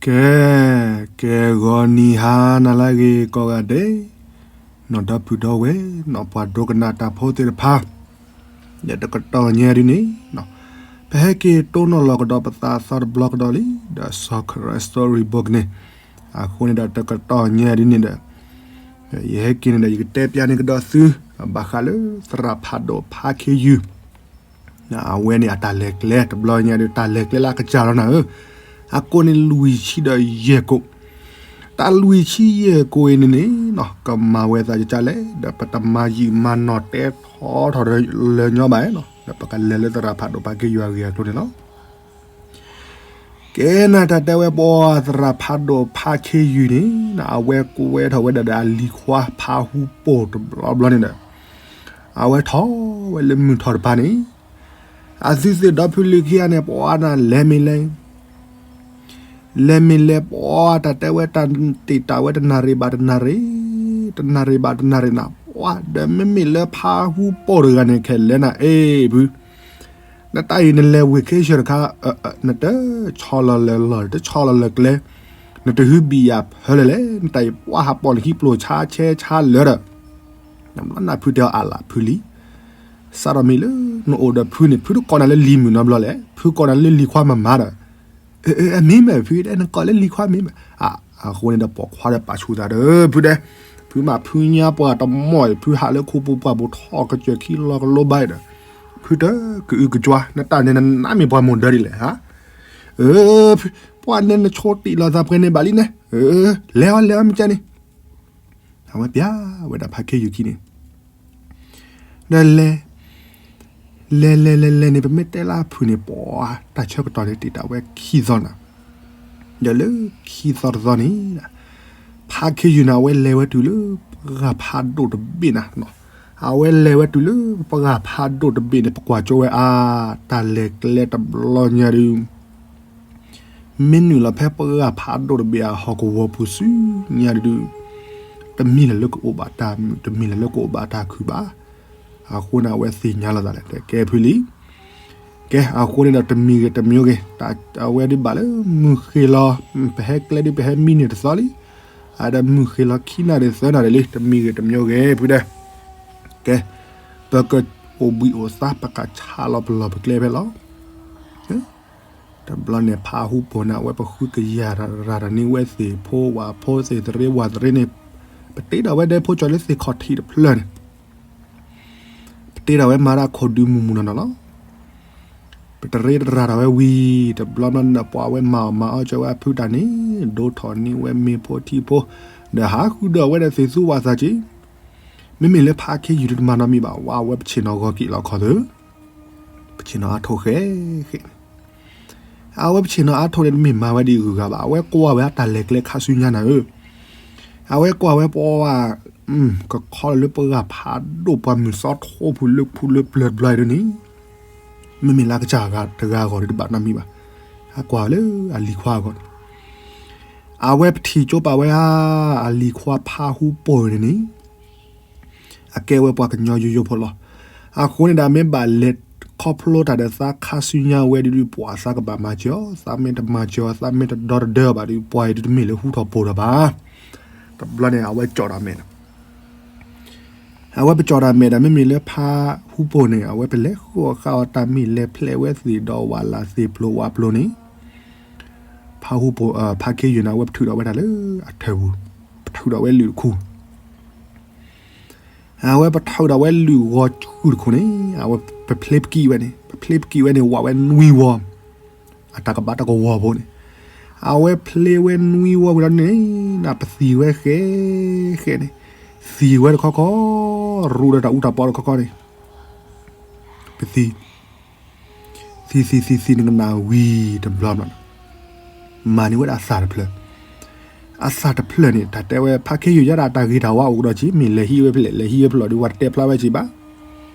ကဲ, ကဲဂီၤနံၤဟါနၤလၢအဂ့ၤကိးဂၤဒဲး, နီၢ်ဒီပုၢ်ဒီဝဲၢ်, နီၢ်ပှၤဒိကနၣ်တၢ်ဖိသ့ၣ်တဖၣ်, ဒီးတကတီၢ်ညါဒ်န့ၣ်, ပဟဲက့ၤတိၢ်နီၣ်လီၤကဒီးပသးအသီတဘျီကဒီးလံ, ဒီးစီၤခရၢ story book န့ၣ်, အဃိန့ၣ်ဒီးတကတီၢ်ညါဒ်န့ၣ်ဒီး, ယဟဲက့ၤန့ၣ်ဒီး ယကတဲပျးန့ၢ်ကဒီးသု, ဘၣ်ဃးလၢသရၣ်ဖးဒိၣ်ဖးခ့ယုၢ် အဝဲန့ၣ်အတၢ်လဲၤကျဲတဘျီညါဒီး တၢ်လဲၤကျဲလၢအကစၢ်လီၤနၤဧၢ, အကိးန့ၣ်လွံၢ်ဆံဒီးယဲၢ်ကိး, တၢ်လွံၢ်ဆံယဲၢ်ကိးအံၤန့ၣ်န့ၣ်, ကမၤဝဲသးကကလဲၣ်, ဒီးပတမၤယံာ်မၤနီၢ်တဲထီထီၣ်လၢညီဘၣ်, ဒီးပကလဲၤလၢသရၣ်ဖးဒိၣ်ဖးခ့ယုၢ်အဂ့ၢ်အကျိၤန့ၣ်လီၤ. ကဲနၤ တၢ်တဲဝဲပှၤသရၣ်ဖးဒိၣ်ဖးခ့ယုၢ်န့ၣ်, အဝဲကွဲထီၣ်ဝဲဒၣ်ဒီးအလံၤခွါဖးဟူပိာ်တဘျီဘျီန့ၣ်ဒီး, အဝဲထီၣ်ဝဲလၢမုၢ်ထီၣ်တဖၣ်န့ၣ်, အသုသ့ၣ်ဒီဖုလံၤခံဂၤန့ၣ် ပှၤနၤလဲၤမ့ၢ်လဲၤ, လဲၤမ့ၢ်လဲၤပှၤတၢ်တဲဝဲတၢ်တ့ၢ်တၢ်ဝဲတနၣ်ရံၣ်ဘၣ်တနၣ်ရံၣ်, တနၣ်ရံၣ်ဘၣ်တနၣ်ရံၣ်နၤ, ပှၤဒီးမ့မ့ၢ်လၢဖးဟူပိာ်တဂၤန့ၣ် ခဲလဲၣ်နၤအ့ၣ်ဖု နတၢ်အံၤနလဲၤဝ့ၢ်ခ့ၡၢၣ်တခါ, နတဆီလီၤလၢလီၢ် တဆီလီၤလၢကျဲ, နတဟုဘံၣ်ယၤဖၢလၢလဲၣ်, နတၢ်အံၤပှၤဟးပိာ်နဟံးပျိၢ်ဆါဆဲဆါလၢာ်ဒီး, နဘျီနဖုတဲအီၤအလၢ်ဖုလံ, စးထီၣ်မ့ၢ်လၢနအိၣ်ဒီးဖုန့ၣ် ဖုတကိးနၤလၢလံၤမုၣ်နီတဘျီလဲၣ်, ဖုကိးနၤလၢလံၤခွါမၤမၤဒီး, အမ့ၢ်မ့ၢ်ဖု နကိးလၢလံၤခွါမ့ၢ်မ့ၢ်, အဃိန့ၣ်ဒီးပိာ်ခွါဒီးပာ်ဆူၣ်သးဒီး ဖုတဲ, ဖုမ့ၢ်ဖုညါပှၤတမီၢ်အံၤ ဖုဟးလၢခိပူၤပှၢ်ပူၤထီၣ်ကစၢၢ်ခံလီၤကလိဘၣ်ဒီး, ဖုတကအုကကွါ နတၢ်န့ၣ်နနးမ့ၢ်ပှၤမိၢ်ဒၢဒ်လဲၣ်ဧါ, ပှၤန့ၣ်နဆိတံၢ်လီၤသးပှဲၤန့ၣ်ဘၣ်လံန့ၣ်, လဲၤအီၤလဲၤအီၤမ့ၢ်ကန့ၣ်, အဝဲပျဲဝဲဒၣ်ဖးခ့ယုၢ်ခံန့ၣ် ဒီးလဲၤ, လဲၤလဲၤလဲၤလဲၤန့ၣ် ပမ့ၢ်တဲလၢအဖုၣ်န့ၣ် ပှၤတၢ်ဆၢကတီၢ်န့ၣ် တ့ၢ်တၢ်ဝဲခံသီနၤ, ဒီးလၢခံသီတသီန့ၣ်, ဖးခ့ယုၢ်န့ၣ် အဝဲလဲၤဝဲတုၤလၢပှၢ်ဖးဒိၣ်တဘ့ၣ်နၤ, အဝဲလဲၤဝဲတုၤလၢပှၢ်ဖးဒိၣ်တဘ့ၣ်န့ၣ် ပကွၢ်ကၠိဝဲအါ, တၢ်လဲၤကျဲတဘျီညါဒုး မ့ၢ်နုာ်လီၤဖဲပှၢ်ဖးဒိၣ်တဘ့ၣ်အဟီၣ်ကဝီၤပူၤဆူညါဒုး, တမ့ၢ်လၢၤလၢကအိၣ်ဘၣ်တၢ်မုာ် တမ့ၢ်လၢၤလၢကအိၣ်ဘၣ်တၢ်ခုၣ်ဘၣ်, အဃိန့ၣ် အဝဲသ့ၣ်ညါလီၤသးလဲၣ် တဲကဲဖုလံ, ကဲ အဃိန့ၣ်ဒီးတမံၤဂ့ၤတမံၤဂ့ၤ အဝဲဒုးဘၣ်လၢမုၢ်ဃ့လီၤ, ပဟဲကျဲဒုး ပဟဲမံန့ၢ်တသီလံ, အဒီးမုၢ်ဃ့လီၤခံနၣ်ရံၣ်သၢနၣ်ရံၣ်လံ တမံၤဂ့ၤတမံၤဂ့ၤ ဖုတဲ, ကဲ, ပကအိၣ်ဘှံးအိၣ်သါ ပကဆးလီၤပလီၢ်ပကျဲဖဲလီၤ. တဘျီန့ၣ် ဖးဟူပိာ်န့ၣ် အဝဲပဃုကယၤရၤတၢ်န့ၢ်ဝဲသ့ၣ်ဖိဝၣ်ဖိသ့ၣ်သရ့ဝၣ်သရ့န့ၣ်, ပတ့ထီၣ်ဝဲဒဲဖိကၠီၤလၢသ့ၣ်ခီၣ်ထံးတဖျၢၣ်န့ၣ်, ပတ့ထီၣ်ဝဲမၤတၢ်ခိၣ်ဒုးမုၢ်မုၢ်နီၢ်နီၢ်လီၤ. ပတရ့တရၤထီၣ်ဝဲဝံၤ တဘျီဘျီန့ၣ် ပှၤဝဲမၤအီၣ်မၤအီၣ်ကၠီဝဲအဖုတၢ်န့ၣ် ဒိးထီၣ်န့ၢ်ဝဲမ့ၤဖိထံဖိ, ဒီးဟးဃုဒီးဝဲဒီးသ့ၣ်သူဝၣ်သးက့, မ့မ့ၢ်လၢဖးခ့ယုၢ်ဒုးတမၤနီတမံၤဘၣ် ဝဲအဝဲပဆ့ၣ်နီၤဂီၤက့ၤလီၤခီၣ်သၢ ပဆ့ၣ်နီၤအါထိၣ်ဃဲဃဲန့ၣ်, အဝဲပဆ့ၣ်နီၤအါထိၣ်န့ၣ် တမ့ၢ်မၤဝဲဒ်အဂုၤအဂၤဘၣ်, အဝဲကွၢ်ဝဲအတၢ်လဲၤကျဲခါဆူညါနၤဧၢ, အဝဲကွၢ်ဝဲပှၤ, ကခီလီၤလၢပှၢ်ဖးဒိၣ်ပှၢ်မုၢ်စီထိၣ်ဖုလၢဖုလၢပျၢၤတဘျီအံၤဒ်န့ၣ်, မ့မ့ၢ်လၢအကစၢ်တဂၤဂီၢ်ဒုးတဘၣ်နီတမံၤဘၣ်, အကွၢ်လၢအလံၤခွါအဂီၢ်န့ၣ်, အဝဲပထံၣ်ကၠိပာ်ဝဲဧါ, အလံၤခွါဖးဟူပိာ်န့ၣ်န့ၣ် အကဲဝဲပှၤကညီယိယိဖိလီၤ. အဃိန့ၣ်ဒီး မ့ၢ်ဘၣ်လဲၤခီဖျိတၢ်ဒီးသးခါဆူညါဝဲဒ်ဒုး ပှၤသးကဘၣ်မၤစၢၤအီၤ, သးမ့ၢ်တမၤစၢၤအီၤ သးမ့ၢ်တဒီတဒၢအီၤဘၣ်ဒီး ပှၤအံၤဒုးတမ့ၢ်လၢဟူထီၣ်ပိာ်ထီၣ်ဘၣ်. တဘျီန့ၣ် အဝဲကၠီၣ်တၢ်မဲာ်ဒီး အဝဲပကၠီၣ်တၢ်မဲာ်ဒီး မ့မ့ၢ်လၢဖးဟူပိာ်န့ၣ် အဝဲပလဲၤဃုအီၣ်ဃုအီတၢ်မ့ၢ်လဲၤဖျဲးဝဲသ့ၣ်ဒီးဝးလၢ်သ့ၣ်ပျိၤဝးပျိၤန့ၣ် ဖးဟူပိာ် ဖးခ့ယုၢ်န့ၣ် အဝဲပထုးထီၣ်ဝဲဒၣ်လၢအထၢၣ်ပူၤ, ပထုးထီၣ်ဝဲလုၢ်တခူၣ်, အဝဲပထုးထီၣ်ဝဲလုၢ်ဂီၤဆူၣ်တခူၣ်န့ၣ် အဝဲပဖျ့ပကံၢ်ဝဲန့ၣ်, ပဖျ့ပကံၢ်ဝဲန့ၣ် ဝးဝဲနွံဝီၤ, အတၢ်ကဘၣ်တၢ်ကဝီၤဖိန့ၣ်, အဝဲဖျ့ဝဲနွံဝီၤဝံၤဒီးန့ၣ် ပသံၣ်ဝဲဃဲဃဲန့ၣ်, သံၣ်ဝဲတခီခီ, ရူဒီးတၢ်အူတၢ်ပီတခီခီန့ၣ် ပသံၣ် သံၣ်သံၣ်သံၣ်သံၣ်န့ၣ်ကနၣ်ဝံၤတဘျီဘျီန့ၣ် မၤန့ၢ်ဝဲဒၣ်အသၣ်တဖျၢၣ်, အသၣ်တဖျၢၣ်န့ၣ် တၢ်တဲဝဲဖးခ့ယုၢ်ယါဒၣ်တၢ်ဂ့ၤတၢ်ဝါအိၣ်ကဒီးက့ၤ မ့ၢ်လဲၤဟံးဝဲဖဲလဲၣ် လဲၤဟံးဝဲဖဲလဲၣ်ဒီး ပှၤတတဲဖျါဝဲက့ၤဘၣ်.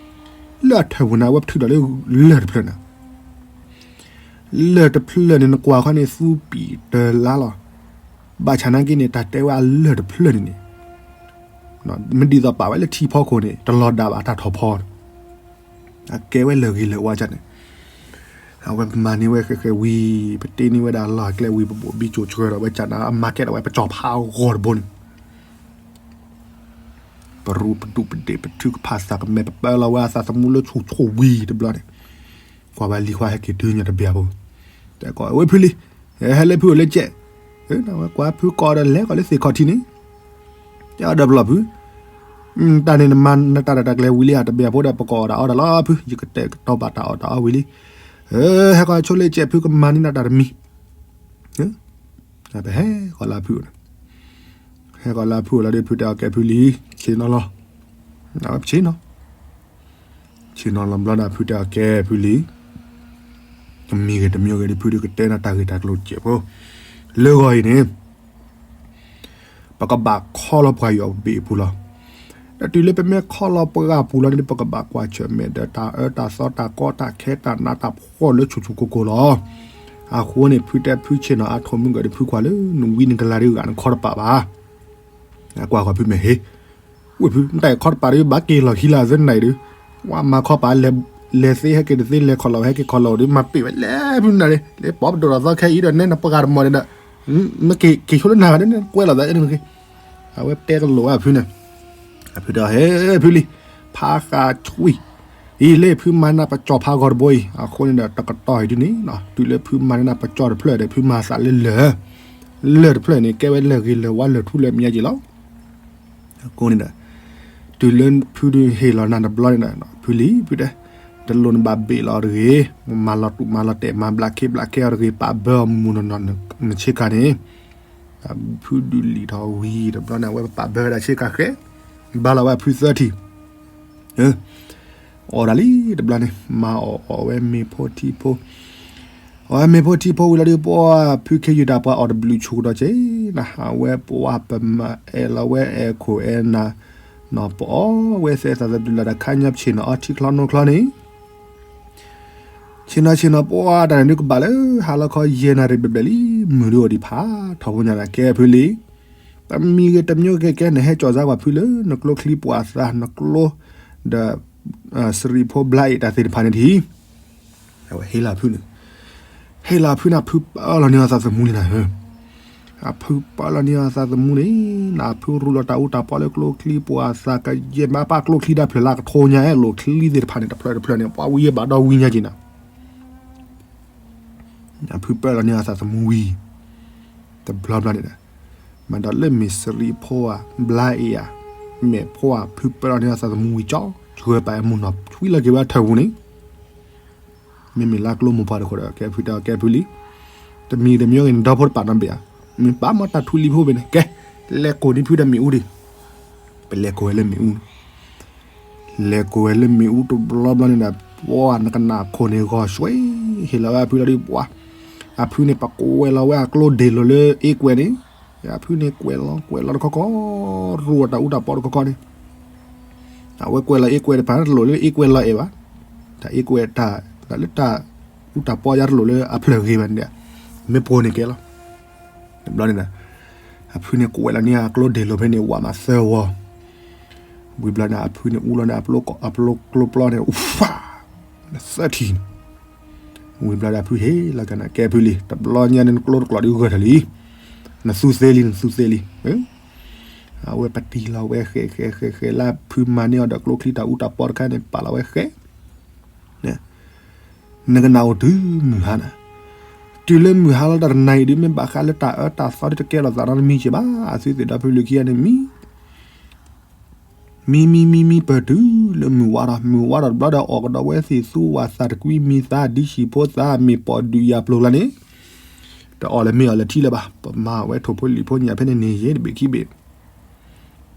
လၢအထၢၣ်ပူၤန့ၣ် အဝဲပထုးထီၣ်လၢလၢၢ်တဖျၢၣ်န့ၣ်, လၢၢ်တဖျၢၣ်န့ၣ် နကွၢ်ခီန့ၣ် သူပံာ်တလါလီၤ. ဘၣ်ဆၣ်နာ်က့န့ၣ် တၢ်တဲဝဲအလၢၢ်တဖျၢၣ်န့ၣ်န့ၣ် မ့ၢ်ဒ်သိးပာ်ဝဲလၢထံဖီခိၣ်န့ၣ် တလီၤဒၣ်ဘၣ်တၢ်ထီၣ်ဖီန့ၣ်, အကဲဝဲလၢၢ်ဂ့ၤလၢၢ်ဝါန့ၣ်, အဝဲပမၤန့ၢ်ဝဲဃဲးဃဲးဝံၤ ပတ့န့ၢ်ဝဲဒၣ်လီၢ်ကျဲဝံၤ ပဘိးဘံကၠိၤဆှၢဒီးဝဲကနၤ အမၤကဲဒီးဝဲပကၠီၤဖးဂီၤတဘိန့ၣ် ပရူပဒူၣ်ပဒ့ၣ်ပထုကဖၣ်သးကမဲာ် ပပၢလီၤဝဲအသးသမူလၢဆူၣ်ဆူၣ်ဝံၤတဘျီန့ၣ် ကွၢ်ဝဲလံၤခွါဟဲက့ၤတုၤညါတဘျီဖိ တဲကိးဝဲဖုလံၤ ဟဲလၢဖုအိၣ်လၢကဲး ဝဲကွၢ်ဖုကိးဒီးလဲၤကီးလၢသ့ၣ်ခီၣ်ထံးန့ၣ် တဲအီၤဒီးပလီၢ်ဖု တၢ်န့ၣ်နမၤနတၢ်ရဲၣ်တၢ်ကျဲၤဝံၤလံဧါ တဘျီဖိဒီးပကိးအီၤဒီးအီၤဒီးလီၤဖု ယကတဲာ်ကတီၤဘၣ်တၢ်အီၣ်တၢ်အီဝံၤလံ ဟဲကီးဆိလၢကဲး ဖုကမၤန့ၢ်နၤတၢ်တမံၤ ပဟဲကီးလၢဖုအိၣ်န့ၣ် ဟဲကီးလၢဖုအိၣ်လီၤဒီး ဖုတဲအီၤကဲးဖုလံၤ ဆ့ၣ်နီၤလီၤ အဝဲဆ့ၣ်နီၤ ဆ့ၣ်နီၤလီၤဘျီဒီး ဖုတဲအီၤကဲးဖုလံၤ တမံၤဂ့ၤတမံၤဂ့ၤဒီး ဖုဒုးကတဲနၤတၢ်ဂ့ၢ်တၢ်ကျိၤစဲးဖိ လၢဂီၤအံၤန့ၣ် ပကဘၣ်ခီလီၤပှၤယွၤဘ့ၣ်အပူၤလီၤ. ဒီးတုၤလၢပမ့ၢ်ခီလီၤပှၤပူၤလီၤန့ၣ် ပကဘၣ်ကွၢ်ဆၢၣ်မဲာ်ဒီးတၢ်အၢတၢ်သီ တၢ်ကီတၢ်ခဲတၢ်နးတၢ်ဖှီၣ်လၢဆူၣ်ဆူၣ်ကိၢ်ကိၢ်လီၤ. အဃိန့ၣ် ဖုတဲဖုဆ့ၣ်နီၤအါ ထိးမုၢ်ကၢးဒီး ဖုကွၢ်လၢနဝံနကလၤဒုးဂၤနခီတပာ်ဘၣ်. ကွၢ်ဃီဖုမ့ၢ်ဟ့ၣ် ဝ့ၢ်ဖု နတၢ်ခီတပာ်ဒီး ဘၣ်က့ၤလီၤခံလၢအသနၤအံၤဒီး ဝဲမၤခီပာ် လဲၤသ့ဟဲက့ၤတသ့ လဲၤခီၣ်လီၤဝဲဟဲက့ၤခီၣ်လီၤဒီး မၤပ့ၢ်ဝဲလဲၣ်ဖုနၤန့ၣ် လဲၤပိာ်ပဒိၣ်ထီၣ်သီခဲအံၤဒီး နဲနပှၤတမီၤန့ၣ်ဒီး မ့ၢ်က့ၤဆိလၢနၤဂၤဒီး နကွဲးလီၤသးန့ၣ်မ့ၢ်က့ၤ အဝဲတဲကလိာ်ဝဲဖုန့ၣ် အဖုတဲ ဟဲဖုလံၤ ဖးဃာ်ဆွံ အံၤလၢဖုမၤနၢ်ပကၠီၤဖးဂီၤတဘိအံၤ အဃိန့ၣ်ဒီး တကတီၢ်အံၤဒ်န့ၣ် တုၤလၢဖုမၤနၢ်ပကၠီၤတဖျၢၣ်ဒီး ဖုမၤသးလၢလၢၢ် လၢၢ်တဖျၢၣ်န့ၣ် ကဲဝဲလၢၢ်ဂ့ၤလၢၢ်ဝါလၢၢ်ထူလၢၢ်မံၤက့ၤလီၤ. အဃိန့ၣ်ဒီး တုၤလၢဖုဒုးဟ့ၣ်လီၤနၤတဘျီန့ၣ်ဒီး ဖုလံၤ ဖုတဲ တလိၣ်နဘၣ်ဘ့ၣ်လီၤတဂ့ၤ, မၤလီၤတူာ်မၤလီၤတဲာ် မၤဘျးခ့ဘျးကဲအီၤတဂ့ၤ, ပာ်ဘၢအီၤမုၢ်မုၢ်နီၢ်နီၢ်နဆ့ကၤန့ၣ်, ဖုဒုးလံာ်ထီၣ်ဝံၤတဘျီန့ၣ် အဝဲပာ်ဘၢဝဲဒၣ်ဆ့ကၤဃဲ, ဘါလီၤဝဲဖုသၢထံၣ် အီၣ်ဒၣ်လံတဘျီန့ၣ် မၤအီၣ်အီၣ်ဝဲမ့ၤဖိထံဖိ, အီၣ်ဝဲမ့ၤဖိထံဖိဝံၤလီၤဒီး ပှၤဖုခ့ယုၢ်တၢ်ပှၤအီၣ်တဘျုးဆူၣ်ကဒီးက့နၤ, အဝဲပှၤပမၤအဲၣ်လီၤဝဲအဲၣ်ခိၣ်အဲၣ်နၢ်, ပအီၣ်ဝဲသဲသးသဒုးလၢတၢ်ခါညါ ဆ့ၣ်နီၤအီထံချီနိချီန့ၣ် ဆ့ၣ်နီၤဆ့ၣ်နီၤ ပှၤတၢ်န့ၣ်ဒုးကဘၣ်လၢ ဟါလီၤခီယဲၢ်နၣ်ရံၣ်ဘျဲၣ်ဘျဲၣ်လံ, မုၢ်ဒုးအိၣ်ဒံးဖးထီၣ်ဖိညါန့ၣ် ကဲဖုလံၤ, တမံၤဂ့ၤတမံၤဂ့ၤကဲ နဟဲကၠီၣ်စါကွၢ်ဖုလၢ နကျိချံပှၤသး နကျိ ဒီး စရံးဖိဘျါအ့ၣ်တၢ်သ့ၣ်တဖၣ်န့ၣ်တဟံး, အဝဲဟ့ၣ်လီၤဖုန့ၣ်, ဟ့ၣ်လီၤဖုန့ၣ် ဖုပၢလီၤန့ၢ်အသးသမူန့ၣ်နၤ အဖုပၢလီၤန့ၢ်အသးသမူန့ၣ် နဖုရူလီၤတၢ်အူတၢ်ပီလၢကျိချံပှၤသး ကယဲၢ်မးပာ်ကျိချံတဖျၢၣ်လၢကထိညါ လိၣ်ချံသ့ၣ်တဖၣ်န့ၣ် တဖျၢၣ်တဖျၢၣ်န့ၣ် ပှၤဝံၤယဲၢ်ဘၣ်ဒီဝံၤညါက့နၤ, အဖုပၢလီၤန့ၢ်အသးသမူဝံၤ တဘျီဘျီန့ၣ်ဒီး မၤဒီးလၢမ့ၢ်စရံးဖိဧါ ဘျါအ့ၣ်ဧါ မဲာ်ဖိဧါ ဖုပၢလီၤန့ၢ်အသးသမူဝံၤကၠီ ဆှၢပာ်အမုၢ်နီၢ် ဆွံလီၤက့ၤဝဲအထၢၣ်ပူၤန့ၣ် မ့မ့ၢ်လၢကျိမိၢ်ပှၢ်တခီဒီး ကဲဖုတဲ ကဲဖုလံၤ, တမံၤတမံၤဂ့ၤ နဒီဖိတပာ်နီတဘ့ၣ်ဧါ, မ့ၢ်ပာ်မီၢ်တၢ်ထူလံဖိဘ့ၣ်န့ၣ် ကဲ, လဲၤကိးန့ၢ်ဖုဒီးမ့ၣ်အူဒံး, ပလဲၤကိးဝဲလၢမ့ၣ်အူန့ၣ်, လဲၤကိးဝဲလၢမ့ၣ်အူတဘျီဘျီန့ၣ်ဒီး ပှၤနကနၣ်ခိၣ်န့ၣ်ဂီၤဆွဲ, ဟ့ၣ်လီၤဝဲအဖုလီၤဒီး ပှၤ, အဖုန့ၣ် ပကွဲးလီၤဝဲအကျိဒ့ၣ်လိၤလၢအ့ကွဲးန့ၣ် အဖုန့ၣ်ကွဲးလီၤကွဲးလီၤတခီခီ, ရူအတၢ်အူတၢ်ပီတခီခီန့ၣ် အဝဲကွဲးလီၤအ့ကွဲးတဖၣ် တလိၣ်လၢအ့ကွဲးလီၤအဲၣ်ဘၣ်, တၢ်အ့ကွဲးတၢ် တၢ်လၢတၢ်အူတၢ်ပီယါတလိၣ်လၢအဖျၢၣ်ဂ့ၤဘၣ်န့ၣ်ဒီး မ့ၢ်ပိာ်န့ၣ်ကဲလီၤ, တဘျီန့ၣ်ဒီး အဖုန့ၣ်ကွဲးလီၤန့ၢ်အကျိဒ့ၣ်လိၤဖဲန့ၣ် ဝးမးသၢဝီ ဝံၤဘျီန့ၣ် အဖုန့ၣ်အူလီၤန့ၣ် အပျိကျိပျီန့ၣ် အူဖး သၢထံၣ်န့ၣ်, ဝံၤဘျီဒီးအဖုဟ့ၣ်လီၤကနၤ ကဲဖုလံၤ တဘျီညါန့ၣ် နကျိတကျိးဒုးဂၢၢ်ထီၣ်လံ, နသူသ့လံ နသူသ့လံ, အဝဲပတံၢ်လီၤဝဲဃဲးဃဲးဃဲးဃဲးလၢဖုမၤန့ၢ်အီၤဒီးကျိချံတၢ်အူတၢ်ပီတခါန့ၣ် ပာ်လီၤဝဲဃဲး နကနၣ်အိၣ်တုၤမုၢ်ဟါနၤ, တုၤလၢမုၢ်ဟါလီၤတၢ်တနၤအံၤဒုး မ့ၢ်ဘၣ်ဃးလၢတၢ်အၢတၢ်သီဒုးတကဲထီၣ်သးနီတမံၤက့ဘၣ်, အသုသ့ၣ်ဒီဖုလံၤခံဂၤန့ၣ်မံ မံမံမံမံပၢၢ်တုၤလၢမုၢ်ဝါထီၣ်, မုၢ်ဝါထီၣ်တဘျီဒီး အီၣ်ကဒီးဝဲသ့ၣ်သူဝၣ်သးတကွံမံသး ဒံဆံးဖိသး မ့ၢ်ပိာ်ဒုးယၤပျိၤကျါန့ၣ်, တအီၣ်လၢမ့ၢ်အီၣ်လၢထံလၢၤဘၣ်, ပမၤဝဲထိၣ်ဖိလံၣ်ဖိညၣ်ဖဲန့ၣ်န့ၣ် ယဲၢ်တဘ့ၣ်ခံဘ့ၣ် ပအီၣ်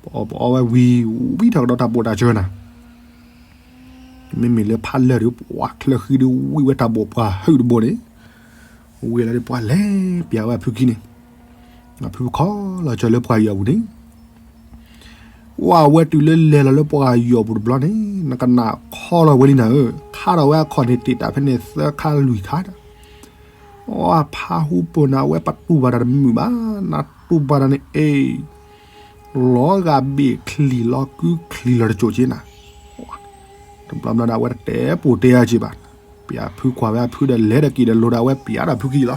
ပအီဝဲဝံၤ ဝံထီၣ်ကဒီးတၢ်ဘိၣ်တၢ်စၢၤနၤ, မ့မ့ၢ်လၢဖးလၢာ်ဒီး ပှၤချၢဃံဒီး ဝံဝဲတၢ်ဘိၣ်ပှၤဟုၣ်တဘိန့ၣ်, ဝံလီၤဒီးပှၤလဲၤပျးဝဲအဖုခံန့ၣ်, အဖုခီလီၤစၢၤလၢပှၤယီၤပူၤန့ၣ်, ဝဲဝဲတုၤလၢလဲၤလီၤလၢပှၤယီၤပူၤတဘျီန့ၣ် နကနၣ်ခီလီၤဝဲလံနၤဧၢ, ခါထီၣ်ဝဲအခီၣ်န့ၣ် တ့ၢ်တၢ်ဖဲန့ၣ်သၢခါလွံၢ်ခါဒီး ဝဲဖးဟူပိာ်နၤ အဝဲပတူၢ်ဘၣ်တၢ်တမုာ်ဘၣ်, နတူၢ်ဘၣ်တၢ်န့ၣ်အ့ၣ်, လီၤဂာ်ဘ့ၣ်ချံလီၤကုချံလီၤတစိၢ်က့နၤ, တဘျီဘျီဒီး အဝဲတတဲပိာ်တဲအါက့ဘၣ်, ပျးဖုကွၢ်ဝဲအဖုဒီး လဲၤဒီးက့ၤဒီးလိၤဒီး အဝဲပျးဒီးဖုခံလီၤ.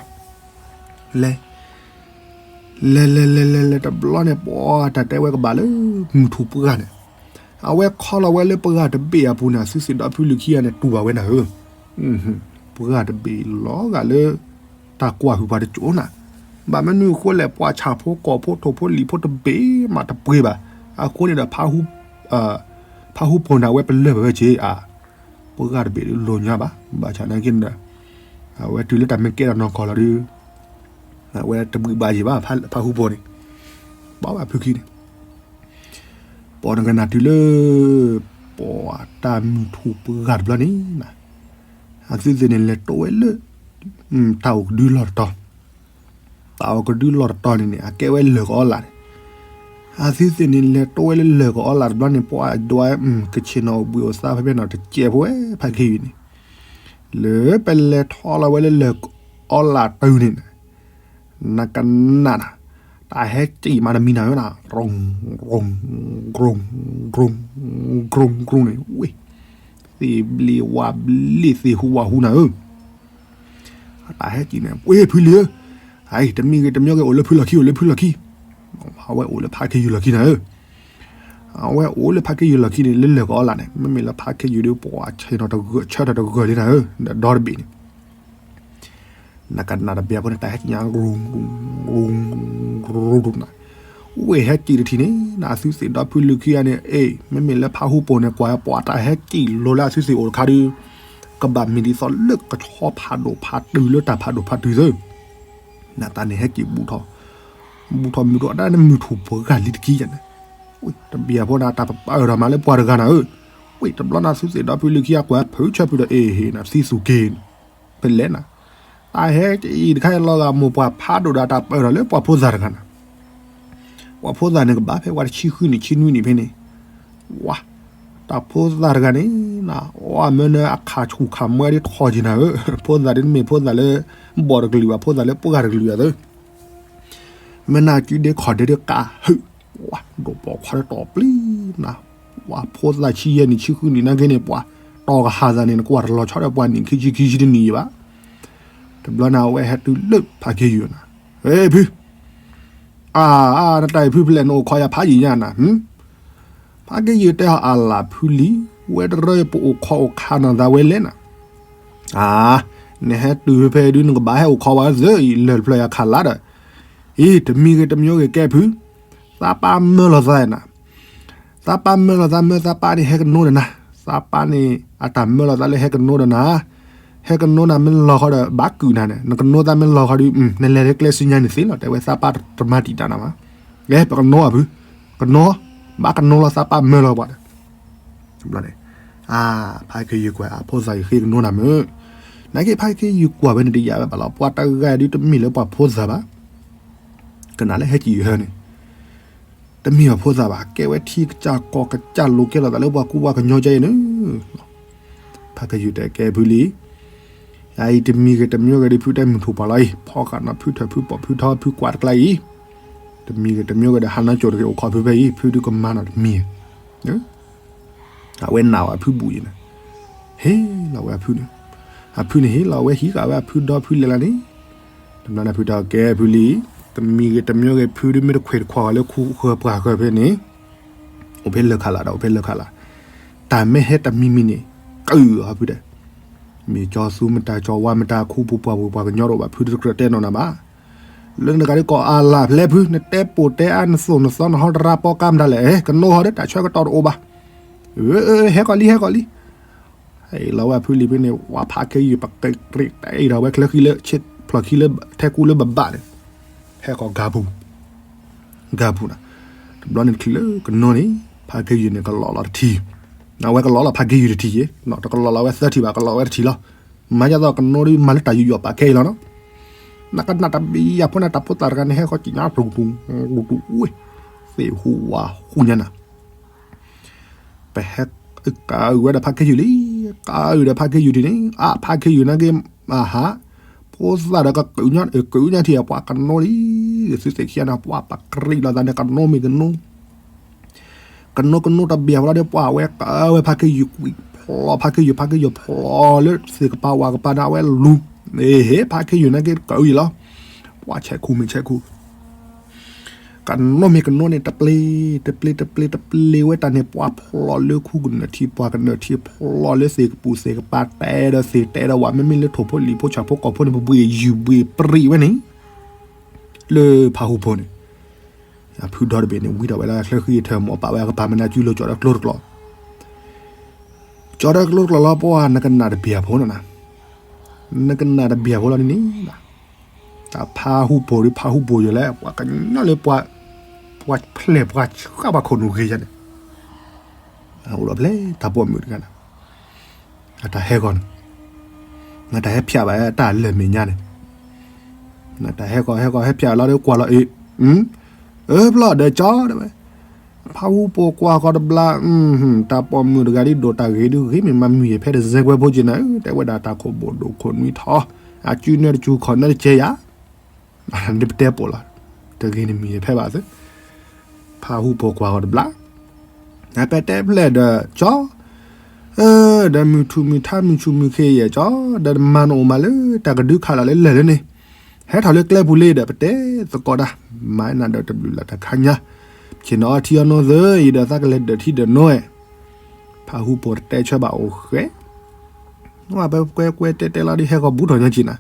လဲၤ လဲၤလဲၤလဲၤလဲၤလဲၤတဘျီန့ၣ် ပှၤတၢ်တဲဝဲကဘၣ်လၢမုၢ်ထူၣ်ပှၢ်န့ၣ်, အဝဲခီလီၤဝဲလၢပှၢ်တဘ့ၣ်အပူၤန့ၣ် အသုသ့ၣ်ဒီဖုလံၤခံဂၤန့ၣ် တူၢ်ဘၣ်ဝဲနၤဧၢ, ပှၢ်တဘ့ၣ်လီၤဂာ်လၢ တၢ်ကွၢ်ဟုၣ်ပှၤတကၠိနၤ, ဘၣ်မနုၤအဃိလဲၣ် ပှၤဆၣ်ဖိကီၢ်ဖိထိၣ်ဖိလံာ်ဖိတဘ့ၣ်မးတပှ့ၤဘၣ်, အဃိန့ၣ်ဒီး ဖါဟူဖိန့ၣ် အဝဲပလၢၢ်ဘၣ်ဝဲက့ၤအါ ပှၢ်တဘ့ၣ်ဒုးလိၤညါဘၣ်, ဘၣ်ဆၣ်နာ်က့န့ၣ်ဒီး အဝဲတုၤလၢတၢ်မ့ၢ်ကဲထီၣ်နီၢ်ကီၢ်လီၤဒုး အဝဲတဘှံးဘၣ်ယံၤဘၣ် ဖါဟူဖိန့ၣ်, ဘၣ်ဘၣ်ဖုခံန့ၣ်, ပှၤနကနၣ်တုၤလၢ ပှၤတၢ်မုၢ်ထူၣ်ပှၢ်တဘျီန့ၣ်, အသုသ့ၣ်န့ၣ်လဲၤတိဝဲလၢ တၢ်အိၣ်ကဒုလီၢ်တတီၤ, တၢ်အိၣ်ကဒုလီၢ်တတီၤန့ၣ်န့ၣ် အကဲဝဲလၢၢ်ကအီလၢ်န့ၣ်, အသုသ့ၣ်န့ၣ်လဲၤတိဝဲလၢလၢၢ်ကအီလၢ်တဘျီန့ၣ် ပှၤဒွး ကဆ့ၣ်နီၤအိၣ်ဘှံးအိၣ်သါဖဲဖဲနီၤတစဲးဖိဝဲ ဖါခ့ယုၢ်န့ၣ် လၢပလဲၤထီၣ်လီၤဝဲလၢလၢၢ်ကအီလၢ်တုၤန့ၣ်, နကနၣ်နၤ, တၢ်ဟဲစံၣ်မးတမံၤနၤဧၢနၤ, ကရူၢ်ကရူၢ်ကရူၢ်န့ၣ်, ဝ့ၢ်, သ့ၣ်ဘျ့ဝါဘျ့သ့ၣ်ဟူဝါဟူနၤဧၢ, တၢ်ဟဲစံၣ်န့ၣ် ဝ့ၢ်ဖုလံၤဧၢ, တမံၤဂ့ၤတမံၤဂ့ၤ အိၣ်လၢဖုလီၢ်ခံ အိၣ်လၢဖုလီၢ်ခံ, အဝဲအိၣ်လၢဖါခ့ယုၢ်လီၢ်ခံနၤဧၢ အဝဲအိၣ်လၢဖါခ့ယုၢ်လီၢ်ခံန့ၣ် လၢလၢၢ်ကအီလၢ်န့ၣ် မ့မ့ၢ်လၢဖါခ့ယုၢ်ဒီး ပှၤဆ့ၣ်နီၤတဂၢၢ်ဆၢထၢၣ်တဂၢၢ်လံနၤဧၢ, ဒီတဘ့ၣ်န့ၣ် နကနၣ်တဘျီဖိန့ၣ် တၢ်ဟဲက့ၤညါ ရူၤရူၤရူၤရူၤ, ဝ့ၢ်ဟဲက့ၤတထံၣ်န့ၣ် နသုသ့ၣ်ဒီဖုလၢခံဂၤန့ၣ် အ့ၣ် မ့မ့ၢ်လၢဖါဟူပိာ်န့ၣ် ကွၢ်ပှၤတၢ်ဟဲက့ၤလိၤလၢအသုသ့ၣ်အိၣ်တခါဒီး ကဘၣ်မ့ၢ်ဒ်သိးလၢကဆီဖးဒိၣ်ဖးတုၤလၢတၢ်ဖးဒိၣ်ဖးတုၤသၢ နတၢ်န့ၣ်ဟဲက့ၤဘူးထီၣ်, ဘူးထီၣ်မုၢ်ထူၣ်အတၢ်န့ၣ်မုၢ်ထူၣ်ပှၢ်လံတက့ၢ်ယၤန့ၣ်, တဘျီဖိန့ၣ် တၢ်ပပာ်အၢၣ်ထီၣ်မးလၢပှၤတဂၤနၤဧၢ, ဝ့ၢ်တဘျီန့ၣ်သုသ့ၣ်ဒီဖုလၢခံဂၤကွၢ်ဖုဆၢဖုဒီး အ့ၣ်ဟ့ၣ်နၤသံသူၣ်က့ၤ ဖဲလဲၣ်နၤ, တၢ်ဟဲက့ၤအံၤတခါအံၤလီၤဂာ်မိၢ်ပှၢ်ဖးဒိၣ်ဒီးတၢ်ပာ်အၢၣ်ထီၣ်လၢပှၤဖိသၣ်တဂၤနၤ ပှၤဖိသၣ်န့ၣ်ကဘၣ်ဖဲပှၤတဆံဃုနံၣ်ဆံနွံနံၣ်ဖဲန့ၣ်, ဝါ, တၢ်ဖိသၣ်တဂၤန့ၣ်, အီၣ်မ့ၢ်နၢအခးဆူၣ်ခးမွဲဒ်ထီၣ်က့ၤနၤဧၢ, ဖိသၣ်ဒ်တမ့ၢ်ဖိသၣ်လၢ ဘီၣ်တကလုာ်ဘၣ် ဖိသၣ်လၢပှၢ်တကလုာ်အသိး, မ့ၢ်နၤကုဒ့ခီၣ်ဒ့ဒ်ကးဟုၣ်, ဝါ, ဒိၣ်ပိာ်ခွါဒ်တီၢ်ပျံၤနၤ, ဝါ, ဖိသၣ်ဆံယဲၢ်နံၣ်ဆံဃုနံၣ်နာ်က့န့ၣ် ပှၤတီၢ်ကဟၣ်သးန့ၣ် နကွၢ်တလီၤဆီဒီးပှၤနံၣ်ခံဆံခံဆံတနံၣ်ယံၤဘၣ်, တဘျီန့ၣ်အဝဲဟဲတုၤလၢဖးခ့ယုၢ်နၤ, ဟဲဖု အါ, နတၢ်အံၤဖုဖဲလဲၣ် နအိၣ်ခိးယၤဖးယံာ်ညါနၤ, ဖးခ့ယုၢ်တဲအီၤအလၢ်ဖုလံ, ဝဲတရၢပအိၣ်ခိးအိၣ်ခးနၤသးဝဲလဲၣ်နၤ, အါ, နဟဲတုၤဖဲဖဲဒုး နကဘၣ်ဟဲအိၣ်ခိးဝဲသၢအံၤ လၢၢ်တဖျၢၣ်ယၤခးလါဒီး, အံၤ တမံၤဂ့ၤတမံၤဂ့ၤကဲဖု, သးပၢ်မၢလီၤသးနၤ သးပၢ်မၢလီၤသးမၢသးပၢ်န့ၣ်ဟဲကနိဒီးနၤ, သးပၢ်န့ၣ် အတၢ်မၢလီၤသးလၢဟဲကနိဒီးနၤ, ဟဲကနိနၤမ့ၢ်လီၤဃီဒီး ဘၣ်ကုာ်နၤန့ၣ် နကနိသးမ့ၢ်လီၤဃီဒီး နလဲၤလၢကျဲစုညါန့ၣ်သ့လီၤ တဲဝဲသးပၢ်တမၤတံာ်တာ်နၤဘၣ်, ကဲ ပကနိအဖု, ကနိ, ဘၣ်ကနိလီၤသးပၢ်မၢလီၤပှၤဒီး အါ, ဖါခ့ယုၢ်ကွၢ်အဖိသၣ်ယဃ့ကနိနၤမုၢ်, နာ်က့ဖါခ့ယုၢ်ကွၢ်ဝဲန့ၣ်တယာ်ဝဲဘၣ်လီၤ ပှၤတဂၤဒုးတမ့ၢ်လၢပှၤဖိသၣ်ဘၣ်, ကနၣ်လၢဟဲက့ၤယုၢ်ဟၢန့ၣ် တမ့ၢ်ပှၤဖိသၣ်ဘၣ် ကဲဝဲထံကစၢ်ကီၢ်ကစၢ်လိၤကဲထီၣ်သးလၢပှၤကူပှၤကညီကဲအံၤန့ၣ်, ဖါခ့ယုၢ်တဲကဲဖုလံ, အအံၤတမံၤဂ့ၤတမံၤဂ့ၤဒီးဖုတဲမုၢ်ထူၣ်ပှၢ်လီၤအံၤ ဖီဃာ်နီၤဖုထၢၣ်ဖုပိာ်ဖုထီဖုကွၢ်တကျါအံၤ, တမံၤဂ့ၤတမံၤဂ့ၤဒီးဟးနီၢ်ကၠိၣ်တဂ့ၤအိၣ်ခိးဖုဖဲအံၤ ဖုဒုးကမၤနီၤတမံၤ, အဝဲနာ်ဝဲအဖုဘူးအံၤန့ၣ်, ဟ့ၣ်လီၤဝဲအဖုန့ၣ်, အဖုန့ၣ်ဟ့ၣ်လီၤဝဲဟံးဃာ်ဝဲအဖုဒီဖုလဲၤလၢန့ၣ်, တဘျီန့ၣ်ဖုတဲကဲဖုလံ, တမံၤဂ့ၤတမံၤဂ့ၤဖုဒုးမ့ၢ်တခွဲးတခွါဃီလၢခူဃၢၤပှၢ်ဃၢၤဖဲန့ၣ်, အိၣ်ဖဲလၢခးလးဒီးအိၣ်ဖဲလၢခးလး, တၢ်မ့ၢ်ဟဲတမံၤမံၤန့ၣ်, ကုာ်အီၤဖုတဲ, မ့ၢ်ကၠီသူမတၤကၠီဝါမတၤခူပူၤပှၢ်ပူၤပှၤကညီတအိၣ်ဘၣ်ဖုတကြၢးတဲနီၢ်နၤဘၣ် လၢနဂၤဒ်ကိးအလၢ်ဖျဲဖု နတဲပိာ်တဲအါ နသိၣ်နသီ နဟီတရါပီကါမတၤလဲၣ်, ကနိဟီဒီးတၢ်ဆၢကတီၢ်တအိၣ်ဘၣ်, ဟဲကီးလံ ဟဲကီးလံ, ဟဲလီၤဝဲဖုလံဖဲန့ၣ် ဝဲဖါခ့ယုၢ်ပက့ၤတအဲၣ်ဒီးဝဲချၢဃံလၢ ဖျီၣ်ခံလၢထဲကူလၢဘဘၣ်န့ၣ်, ဟဲကီးဂၤပူၤ ဂၤပူၤန့ၣ်, တဘျီန့ၣ်တချုးလၢကနိန့ၣ် ဖါခ့ယုၢ်န့ၣ်ကလီၤလီၤတထံၣ်, အဝဲကလီၤလီၤဖါခ့ယုၢ်တထံၣ်ယဲ, တကလီၤလီၤဝဲသၢထံၣ်ဘၣ် ကလီၤဝဲတထံၣ်လီၤ, မၤယသးကနိဒီးမၤလၢတၢ်ယူးယီၣ်ပာ်ကဲအံၤလီၤနီၤ, နကနၣ်တဘျီယၤဖိန့ၣ် တၢ်ဖိသၣ်တဂၤန့ၣ် ဟဲဃီက့ၤညါ ပူၤတူၤ ပူၤတူၤ ဝ့ၢ်, သ့ၣ်ဟူးဝးဟူးညါနၤ ပဟဲကးအုၣ်ဝဲဒီးဖါခ့ယုၢ်လံ, ကးအုၣ်ဒီးဖါခ့ယုၢ်ထံၣ်န့ၣ် အါဖါခ့ယုၢ်နာ်က့ အဟး, ဖိသၣ်ဒီးကကုာ်ညါထံၣ်အပှၤကနိလံ, သုသ့ၣ်ခံဂၤန့ၣ် ပှၤပကြံးလိာ်သးန့ၣ် ကနိမ့ၢ်ကနိ, ကနိကနိတဘၣ်ဝဲလီၤဒီး ပှၤဝဲကးဝဲဖါခ့ယုၢ်ကွံာ်ဖ ဖျိဖးခ့ယုၢ်, ဖးခ့ယုၢ်ဖျိလၢသ့ၣ်ကပၤဝၣ်ကပၤန့ၣ် အဝဲလူၤ, ဟ့ၣ်ဖးခ့ယုၢ်န့ၣ်က့ၤကအုၣ်ယံၤလီၤ, ပှၤဆဲးခူမ့ၢ်ဆဲးခူ ကနိးမ့ၢ်ကနိးန့ၣ် တပျ့ၤ တပျ့ၤ တပျ့ၤ တပျ့ၤဝဲတၢ်န့ၣ် ပှၤဖျိလၢခူကနၢၣ်ထံ ပှၤကနၢၣ်ထံဖျိလၢသ့ၣ်ကပူၤသ့ၣ်ကပၤ တဲဒီးသ့ၣ်တဲဒီးဝၣ် မ့မ့ၢ်လၢထိၣ်ဖိလံၣ်ဖိဆၣ်ဖိကီၢ်ဖိန့ၣ် ပဘှ့ၣ်ယုၢ်ဘှ့ၣ်ပြံးဝဲန့ၣ် လၢဖးဟူဖိန့ၣ် အဖုဒီတဘ့ၣ်န့ၣ် ဝံထီၣ်ဝဲလၢချၢဃံအထၢၣ် မိၢ်ပာ်ဝဲအကပၤမနုၤ စုလိၤကၠီၤဒီးကျိတကျိၤ, ကၠီၤဒီးကျိတကျိၤလီၤ ပှၤနကနၣ်တဘျီဖိနီၤနၤ, နကနၣ်တဘျီဖိလီၤန့ၣ်, တၢ်ဖးဟူဖိဒီး ဖးဟူဖိယလဲၣ် ပှၤကညီလၢပှၤ, ပှၤဖျဲၣ်ပှၤဆှၣ်ပှၤခိၣ်နူာ်ဂ့ၤယါန့ၣ်, အိၣ်ဒီးဖျဲၣ်တၢ်ပိာ်မုၣ်တဂၤန့ၣ် အတၢ်ဟဲဂီၤန့ၣ်, နတၢ်ဟဲဖျါဘၣ်တၢ်လၢာ်မဲာ်ညါန့ၣ်, နတၢ်ဟဲဂီၤဟဲဂီၤဟဲဖျါလီၤဒီးကွၢ်လီၤအံၤ, အၢဘျီဒီးကၠီတဲဝဲ, ဖးဟူဖိကွၢ်ဃီတဘျီ, တၢ်ပိာ်မုၣ်တဂၤဒ်ဒိၣ်တၢ်ဂ့ၤဒ်ဂ့ၤမ့ၢ်မၤမုၢ်ယဲၢ်ဖဲတစဲကွဲဖိက့ၤနၤဧၢ တဲဝဲဒၣ်တၢ်ခိၣ်ဘိၣ်ဒိၣ်ခိၣ်နွံထီၣ်, အစုနဲတစူၤခီၣ်နဲတကဲယၤ ဒ်ပတဲပိာ်လီၤ, တဂ့ၤန့ၣ်မုၢ်ယဲၢ်ဖဲဘၣ်သ့, ဖးဟူဖိကွၢ်ဃီတဘျီ, အပတဲဖျဲၣ်ဒီးကၠီ, ဒီးမုၢ်ထူၣ်မုၢ်ထါမုၢ်ဆူၣ်မုၢ်ခ့ယဲၢ်ကၠီ, ဒီးနမၤနအိၣ်မးလၢတၢ်ကဒုခးလီၤလၢလဲၣ်လၢန့ၣ်, ဟဲထီၣ်လၢကျဲပူၤလံဒီးပတဲသကိးတၢ်, မၤနၤဒီးတဘျုးလၢ်တခါညါ, ဆ့ၣ်နီၤအထံအီနိသ့အံၤဒီးသးကလဲၤဒၢးထံဒၢးနိဧါ, ဖးဟူဖိတတဲဆၢဘၣ်အိၣ်ဃဲ ပကွဲကွဲတဲတဲလီၤဒီး ဟဲဃီၤဘူးထီၣ်ညီက့ၤနၤ,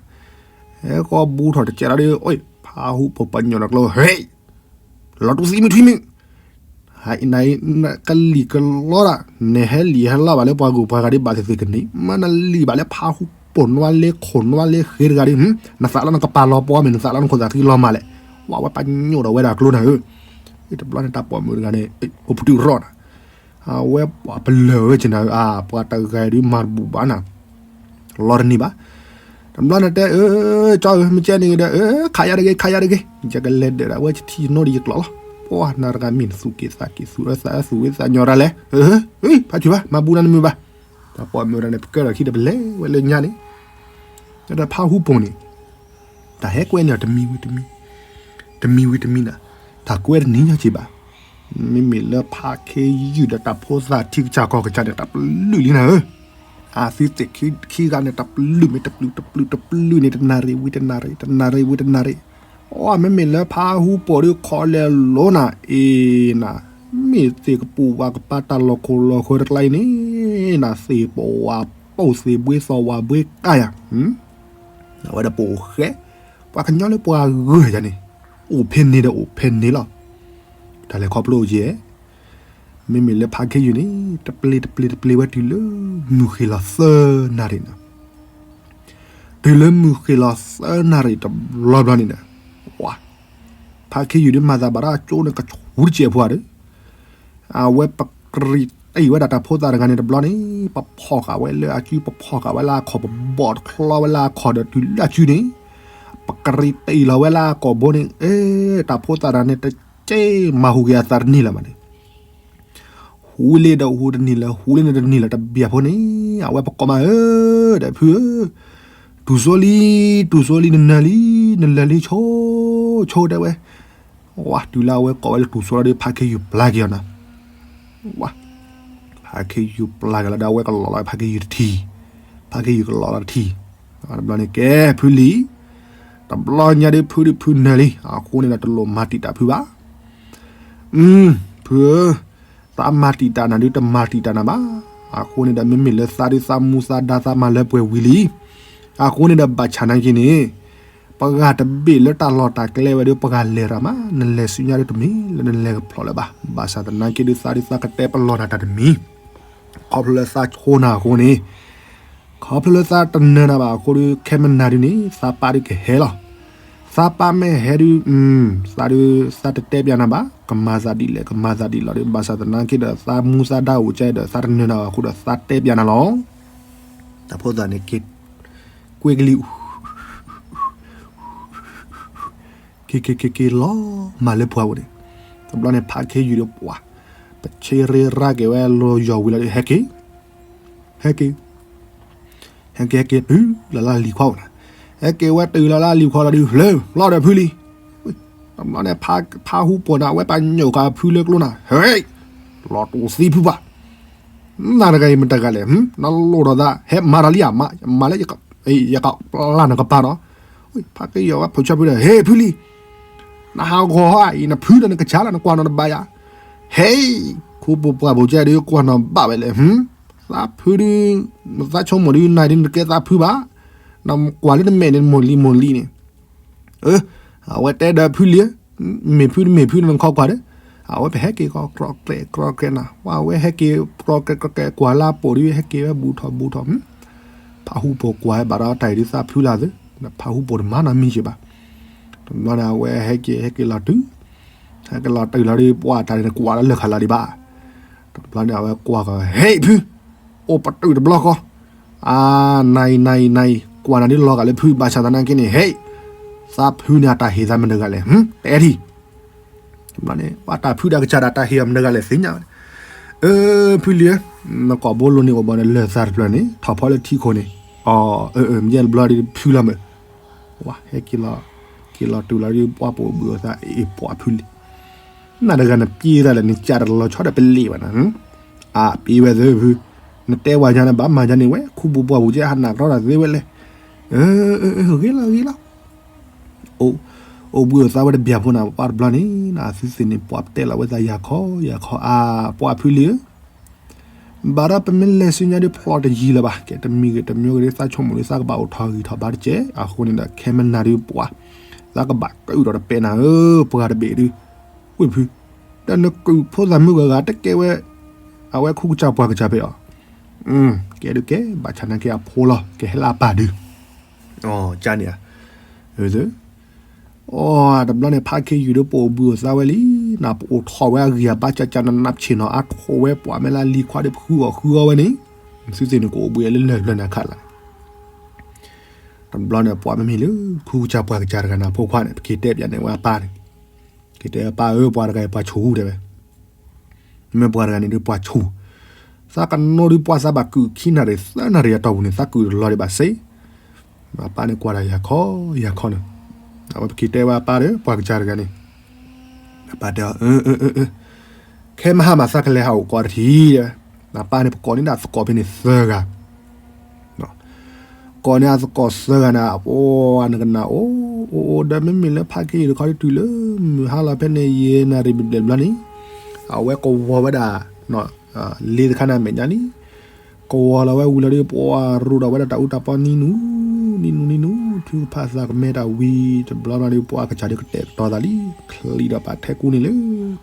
ဟဲဃီၤဘူးထီၣ်တကဲလီၤဒီး အိၣ် ဖးဟူဖိပညိၣ်ဒီးကျိ ဟ့ၣ် လီၤတူၢ်သံမုၢ်ထွံမုၢ်, နကလံၣ်ကလီဒၣ်, နဟဲလံၣ်ဟဲလီဘၣ်လၢပှၤဂုၤပှၤဂၤဒ်ဘၣ်သ့ၣ်သ့ၣ်ကန့ၢ်, မ့ၢ်နလံၣ်ဘၣ်လၢဖးဟူဖိနွါလၢခိၣ်နွါလၢဃ့တဂၤဒီး နသးလီနကပၤလီၤပှီၢ်မ့ၢ် နသးလီနခိၣ်သးသံလီၤမၢ်လဲၣ်, ဝဲပညိၣ်ဒီးဝဲဒၣ်ကျိနၤဧၢ, တဘျီန့ၣ်တၢ်ပိာ်မုၣ်တဂၤန့ၣ် အိၣ်ပတုာ်ရီၣ်နၤ အဝဲပှၤပလၢၢ်ဝဲက့ၤနၤဧၢ, ပှၤတဂၤဒုးမၤတဘူၣ်ဘၣ်နၤ, လီတန့ၢ်ဘၣ်, တဘျီန့ၣ်တဲ အၢ ကၠီဧၢ မ့ၢ်ကဲန့ၣ်ကဒီး အၢ ခးယါတဂ့ၤ ခးယါတဂ့ၤ, ယကလဲၤဒၢးဒၣ်ဝဲတထံၣ်နိဒီးယကျိာ်လီၤ, ပှၤနၤတဂၤမ့ၢ်နသူၣ်က့ၤသးက့ၤ သူၣ်အၢသးအၢ သူၣ်ဝံသးညီတၢ်လဲၣ်, ဖးထံၣ်ဘၣ် မၤဘူးနၤတမုာ်ဘၣ်, တၢ်ပိာ်မုၣ်တဂၤန့ၣ် ပကဲထီၣ်ခံဒီးပလဲၤဝဲလၢညါန့ၣ်, ဒီးဖးဟူပိာ်န့ၣ် တၢ်ဟဲကွဲန့ၣ်တမံၤဝံၤတမံၤ, တမံၤဝံၤတမံၤနၤ, တၢ်ကွဲတန့ၢ်ညီက့ၤဘၣ်, မ့မ့ၢ်လၢဖးခ့ယုၢ်ဒီးတၢ်ဖိသၣ်ထံကစၢ်ကီၢ်ကစၢ်န့ၣ် တၢ်ပလုၢ်လံနၤဧၢ, အသုသ့ၣ်ခံဂၤန့ၣ် တၢ်ပလုၢ်မ့ၢ်တပလုၢ်တပလုၢ်တပလုၢ်န့ၣ် တနၣ်ရံၣ်ဝံၤတနၣ်ရံၣ် တနၣ်ရံၣ်ဝံၤတနၣ်ရံၣ်, အမ့မ့ၢ်လၢဖးဟူပိာ်ဒီး ခီလဲၤလိနၤအ့ၣ်နၤ, မ့ၢ်သ့ၣ်ကပူၤဝါကပၤတၢ်လီၢ်ခိၣ်လီၢ်ဃၢၤတကျါအံၤန့ၣ်နၤ, သ့ၣ်ပဝါပိာ်သ့ၣ်ဘှ့သီၣ်ဝါဘှ့ကါယၤ အဝဲဒၣ်ပအိၣ်ဃဲ, ပှၤကညီလၢပှၤဂုၤယၤန့ၣ် အိၣ်ဖဲန့ၣ်ဒီးအိၣ်ဖဲန့ၣ်လီၤ, တၢ်လဲၤခီဖျိအိၣ်ကဲ, မ့မ့ၢ်လၢဖးခ့ယုၢ်န့ၣ် တပျ့ၤတပျ့ၤတပျ့ၤဝဲတုၤလၢမုၢ်ဃ့ၢ်လီၤသၢနၣ်ရံၣ်န့ၣ်, တုၤလၢမုၢ်ဃ့ၢ်လီၤသၢနၣ်ရံၣ်တဘျီဘျီန့ၣ်ဒီး, ဝါ, ဖးခ့ယုၢ်ဒီးမၤသးဘၣ်ဒီးအကၠိန့ၣ်ကဆူတကဲးဖိဧါဒီး အဝဲပကရံၣ်တံၢ်ဝဲဒၣ်တၢ်ဖိသၣ်တဂၤန့ၣ်တဘျီန့ၣ် ပဖီၣ်ဃာ်ဝဲလၢအစု ပဖီၣ်ဃာ်ဝဲလၢအခီၣ် ပဘီၣ်တချီဝဲလၢအခီၣ်ဒီးတုၤလၢအစုန့ၣ်, ပကရံၣ်တံၢ်လီၤဝဲလၢအကိာ်ဘိန့ၣ် အ့ တၢ်ဖိသၣ်တဂၤန့ၣ် တက့ၢ်မၤဟူးက့ၤအသးတန့ၢ်လၢၤဘၣ်န့ၣ် ဟူးလံဒီးဟူးတန့ၢ်လၢၤ ဟူးလံန့ၣ်တန့ၢ်လၢၤတဘျီဖိန့ၣ် အဝဲပကိးမးဧၢ, ဒီးဖုဧၢ, တူၢ်စိလံ, တူၢ်စိလံ နနၢၤလံ, နလဲၤလံ ဆိ, ဆိတဲဝဲ, ဝါ တုၤလၢအဝဲကိးဝဲလၢတူၢ်စိလံဒီး ဖးခ့ယုၢ်ပျၢ်က့ၤအီၤနၤ, ဝါ, ဖးခ့ယုၢ်ပျၢ်က့ၤလီၤဒီး အဝဲကလီၤလီၤဖးခ့ယုၢ်တထံၣ်, ဖးခ့ယုၢ်ကလီၤလီၤတထံၣ်, တဘျီန့ၣ်ကဲ ဖုလံ, တဘျီညါဒီးဖုဒီးဖုနၢၤလံ, အဃိန့ၣ်ဒီးတလိၣ်မၤတံာ်တာ်ဖုဘၣ် ဖုဧၢ, သးမၤတံာ်တာ်နၤဒုး တမၤတံာ်တာ်နၤဘၣ်. အဃိန့ၣ်ဒီး မ့မ့ၢ်လၢသးဒုး သးမူသးဒါ သးမၤလၢပှဲၤဝံၤလံ. အဃိန့ၣ်ဒီး ဘၣ်ဆၣ်နာ်က့န့ၣ် ပှၤတဘ့ၣ်လၢတၢ်လီၢ်တၢ်ကျဲဝဲဒီး ပှၤလဲၤရၤမး နလဲၤဆူညါဒုးတမ့ၢ်လၢနလဲၤကဖျိးလၢၤဘၣ်. ဘၣ်ဆၣ်သနာ်က့ဒုး သးဒုးသးကတဲပလီၢ်နၤတၢ်တမံၤ ခီဖျိလၢသးဆိနၤအဃိန့ၣ်, ခီဖျိလၢသးတနၢၤနၤဘၣ်အဃိဒီး ခဲမုၢ်နၤဒုးန့ၣ် သးပၢ်ဒုးကဟဲလီၤ. သးပၢ်မ့ၢ်ဟဲဒုး သးဒုးသးတတဲပျးနၤဘၣ်, ကမၤသးဒ်လဲၣ် ကမၤသးဒ်လဲၣ်ဒီး ဘၣ်ဆၣ်သနာ်က့ဒီး သးမူသးဒါအိၣ်ကဲဒီး သးတနၢၤနၤဘၣ်အဃိဒီး သးတဲပျးနၤလီၤ. တၢ်ဖိသၣ်န့ၣ်က့ၤ ကွ့ကလံၤ က့ၤက့ၤက့ၤက့ၤလီၤမၢ်လၢပှၢ်ပူၤန့ၣ်, တဘျီန့ၣ် ဖးခ့ယုၢ်ဒီးပှၤ ပဆ့ရ့ရါက့ၤဝဲလီၤယီၤဝံၤလီၤဒီး ဟဲက့ၤ ဟဲက့ၤ ဟဲက့ၤဟဲက့ၤတုၤလီၤလၢလံၤခွါအိၣ်နၤ, ဟဲက့ၤဝဲတုၤလီၤလၢလံၤခွါလီၤဒီး လၢလီၤဒီးဖုလံ. တဘျီန့ၣ် ဖးဟူပိာ်နၤ အဝဲပာ်ညိၣ်ဃာ်ဖုလၢကျိနၤ, ဟဲ, လီၤတူာ်သံဖုပှၤ, နၤတဂၤအံၤမတဂၤလဲၣ်, နလိၣ်ဒီးသး ဟဲမၤဒီးလံဧါ, မၤလၢ ယကပျၢ်နကပၤနီၤ. ဖါက့ယီၤဝဲဖိဆၢဖုဒီး ဟ့ၣ်ဖုလံ, နဟးဂီၤဟီအံၤ နဖုဒီးနကဆါလီၤ နကွၢ်နီၣ်တဘၣ်ယၤ. ဟဲ, ခူပူၤပှၢ်ပူၤကဲဒုးကွၢ်နီၣ်ဘၣ်ဝဲလဲၣ်, သးဖုဒုး, သးဆိကမိၣ်ဒုး နၤဒုးနကဲသးဖုဘၣ်, နကွၢ်လၢနမဲာ်န့ၣ် မိၢ်လံမိၢ်လံန့ၣ် အဝဲတဲဒီးဖုလံ, မ့ၢ်ဖုတမ့ၢ်ဖုန့ၣ် နခီကွၢ်ဒီး, အဝဲပဟဲက့ၤကီ ကြီကြဲးကြီကြဲးနၤ, ပှၤဝဲဟဲက့ၤကြီကြဲးကြီကြဲး ကွၢ်လၢပိာ်ဒုး ဟဲက့ၤဝဲဘူးထီၣ်ဘူးထီၣ်, ဖးဟူပိာ်ကွၢ်ဝဲဘၣ်ဒီးတၢ်အံၤဒုးသးဖုလၢသု, ဖးဟူပိာ်တမၤနီတမံၤက့ၤဘၣ်. တဘျီန့ၣ် အဝဲဟဲက့ၤ ဟဲက့ၤလီၤတုၤ, ဟဲက့ၤလီၤတုၤလီၤဒီး ပှၤတၢ်န့ၣ်ကွၢ်လၢလၢၢ်ခးလီၤဒံးဘၣ်. တဘျီန့ၣ် အဝဲကွၢ်ကီ ဟ့ၣ်ဖု, အိၣ်ပတုာ်တဘျီဃီ, အါ, နၤအံၤ နၤအံၤ နၤအံၤ ကွၢ်နၤဒ်လီၤဂာ်လၢဖု ဘၣ်ဆၣ်သနာ်က့န့ၣ် ဟ့ၣ်, သးဖုန့ၣ်အတၢ်ဟ့ၣ်သးမတဂၤလဲၣ်, တဲထံၣ်. တဘျီန့ၣ် ပှၤတၢ်ဖုတၢ်ကစၢ်ဒၣ်တၢ်ဟ့ၣ်အီၤမတဂၤလဲၣ်သ့ၣ်ညါဝဲ, အၢ ဖုလံ, နကိာ်ဘိလိၤန့ၣ်အိၣ်ဘၣ်န့ၣ် လၢၢ်သးတဖျၢၣ်န့ၣ် ထီၣ်ဖီလၢထံခိၣ်န့ၣ်, အၢ အၢ မ့ၢ်တဘျီဒီးဖုလီၤမၢ်, ဝဲဟဲက့ၤလီၤ, က့ၤလီၤတုၤလီၤဒီး ပှၤပိာ်ဘုၣ်အသး အ့ၣ် ပှၤဖုလံ နၤတဂၤနပျ့ၤတၢ်လဲၣ် နကးတလီၤဆီဒီးပလ့ၣ်ဘၣ်နၤ, အပျ့ၤဝဲသ့ၣ်ဖု, နတဲဝဲညါန့ၣ် ဘၣ်မၤညါန့ၣ်ဝဲ ခူပူၤပှၢ်ပူၤကဲဟးနးတြီတၢ်သ့ဝဲလဲၣ်, အၢ ဂ့ၤလီၤဂ့ၤလီၤ, အိၣ်ဘှံးအိၣ်သါဝဲတဘျီဖိနၤ ပှၤတဘျီန့ၣ် နသုသ့ၣ်န့ၣ် ပှၤပတဲလီၤဝဲသးယၤခီယၤခီ အါ ပှၤဖုလံဧၢ ဘၣ်ဒီးပမ့ၢ်လဲၤဆူညါဒီးဖျိးတယံၤလၢၤဘၣ်, ကဲတမံၤဂ့ၤတမံၤဂ့ၤဒီး သးဆိကမိၣ်ဒီးသးကဘၣ်အိၣ်ထီၣ်ဂံၢ်ထီၣ်ဘါတက့ၢ်, အဃိန့ၣ်ဒီး ခဲမနၤဒီးပှၤ, သးကဘၣ်ကုာ်ဒီးတပဲာ်နၤဧၢ, ပှၤတဘ့ၣ်ဒုး, ဝ့ၢ်ဖု, ဒီးနကုာ်ဖိသၣ်မုၣ်ဂၤဂၤတကဲဝဲ, အဝဲခူကစၢ်ပှၤကစၢ်ဖဲအီၤ, ကဲဒုးကဲ, ဘၣ်ဆၣ်နာ်က့အဖိလီၤ ကဟဲလၢအပၢ်ဒုး, ကန့ၣ်ဧါ အၢ တဘျီန့ၣ် ဖးခ့ယုၢ်ဒီးပအိၣ်ဘှံးအိၣ်သါဝဲလံ, နပအိၣ်ထီၣ်ဝဲအဂံၢ်အဘါကကနနးဆ့ၣ်နီၤ အါထီၣ်ဝဲပှၤမ့ၢ်လၢလံၤခွါဒီးဖုအီၣ်ဃုအီဝဲန့ၣ်, သုသ့ၣ်န့ၣ်ကအိၣ်ဘှံးလၢလၢၢ်ဖျၢၣ်န့ၣ်အခါလီၤ. တဘျီန့ၣ် ပှၤမ့မ့ၢ်လၢ ခူကစၢ်ပှၤကစၢ်တဂၤန့ၣ် အဖိခွါန့ၣ် ပက့ၤတဲပၠးန့ၢ်ဝဲအပၢ်န့ၣ်, က့ၤတဲအပၢ်ဧၢ ပှၤတဂၤအံၤပှၤဆူၣ်တဲဝဲ မ့ၢ်ပှၤတဂၤန့ၣ်ဒုးပှၤဆူၣ်, သးကနိဒုးပှၤသးဘၣ်ကုာ်ခံနၣ်ရံၣ်သၢနၣ်ရံၣ်အတီၢ်ပူၤန့ၣ် သးကုာ်တလီၤဒံးဘၣ်စ့ၢ်, အပၢ်န့ၣ်ကွၢ်တၢ်ယၤခီယၤခီန့ၣ်, အဝဲပက့ၤတဲဝဲအပၢ်ဒီး ပှၤကစၢ်တဂၤန့ၣ်, အပၢ်တဲအီၤ အၢ အၢ အၢ ခဲမဟါမးသးကလဲၤဟးအိၣ်ကိးတထံၣ်, အပၢ်န့ၣ်ပကိးန့ၢ်ဒၣ်သကိးဖဲန့ၣ်သၢဂၤ ကိးန့ၢ်အသကိးသၢဂၤန့ၣ် အပှၤနကနၣ်အိၣ်, အိၣ်အိၣ်ဒီးမ့မ့ၢ်လၢဖးက့ယုၢ်တခီဒုးတုၤလၢ မုၢ်ဟါလီၤဖဲန့ၣ် ယဲၢ်နၣ်ရံၣ်ဘျဲၣ်ဘျီန့ၣ်, အဝဲကဝီၤဝဲဒၣ်, လ့တခါန့ၣ်အမဲာ်ညါလံ, ကဝီၤလီၤဝဲဝံၤလီၤဒီး ပှၤရူးဒီးဝဲဒၣ်တၢ်အူတၢ်ပီနံၤနူ, နံၤနူနံၤနူ, ထုကဖၣ်သးကမဲတၢ်ဝံၤ တဘျီဘျီဒီး ပှၤကစၢ်ဒီးကတဲာ်ကတီၤသးလံ, ချံးဒီးပာ်ထဲကူန့ၣ်လၢ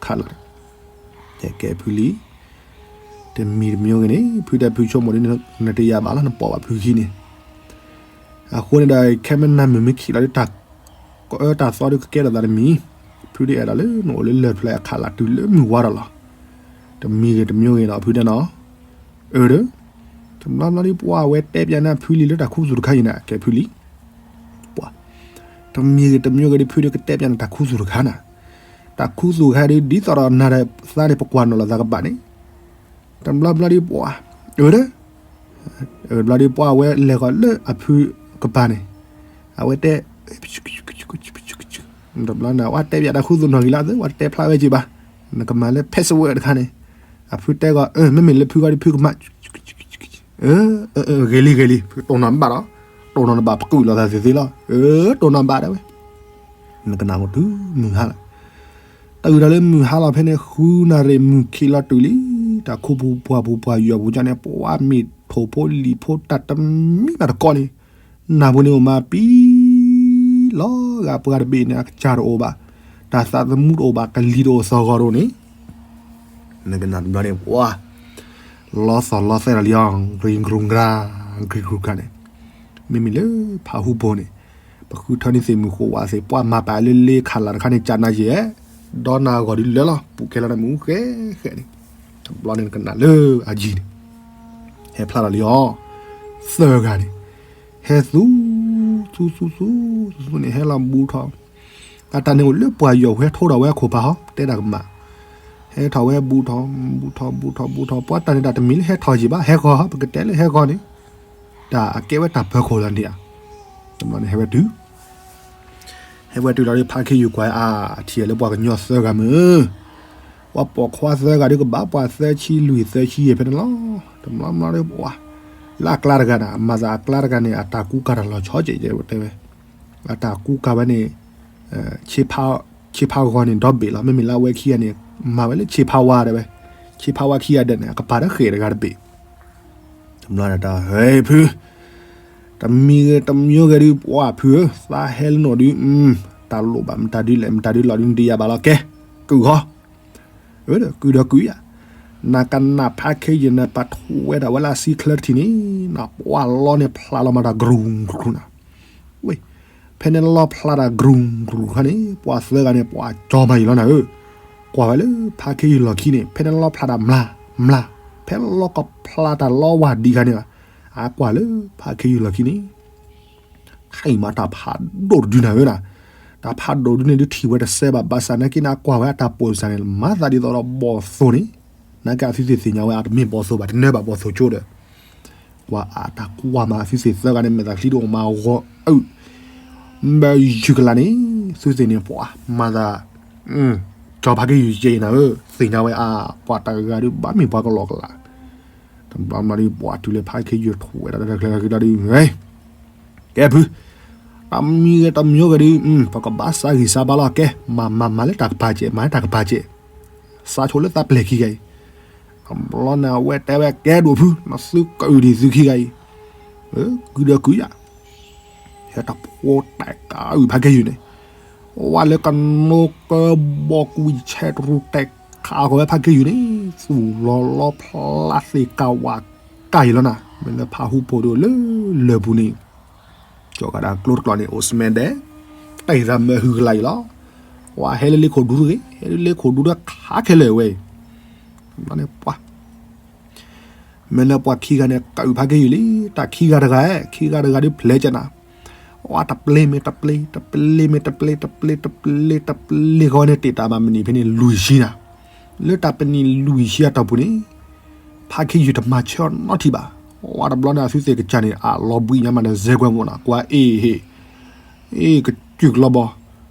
ခးလီၤ ကဲဖုလံ, တမံၤတမံၤဂ့ၤန့ၣ် ဖုတဲဖုဆိကမိၣ်ဒီး နတယၤဘၣ်လီၤ နပိာ်ဘၣ်ဖုခံန့ၣ်, အဃိန့ၣ်ဒီး ခဲမနၤမုၢ်မ့ၢ်ခံးလီၤဒီး တၢ်ကအၢတၢ်သီဒီးကကဲထီၣ်သးတမံၤ, ဖုဒုးအဲၣ်ဒိးလၢနအိၣ်လၢလၢၢ်ဖျၢၣ်အခးလီၤတုၤလၢမုၢ်ဝါဒီးလီၤ, တမံၤဂ့ၤတမံၤဂ့ၤနီၤ ဖုတဲနီၤ, အၢဒီး, တဘျီဘျီဒီး ပှၤဝဲတဲပၠးန့ၢ်ဖုလံလၢတၢ်ခူသူၣ်တခါအံၤန့ၣ် ကဲဖုလံ ပှၤ, တမံၤဂ့ၤတမံၤဂ့ၤဒီး ဖုဒီးကတဲပၠးန့ၣ် တၢ်ခူသူၣ်တခါန့ၣ်, တၢ်ခူသူၣ်တခါဒီး ဒ်သိးဒီးနၤဒီးသးန့ၣ် ပကွၢ်နီၣ်လိာ်သးကဘၣ်န့ၣ်, တဘျီဘျီဒီးပှၤ, အၢဒီး, တဘျီဒီးပှၤဝဲလဲၤဃီၤလၢအဖုကပၤန့ၣ်, အဝဲတဲ တဘျီန့ၣ် ဝဲတဲပၠးတၢ်ခူသူၣ်နီၣ်ဂံၢ်လၢအသး ဝဲတတဲဖျါဝဲက့ၤဘၣ်, နကမၤလၢ password တခါန့ၣ်, အဖုတဲဂီၤ အၢ မ့မ့ၢ်လၢဖုဂီၢ်ဒီးဖုကမၤ ဂ့ၤလံဂ့ၤလံ ဖုတိၢ်နီၣ်ဘၣ်ဒီး, တိၢ်နီၣ်နဘၣ် ပကုာ်လိာ်သးသ့သ့လီၤ, အၢ တိၢ်နီၣ်ဘၣ်ဒၣ်ဝဲ, နကနၣ်မုၢ်တုၤမုၢ်ဟါလီၤ, တၢ်အုၣ်ဒီးလၢမုၢ်ဟါလီၤဖဲန့ၣ် ဃုနၣ်ရံၣ်မုၢ်ခံးလီၤတုၤလံ, တၢ်ခူပူၤပှၢ်ပူၤပှၢ်ယွၤပူၤကန့ၣ် ပှၤမ့ၢ်ထိၣ်ဖိလံာ်ဖိတၢ်တမံၤဘၣ်တကိးန့ၣ် နၢ်ပူၤန့ၣ်အိၣ်မးပံၤလီၤ, ဂၤပှၤတဘ့ၣ်န့ၣ် အကစၢ်တအိၣ်ဘၣ်, တၢ်သးသမူတအိၣ်ဘၣ်, ကလံၤတအိၣ်သီၣ်ဂီၤတအိၣ်န့ၣ်, နကနၣ်တဘျီန့ၣ် ပှၤ, လီသီၣ်လီသဲလီၤလံအီၤ ဂ့ၤကရူၢ်ကရၢ, ဂ့ၤကရူၢ်ကရၢန့ၣ်, မ့မ့ၢ်လၢဖးဟူဖိန့ၣ်, ပဃုထၢန့ၢ်သ့ၣ်မုၢ်ဃိဝါသ့ၣ် ပှၤမၤပာ်လၢလ့ခးလၢ်တခါန့ၣ် ကနၤယဲၢ်, ဒီနၤဂီၤဒ်လၢလီၤ ပူၤကဲလီၤနမုၢ်ဃဲဃဲန့ၣ်, တဘျီန့ၣ်နကနၣ်လၢအယံၤန့ၣ်, ဟဲဖျါလီၤလံအီၤ, သၢဂၤန့ၣ်, ဟဲသူ, သူသူသူ, သူသူန့ၣ် ဟဲလီၤဘူးထီၣ်, အတၢ်န့ၣ်အိၣ်လၢပှၢ်ယွၤဟဲထိဒီးဝဲအခိၣ်ပၤဟီ တဲတၢ်ကမၣ်, ဟဲထီၣ်ဝဲဘူးထီၣ်, ဘူးထီၣ်ဘူးထီၣ်ဘူးထီၣ် ပှၤတၢ်န့ၣ်တၢ်တမံၤလၢဟဲထီၣ်ယံၤဘၣ် ဟဲဂီၤဟီ ပကတဲလၢဟဲဂီၤန့ၣ်, တၢ်အကဲဝဲတၢ်ပၢၤခိၣ်လီၤဒံးဧါ, တဘျီန့ၣ်ဟဲဝဲတုၤ ဟဲဝဲတုၤလီၤဒီး ဖးခ့ယုၢ်ကွၢ်အါ အထံၣ်လၢပှၤကညီသၢဂၤမုၢ်, ပှၤပိာ်ခွါသၢဂၤဒုးကဘၣ်ပှၤသၢဆံလွံၢ်သၢဆံယဲၢ်ဖဲန့ၣ်လီၤ. တဘျီဘျီဒီးပှၤ လၢအကျါတဂၤန့ၣ် အမၤသးအကျါတဂၤန့ၣ် အတၢ်ကူကၤတၢ်လီၤဆီကဲးတဲဝဲ, အတၢ်ကူကၤဝဲန့ၣ် ဆ့ဖးဂီၤန့ၣ် ဒီဘ့ၣ်လီၤ. မ့မ့ၢ်လၢအဝဲခံဂၤန့ၣ် မၤဝဲလၢဆ့ဖးဝါတဲဝဲ, ဆ့ဖးဝါခံဂၤဒဲးန့ၣ် အကပၤတဃဲးတဂၤတဘ့ၣ် တဘျီန့ၣ်တၢ် ဟဲဖု တမံၤဂ့ၤတမံၤဂ့ၤဒုး ပှၤဖုဧၢ သးဟဲလၢနအိၣ်ဒုး တၢ်လိၣ်ဘၣ်မတၤဒုးလဲၣ် မတၤဒုးလီၤဒုး နတယာ်ဘၣ်လီၤ ကဲ ကုၢ်ဃီ ဝဲဒီးကုၢ်ဒီးကုၢ်ယၤ, နကနၣ်ဖးခ့ယုၢ်န့ၣ် ပာ်ထူဝဲဒၣ်ဝဲလၢအစံချၢတထံၣ်န့ၣ် နပှၤလီန့ၣ်ဖျါလီၤမးတၢ်ကရူၢ်ကရူၢ်နၤ, ဝဲ ဖဲန့ၣ်လီဖျါတၢ်ကရူၢ်ကရူၢ်ခါန့ၣ် ပှၤသၢဂၤန့ၣ် ပှၤကၠီမးယံၤလီၤနၤဧၢ, ကွၢ်ဝဲလၢဖးခ့ယုၢ်လီၢ်ခံန့ၣ် ဖဲန့ၣ်လီဖျါတၢ်မျၢ်မျၢ်, ဖဲလီကဖျါတၢ်လီဝါဒံးခါန့ၣ်, အကွၢ်လၢဖးခ့ယုၢ်လီၢ်ခံန့ၣ် ထံၣ်မးတၢ်ဖးဒိၣ်တဒုနၤဧၢနၤ, တၢ်ဖးဒိၣ်ဒုန့ၣ်ဒုးထံၣ်ဝဲတစဲးဘၣ် ဘၣ်ဆၣ်နာ်က့န့ၣ် အကွၢ်ဝဲအတၢ်ပိာ်စၢ်န့ၣ် မၤသးဒ်သိးဒီးဘီၣ်သိၣ်န့ၣ်, နာ်က့အသုသ့ၣ်သ့ၣ်ညါဝဲအတမ့ၢ်ဘီၣ်သိၣ်ဘၣ် တနၢဘၣ်ဘီၣ်သိၣ်ကၠိဒီး, ကွၢ်အတၢ်ကွၢ်မးအသုသ့ၣ်သၢဂၤန့ၣ် မဲာ်သးချံတအိၣ်မးဂီၤအုၣ်, ဘၣ်ယုၢ်ကလးန့ၣ် သုသ့ၣ်န့ၣ်ပှၤမၤသး, ကၠီဖးခ့ယုၢ်ယဲအံၤနၤဧၢ, သ့ၣ်ညါဝဲအါ ပှၤတဂၤဒုးဘၣ်မ့ၢ်ပှၤကလီကလး တဘျီမးဒုးပှၤတုၤလၢဖးခ့ယုၢ်ထူၣ်ဝဲဒၣ်တၢ်တၢ်ကျဲၤလီၤက့ၤဒီးဒုး, ကဲဖု, တမံၤဂ့ၤတမံၤဂ့ၤဒုး, ပကဘၣ်စးဂံၢ်စးဘါလီၤ ကဲ, မၤမၤမၤလၢတၢ်ကပၤစဲး မၤလၢတၢ်ကပၤစဲး, စးဆိလၢသးပျဲၢ်ခံဂၤအံၤ, တဘျီန့ၣ်အဝဲတဲဝဲကဲဒိၣ်ဖု နသုကအုၣ်ဒံးသုခံဂၤအံၤ, ကုၢ်ဒီးကုၢ်ယၤ ဟဲတဖိတၢ်ကအုၣ်ဖးခ့ယုၢ်န့ၣ်, ဝဲလၢကနိကဘီကွံာ်ဆဲးတရူးတဲာ်ခးဃီၤဝဲဖးခ့ယုၢ်န့ၣ်, သူၣ်လီၤလီဖျါသ့ၣ်ကးဝးကးယံၤလီၤနၤ, မ့ၢ်လၢဖးဟူဖိဒိၣ်လၢလၢၢ်ပူၤန့ၣ်, ကၠီၤကးဒၣ်ကျိတကျီန့ၣ် အိၣ်စမဲဒဲး, တၢ်အံၤသးမၢဟုကလးအံၤလီၤ, ဝဲဟဲလၢလ့ခိၣ်ဒူတဂ့ၤ, ဟဲလၢလ့ခိၣ်ဒူတခါခဲလၢာ်ဝဲအံၤ, န့ၣ်ပှၤ မ့ၢ်လၢပှၤခံဂၤန့ၣ် ကအုၣ်ဖးခ့ယုၢ်လံ, တၢ်ခံဂၤတဂၤ, ခံဂၤတဂၤဒုးဖျဲးကနၤ, ဝဲတပျ့ၤမ့ၢ်တပျ့ၤ, တပျ့ၤမ့ၢ်တပျ့ၤ, တပျ့ၤတပျ့ၤတပျ့ၤဃီန့ၣ် တ့ၢ်တၢ်မၤမနံၤဖဲန့ၣ်လွံၢ်ဆံနၤ, လၢတၢ်ပနံၤလွံၢ်ဆံအတီၢ်ပူၤန့ၣ်, ဖးခ့ယုၢ်တမၤဆၢအီၤနီတထံၣ်ဘၣ်, ဝဲတဘျီန့ၣ်အသုသ့ၣ်ကစၢ်န့ၣ် အလီၤဘှံးညါမးဒီး စဲကွဲမုၢ်နၤ ကွၢ်အ့ၣ်ဟ့ၣ်, အ့ၣ်ကစၢၢ်ကလီဘီ,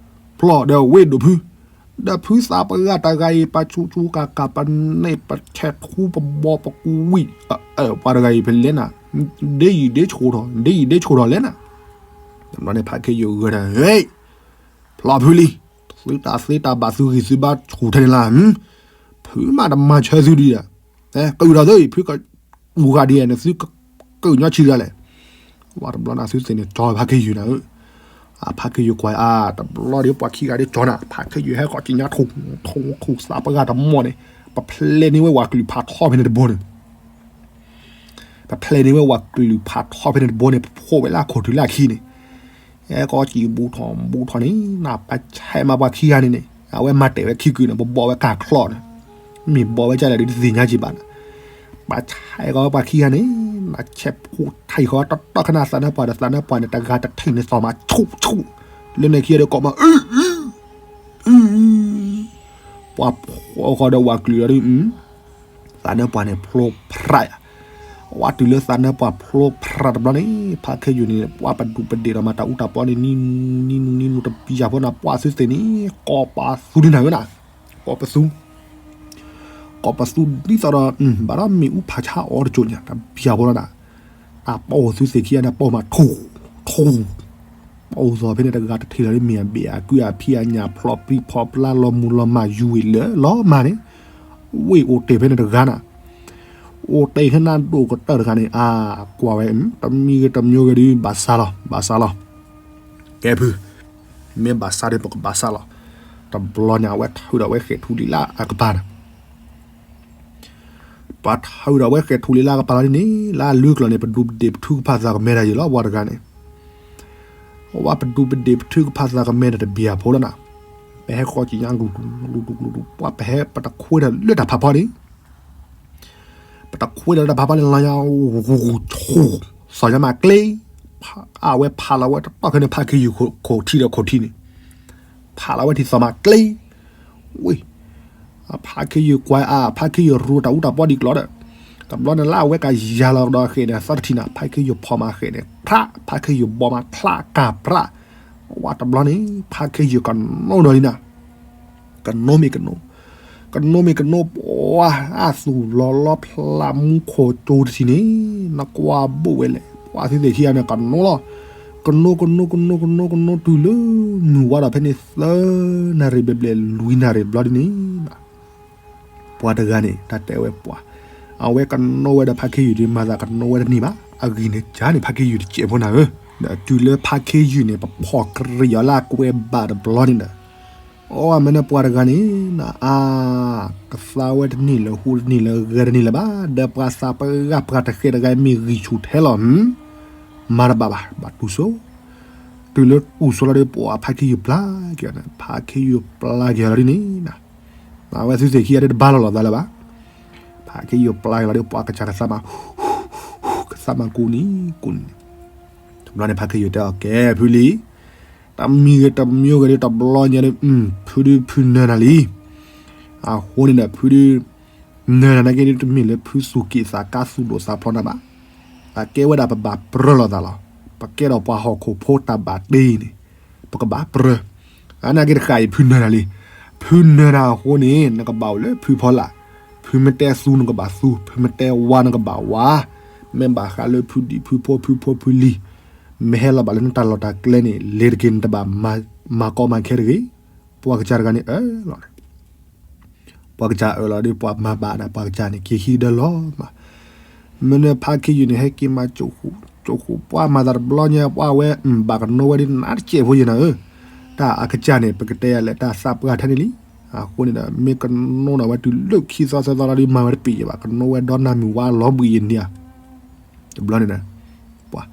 ဖျီၣ်ဒီးဝ့ၢ်ဒိၣ်ဖု ဒီးဖုသးပှၢ်တဂၤအံၤ ပဆူၣ်ဆူၣ်ကၣ်ကၣ် ပန့ၢ်ပဆဲးထူပဘီပကွံာ်, ပှၤတဂၤအံၤဖဲလဲၣ်နၤ, ဒ့ယံာ်ဒ့ဆိၣ်ထီၣ် ဒ့ယံာ်ဒ့ဆိၣ်ထီၣ်လဲၣ်နၤ, တဘျီန့ၣ်ဖးခ့ယုၢ်ဂဲၤဒီး ဟ့ၣ်, ဖျီၣ်ဖုလံ, သုတၢ်သ့တၢ်ဘၣ်သုဂံၢ်သုဘါဆူၣ်ထဲန့ၣ်လၢ, ဖုမးတမၤဆၢသုဒံးဒီး, ကယူၢ်ထီၣ်သုအံၤ ဖုက ပူၤဂၤဒ်န့ၣ်သုကကၢၣ်ညီဆံးဂၤလဲၣ်, ဝဲတဘျီန့ၣ်သုသ့ၣ်န့ၣ် ကၠီဖးခ့ယုၢ်နၤဧၢ, အဖးခ့ယုၢ်ကွၢ်အါ တဘျီဒီးပှၤခံဂၤဒ်ကၠီနၤ ဖးခ့ယုၢ်ဟဲဃီၤကံညါထူၣ်, ထူၣ်ထူၣ်သးပှၢ်တမီၢ်န့ၣ်, ပဖျဲးန့ၢ်ဝဲဝၤကလုာ်ဖးထီဖဲန့ၣ်တဘိန့ၣ် ပဖျဲးန့ၢ်ဝဲဝၤကလုာ်ဖးထီဖဲန့ၣ်တဘိန့ၣ် ပဖှိၣ်ဝဲလၢအခိၣ်ထံးလၢအခံန့ၣ်, အဲကီကံာ်ဘူးထီၣ်ဘူးထီၣ်န့ၣ် နပာ်ဆဲးမးပှၤခံဂၤန့ၣ်န့ၣ် အဝဲမၤတဲာ်ဝဲခံကုာ်န့ၣ် ပဘီၣ်ဝဲကၢ်ချီၣ်န့ၣ်, မ့ၢ်ဘီၣ်ဝဲကၢ်လဲၣ်ဒီးတသ့ၣ်ညါက့ၤဘၣ်န့ၣ်, ပာ်ဆဲးကီးဝဲပှၤခံဂၤန့ၣ်, နဆဲးဖှိၣ်ထံၣ်ဃီတတီၢ်ခနၣ်သးနၢပှၢ်ဒီးသးနၢပှၢ်န့ၣ် တဂၤတထံၣ်န့ၣ်သီၣ်မးဆူၣ်ဆူၣ်, လၢန့ၣ်ခံဂၤဒီးကိးမး ပှၤဖှိၣ်ဃီဒီးဝၤကလုာ်ဒီး သးနၢပှၢ်န့ၣ်ဖျိဖရးယၤ, ဝဲတုၤလၢသးနၢပှၢ်ဖျိဖရးတဘျီန့ၣ် ဖးခ့ယုၢ်န့ၣ် ပှၤပဒူးပဒ့ၣ်ဒီးမၤတၢ်အူတၢ်ပီန့ၣ် နံၤနံၤနံၤနံၤတပျၢ်ဖိနၤ ပှၤသုသ့ၣ်န့ၣ် ကိးပသူဒ်နၤဝဲနၤ, ကိးပသူ, ကိးပသူဒ်သိးဒီး ဘၣ်ဒီးမ့ၣ်အူဖးဆါအီၤတကၠိၣ်ညါ တပျၢ်ဖိလီၤနၤ, တၢ်ပီၣ်သုသ့ၣ်ခံဂၤန့ၣ် ပီၣ်မးထူၣ်ထူၣ် ပီၣ်သီဖဲန့ၣ်တဂၤတထံၣ်လီၤဒ်မ့ၢ်အဘ့ၣ်အကုၢ်အဖံးအညၣ်ဖျီၣ်ပြံဖီၣ်ပျါလီၤမူၤလီၤမၢ် ယူၤဝ့ၢ်လၢလီၤမၢ်န့ၣ်, ဝ့ၢ်အိၣ်တ့ၢ်ဖဲန့ၣ်တဂၤနၤ, အိၣ်တ့ၢ်ဖဲနၤဒိၣ်ကတၢၢ်တဂၤန့ၣ် အါ, ကွၢ်ဝဲ တမံၤဂ့ၤတမံၤဂ့ၤဒုး ဘၣ်ဆါလီၤ ဘၣ်ဆါလီၤ, ကဲဖု, မ့ၢ်ဘၣ်ဆါဒီးပကဘၣ်ဆါလီၤ, တဘျီန့ၣ် အဝဲထုးဒီးဝဲဃဲၤထူလံလၢအကပၤန့ၣ် ပှၤထုးဒီးဝဲဃဲၤထူလံလၢအကပၤလီၤဒ်န့ၣ် လၢအလုၢ်ကျီၢ်န့ၣ် ပဒူးပဒ့ၣ်ပထုကဖၣ်သးကမဲဒၣ်ယံၤလီၤ ပှၤတဂၤန့ၣ်, ဝဲပဒူးပဒ့ၣ်ပထုကဖၣ်သးကမဲဒၣ်တဘျီဖိလီၤနၤ, ပဟဲဃီကံညါ လူၤတူၤလူၤတူၤ ပှၤပဟဲပတခွဲဒီးလၢတၢ်ဖးဖီန့ၣ် ပတခွဲဒီးလၢတၢ်ဖးဖီန့ၣ် လီၤညါ ဂူၤဂူၤဆူၣ် သီၣ်ညါမးကျ့, အဝဲဖးလီၤဝဲတတီၢ်ခဲန့ၣ် ဖးခ့ယုၢ်ခိၣ်ထံးဒီးခိၣ်ထံးန့ၣ်, ဖးလီၤဝဲထံၣ်သီၣ်မးကျ့, ဝ့ၢ် ဖးခ့ယုၢ်ကွၢ်အါ ဖးခ့ယုၢ်ရူတၢ်အူတၢ်ပီဒ်ကျီဒီး, တဘျီန့ၣ်လၢအဝဲကယၤလီၤကဒီးဃဲၤန့ၣ် သၢထံၣ်နၤ ဖးခ့ယုၢ်ဖီၣ်မးဃဲၤန့ၣ် ဖြး ဖးခ့ယုၢ်ဘီမးဖြးကၢ်ဖြး, ဝဲတဘျီန့ၣ် ဖးခ့ယုၢ်ကနိဒီးလံနၤ, ကနိမ့ၢ်ကနိ, ကနိမ့ၢ်ကနိပှၤအသူၣ်လီၤလီဖျးမူခိၣ်ကၠိတထံၣ်န့ၣ်, နကွၢ်ဘိၣ်ဝဲလဲၣ်, ပှၤသုသ့ၣ်ခံဂၤန့ၣ် ကနိလီၤ. ကနိ ကနိ ကနိ ကနိ ကနိတုၤလၢ မုၢ်ဝါဒီးဖဲန့ၣ် သၢနၣ်ရံၣ်ဘျဲၣ်ဘျဲၣ် လွံၢ်နၣ်ရံၣ်တဘျီဒ်န့ၣ် ပှၤတဂၤန့ၣ် တၢ်တဲဝဲပှၤ, အဝဲကနိဝဲဒီးဖါခ့ယုၢ်ဒီး မၤသးကနိဝဲတန့ၢ်ဘၣ်. အဂံၢ်န့ၣ်ကၢန့ၣ် ဖါခ့ယုၢ်တစဲးဖိနၤဧၢ, ဒီးတုၤလၢဖါခ့ယုၢ်န့ၣ် ပဖီၣ်ကရံၣ်အီၤလၢအကွဲးဘၣ်တဘျီန့ၣ်ဒီး, အိၣ်မ့ၢ်န့ၣ်ပှၤတဂၤန့ၣ် အါ ကသါဝဲတန့ၢ်လၢၤ ဟူတန့ၢ်လၢၤ ဂဲၤတန့ၢ်လၢၤဘၣ်. ဒီးပှၤသးပှၢ်ဂၤ ပှၤတဃဲးတဂၤ မ့ၢ်ဂံၢ်ဆူၣ်ထဲလီၤ, မၤတဘၣ်ဘၣ်, ဘၣ်တူၢ်စိ. တုၤလၢတူၢ်စိလီၤဒီး ပှၤဖါခ့ယုၢ်ပျၢ်က့ၤအီၤန့ၣ်, ဖါခ့ယုၢ်ပျၢ်က့ၤအီၤလီၤဒ်န့ၣ်, အဝဲသုသ့ၣ်ခံဂၤဒီးတဘၣ်လီၤလီၤသးလၢၤဘၣ်. ဖါခ့ယုၢ်ပျၢ်က့ၤလီၤဒီး ပှၤကစၢ်ကသးမး ကသးမးကူန့ၣ်ကူန့ၣ်, တဘျီန့ၣ် ဖါခ့ယုၢ်တဲအီၤ ကဲ ဖုလံ, တမံၤဂ့ၤတမံၤဂ့ၤဒီး တဘျီညါဒီး ဖုဒုးဖုနၢၤနၤလံ. အဃိန့ၣ်ဒီး ဖုဒုး နၢၤနၤနာ်က့ဒီး တမ့ၢ်လၢဖုသူၣ်က့ၣ်သးကါ သူၣ်ဒိၣ်သးဖျိးနၤဘၣ်. အကဲဝဲဒၣ်ပဘၣ်ပြၢလိာ်သးလီၤ. ပကဲထီၣ်ပှၤဟီၣ်ခိၣ်ဖိတၢ်ဘၣ်တ့န့ၣ်, ပကဘၣ်ပြၢ. အနာ်က့တဃၣ်အံၤ ဖုနၢၤနၤလံ. ဖုနၢၤနၤအဃိန့ၣ် နကဘၣ်အိၣ်လၢဖုဖီလာ်, ဖုမ့ၢ်တဲသူနကဘၣ်သူ, ဖုမ့ၢ်တဲဝါနကဘၣ်ဝါ, မ့ၢ်ဘၣ်ဃးလၢဖုဒံၣ်ဖုဖိ ဖုဖိဖုလံၤ, မ့ၢ်ဟဲလီၤဘၣ်လၢနတၢ်လီၢ်တၢ်ကျဲန့ၣ် လ့ၤတက့ၤ နတဘၣ်မၤကီမၤခဲတဂ့ၤ. ပှၤကစၢ်တဂၤန့ၣ် အၢၣ်လီၤန့ၣ် ပှၤကစၢ်အၢၣ်လီၤဒီး ပှၤမၤဘၣ်ဒၣ် ပှၤကစၢ်န့ၣ် က့ၤခံကဒါလီၤမး. မ့ၢ်န့ၣ်ဖါခ့ယုၢ်န့ၣ် ဟဲက့ၤမၤကၠိၣ်ဃူ ကၠိၣ်ဃူ ပှၤမၤသးတဘျီညါ ပှၤဝဲ ဘၣ်ကနိဝဲဒ်နါတစဲးဖိယဲၢ်နၤဧၢ, တၢ်အကစၢ်န့ၣ် ပကတဲယၤလဲၣ် တၢ်သးပှၢ်ထဲန့ၣ်လံ. အဃိန့ၣ်ဒီး မ့ၢ်ကနိနၤဝဲတုၤလၢခံသီသၢသီလီၤဒီး မၤဝဲတပ့ၤယဲၢ်ဘၣ်, ကနိဝဲဒီနၤမုၢ်ဝါလီၤဘှံးယဲၢ်န့ၣ်ဧါ. တဘျီန့ၣ်ဒီး ပှၤ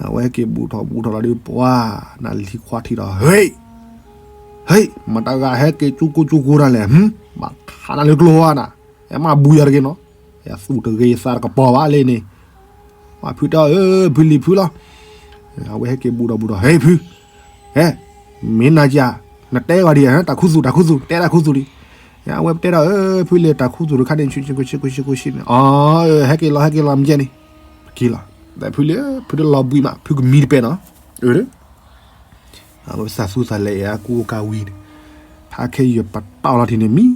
အဝဲဟဲက့ၤဘူးထီၣ်ဘူးထီၣ်လီၤဒီး ပှၤ နလံၤခွါထံၣ်ဒီး ဟ့ၣ် ဟ့ၣ် မတၤဂၤဟဲက့ၤကၠူကိကၠူကိတၢ်လဲၣ်, ဘၣ်ခးနၤလၢကျိဧါနၤ, ဟဲမၤဘူးယၤတဂ့ၤနီၤ, ယသူၣ်တဂ့ၤယသးတကပီၤဘၣ်လၢန့ၣ်, ပှၤဖုတဲအီၤ ဖုလံၤဖုလီၤ. အဝဲဟဲက့ၤဘူးဒီးဘူးဒီး ဟ့ၣ်ဖု ဟဲ မ့ၢ်နၤကၢ် နတဲဂီၤဒံး တၢ်ခူသူၣ် တၢ်ခူသူၣ် တဲတၢ်ခူသူၣ်ဒံး, အဝဲတဲဒီး ဖုလံၤ တၢ်ခူသူၣ်တခါန့ၣ် ဆူဆူဆူဆူန့ၣ် အ ဟဲက့ၤလီၤ ဟဲက့ၤလီၤ မ့ၢ်ကဲန့ၣ်, က့ၤလီၤ, ဖုလံၤ ဖုတလီၤဘှံးမး ဖုကမံတပဲနီၤ, အဝဲသးသူသးလဲၤအကူအကၤဝံၤန့ၣ်, ဖါခ့ယုၢ်ပတီၢ်လီၤထံးန့ၣ် မံ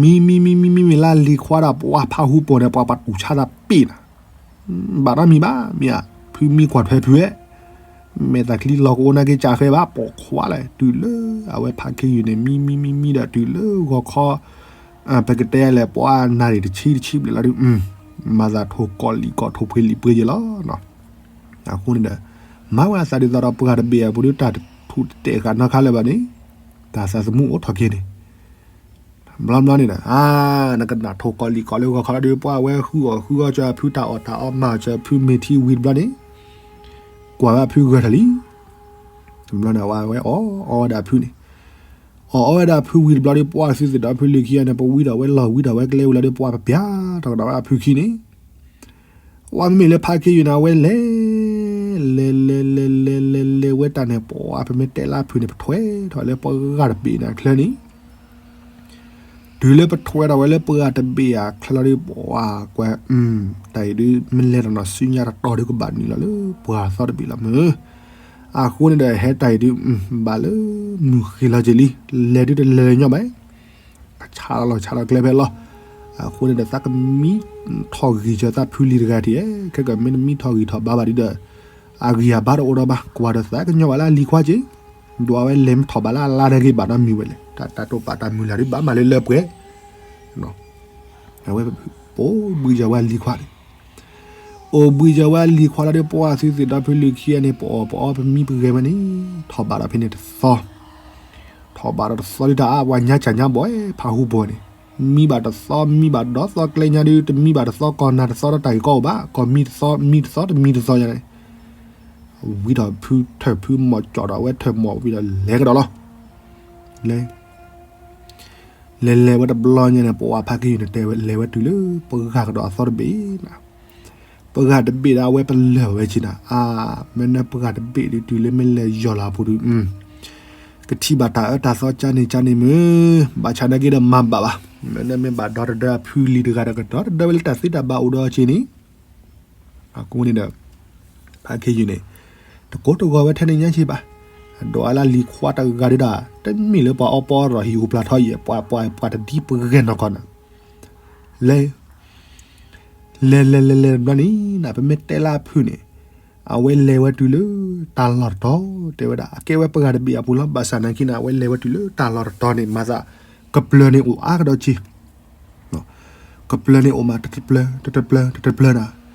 မံ မံ မံ မံ မံ မံ လၢလံၤခွါဒီး ပှၤဖးဟူပိာ်န့ၣ် ပှၤပှၤတူၢ်ဆါသးပ့ၢ်နၤ, ဘၣ်နီတမံၤဘၣ် မ့ၢ်ဧါ, ဖုမံကွၢ်ထွဲဖုဝဲ, မဲာ်သးချံလီၤကအိၣ်နာ်က့ၤကၢ်ဃဲဘၣ် ပိာ်ခွါလဲၣ်, တုၤလၢအဝဲဖါခ့ယုၢ်န့ၣ် မံ မံ မံ မံဒီး တုၤလၢဂီၤခီ ပကတဲလဲၣ် ပှၤနၣ်ရံၣ်တဆံတဆံဘျဲၣ်လီၤဒီး မၤသးထိၣ်ကီၢ်လံၣ်ကီၢ် ထိၣ်ဖှ့လံာ်ပှ့ၤယဲၢ်လီၤ. အဃိန့ၣ်ဒီး မၤဝဲအသးဒ်သိးဒီး ပှၤတဘ့ၣ်အပူၤဒီး တၢ်ထူၣ်တတဲာ်ဃာ်နီၢ်ခါလၢၤဘၣ်န့ၣ်, တၢ်သးသမူအိၣ်ထီၣ်က့ၤန့ၣ် ဘျီဘျီန့ၣ်ဒီး အါ နကနၣ်ထိၣ်ကီၢ်လံၣ်ကီၢ်လၢဂီၤခီလီၤဒီး ပှၤဝဲဃုအီၣ်ဃုအီစၢၤဖုတၢ်အီၣ်တၢ်အီ မၤစၢၤဖုမ့ၤထံဝံၤတဘျီန့ၣ်, ကွၢ်ဝဲဖုဂၢၢ်ထီၣ်လံ. တဘျီန့ၣ် ဝဲအီၣ်အီဝဲဒၣ်ဖုန့ၣ်, အီၣ်အီဝဲဒၣ်ဖုဝံၤတဘျီဒီး ပှၤသုသ့ၣ်ဒီးဖုလံၤခံဂၤန့ၣ် ပဝံဒီးဝဲလီၢ်ဝံဒီးဝဲကျဲဝံၤလီၤဒီး ပှၤပပျၢ်ထီၣ်ကဒီးဝဲဖုခံန့ၣ်, ဝဲမ့မ့ၢ်လၢဖါခ့ယုၢ်န့ၣ် အဝဲလဲၤ လဲၤ လဲၤ လဲၤ လဲၤ လဲၤ လဲၤဝဲတၢ်န့ၣ် ပှၤပမ့ၢ်တဲလၢဖုန့ၣ် ပထွဲထီၣ်လၢပှၤဂၤတဘ့ၣ်န့ၣ်ချၢန့ၣ် တုၤလၢပထွဲထီၣ်ဝဲလၢပှၤဂၤတဘ့ၣ်အချၢလီၤဒီး ပှၤကွဲး တၢ်အံၤဒုး မ့ၢ်လဲၤတၢ်နီၢ်ဆူညါတတီၤဒီး ကဘၣ်နုာ်လီၤလၢပှၤသီတဘ့ၣ်လီၤမ့ၢ်. အဃိန့ၣ်ဒီး ဟဲတၢ်အံၤဒုး ဘၣ်လၢမုၢ်ဃ့ၢ်လီၤက့ၤလံ, လဲၤဒုးတလဲၤလၢၤညီဘၣ်, ဆးလီၤဆးလီၤကျဲဖဲလီၤ. အဃိန့ၣ်ဒီး သးကမံထီၣ်ဂံၢ်စၢၤသးဖုလံၤတဂၤထံၣ်, ခဲကမ့ၢ်တမံထီၣ်ဂံၢ်ထီၣ်ဘါဘၣ်ဒုးဒီး အဂံၢ်အဘါတအိၣ်ဒီးဘၣ်, ကွၢ်ဒီးသးကညီဘၣ်လၢအလံၤခွါက့ၤ, ဒွးဝဲလဲၤမ့ၢ်ထီၣ်ဘးလၢအလါဒဲက့ၤဘၣ်နီတမံၤဝဲလဲၣ်, တၢ်တိာ်ပာ်တၢ်မုၢ်လၢ်ဒုးဘၣ်မၤလၢလၢပှဲၤ, အဝဲအိၣ်ဘှံးစၢၤဝဲအလံၤခွါန့ၣ်, အိၣ်ဘှံးစၢၤဝဲအလံၤခွါလီၤဒီး ပှၤသုသ့ၣ်ဒီးဖုလံၤခံဂၤန့ၣ် ပအီၣ်ပအီ ပမံပဂဲၤဝဲန့ၣ်, ထီၣ်ဘးဒီးဖဲန့ၣ်တသီ ထီၣ်ဘးဒီးတသီဒုးတၢ်အါ ပှၤညါစၢ်ညါဘီၣ် ဖးဟူဘီၣ်န့ၣ်, မံဘၣ်တသီ မံဘၣ်ဒီသီကျဲညါဒုး တမံဘၣ်တသီ ကီၢ်နၢ်တသီဒီးတၢ်ဂ့ၢ်ကီအိၣ်ဘၣ်, ကီၢ်မံတသီ မံတသီ တမံတသီညါန့ၣ်, ဝံထီၣ်ဖုထၢၣ်ဖုမီၢ်ကၠီၣ်ဒီး အဝဲထၢၣ်မီၢ်ဝံဒီးလဲၤကဒီးလီၤ. လဲၤ လဲၤလဲၤဝဲတဘျီညါန့ၣ် ပဝဲဖါခ့ယုၢ်န့ၣ် တဲဝဲလဲၤဝဲတုၤလၢ ပှၤဂၤကဒီးအသီတဘ့ၣ်နၤ, ပှၤဂၤတဘ့ၣ်ဒီး အဝဲပလၢၢ်ဝဲက့ၤနၤ, အါ မ့ၢ်နပှၤဂၤတဘ့ၣ်ဒုး တုၤလၢမ့ၢ်လဲၤယီၢ်လီၤအပူၤဒုး ကထံၣ်ဘၣ်တၢ်အၢတၢ်သီကၢ်န့ၣ်ကၢ်န့ၣ်မ့ၢ်, ဘၣ်ဆၣ်နာ်က့ဒီးမၤဘၣ်ဘၣ်, မ့ၢ်နမ့ၢ်ဘၣ်ဒီတဒၢအဖုလံၤတဂၤဒီး ကဒီတဒၢဝဲလၢတၢ်သ့တၢ်ဘၣ်အိၣ်ဒီးက့ၤန့ၣ်, အဃိန့ၣ်ဒီး ဖါခ့ယုၢ်န့ၣ် တကိးတဂီၤဝဲထဲန့ၣ်ညါက့ၤဘၣ်, ဒိးအါလၢလံၤခွါတဂၤဒုဒၣ် တမ့ၢ်လၢပှၤအီပီရီၤဟံၣ်ဟူးဖျါထီၣ်အံၤ ပှၤ ပှၤ ပှၤတဒံပဂဲၤနီၢ်ကီၢ်နၤ လဲၤ လဲၤလဲၤလဲၤလဲၤတဘျီန့ၣ် ပမ့ၢ်တဲလၢအဖုၣ်န့ၣ် အဝဲလဲၤဝဲတုၤလၢတၢ်လီၢ်တတီၤ တဲဝဲဒၣ် အကဲဝဲပှၤတဘ့ၣ်အပူၤလီၤ. ဘၣ်ဆၣ်နာ်က့န့ၣ် အဝဲလဲၤဝဲတုၤလၢတၢ်လီၢ်တတီၤန့ၣ် မၤသး ကပျၢၤန့ၣ်အိၣ်အါကဒီးက့ၤ ကပျၢၤန့ၣ်အိၣ်မး တတပျၢၤ တတပျၢၤ တတပျၢၤနၤ.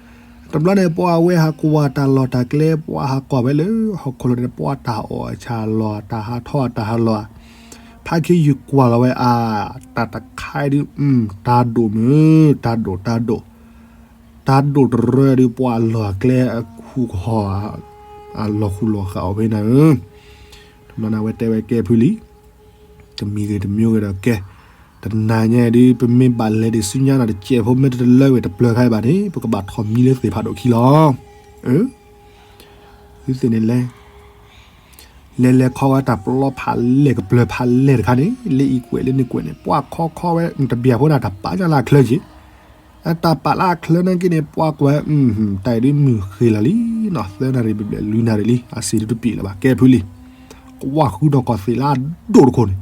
တဘျီန့ၣ် ပှၤအဝဲဟးကွၢ်တၢ်လီၢ်တၢ်ကျဲ ပှၤဟးကွၢ်ဝဲလၢဟီၣ်ခိၣ်လိၤန့ၣ် ပှၤတၢ်အီၣ်အဆၣ်လီၢ် တၢ်ဟးထီၣ်အတၢ်ဟးလီၢ် ဖါခ့ယုၢ်ကွၢ်လီၤဝဲအါ တၢ်တခါဒု တၢ်ဒိၣ်မုၢ် တၢ်ဒိၣ် တၢ်ဒိၣ် တၢ်ဒိၣ်တရၢဒု ပှၤအလီၢ်အကျဲအဃူကဟီၣ် အလီၢ်ဃူလီၢ်ဃာ်အီၤဖဲနၤဧၢ. တဘျီန့ၣ် အဝဲတဲဝဲကဲဖုလံ တမံၤဂ့ၤတမံၤဂ့ၤဒီးကဲ တနၤညါဒု ပမ့ၢ်ဘၣ်လဲၤဒံးဆူညါနၤတစဲးဖိ မ့ၢ်တတလၢဝဲတပျၢၤခါအံၤဘၣ်န့ၣ် ပကဘၣ်ထီၣ်မံလၢသ့ၣ်ဖးဒိၣ်ခံလီၤ. အၢ သုသ့ၣ်န့ၣ်လဲၤ လဲၤလဲၤခီဝဲတၢ်ပျီဖးလဲၢ်ကပျၢၤဖးလဲၢ်တခါန့ၣ် လၢအံၤကွဲးလၢန့ၣ်ကွဲးန့ၣ် ပှၤခီခီဝဲတဘျီဖိန့ၣ် တၢ်ပာ်ညါလၢအချၢက့ၤ အတၢ်ပာ်လၢအချၢနာ်က့န့ၣ် ပှၤကွၢ် တၢ်အံၤဒုမုၢ်ဃ့လီၤလံနီၤ သၢနၣ်ရံၣ်ဘျဲၣ်ဘျဲၣ် လွံၢ်နၣ်ရံၣ်လံ အစ့ဒုတပံးလၢၤဘၣ် ကဲဖုလံ ကွၢ်ဃုနီၢ်ကီၢ်သ့ၣ်လၢအဒိၣ်တခိၣ်န့ၣ်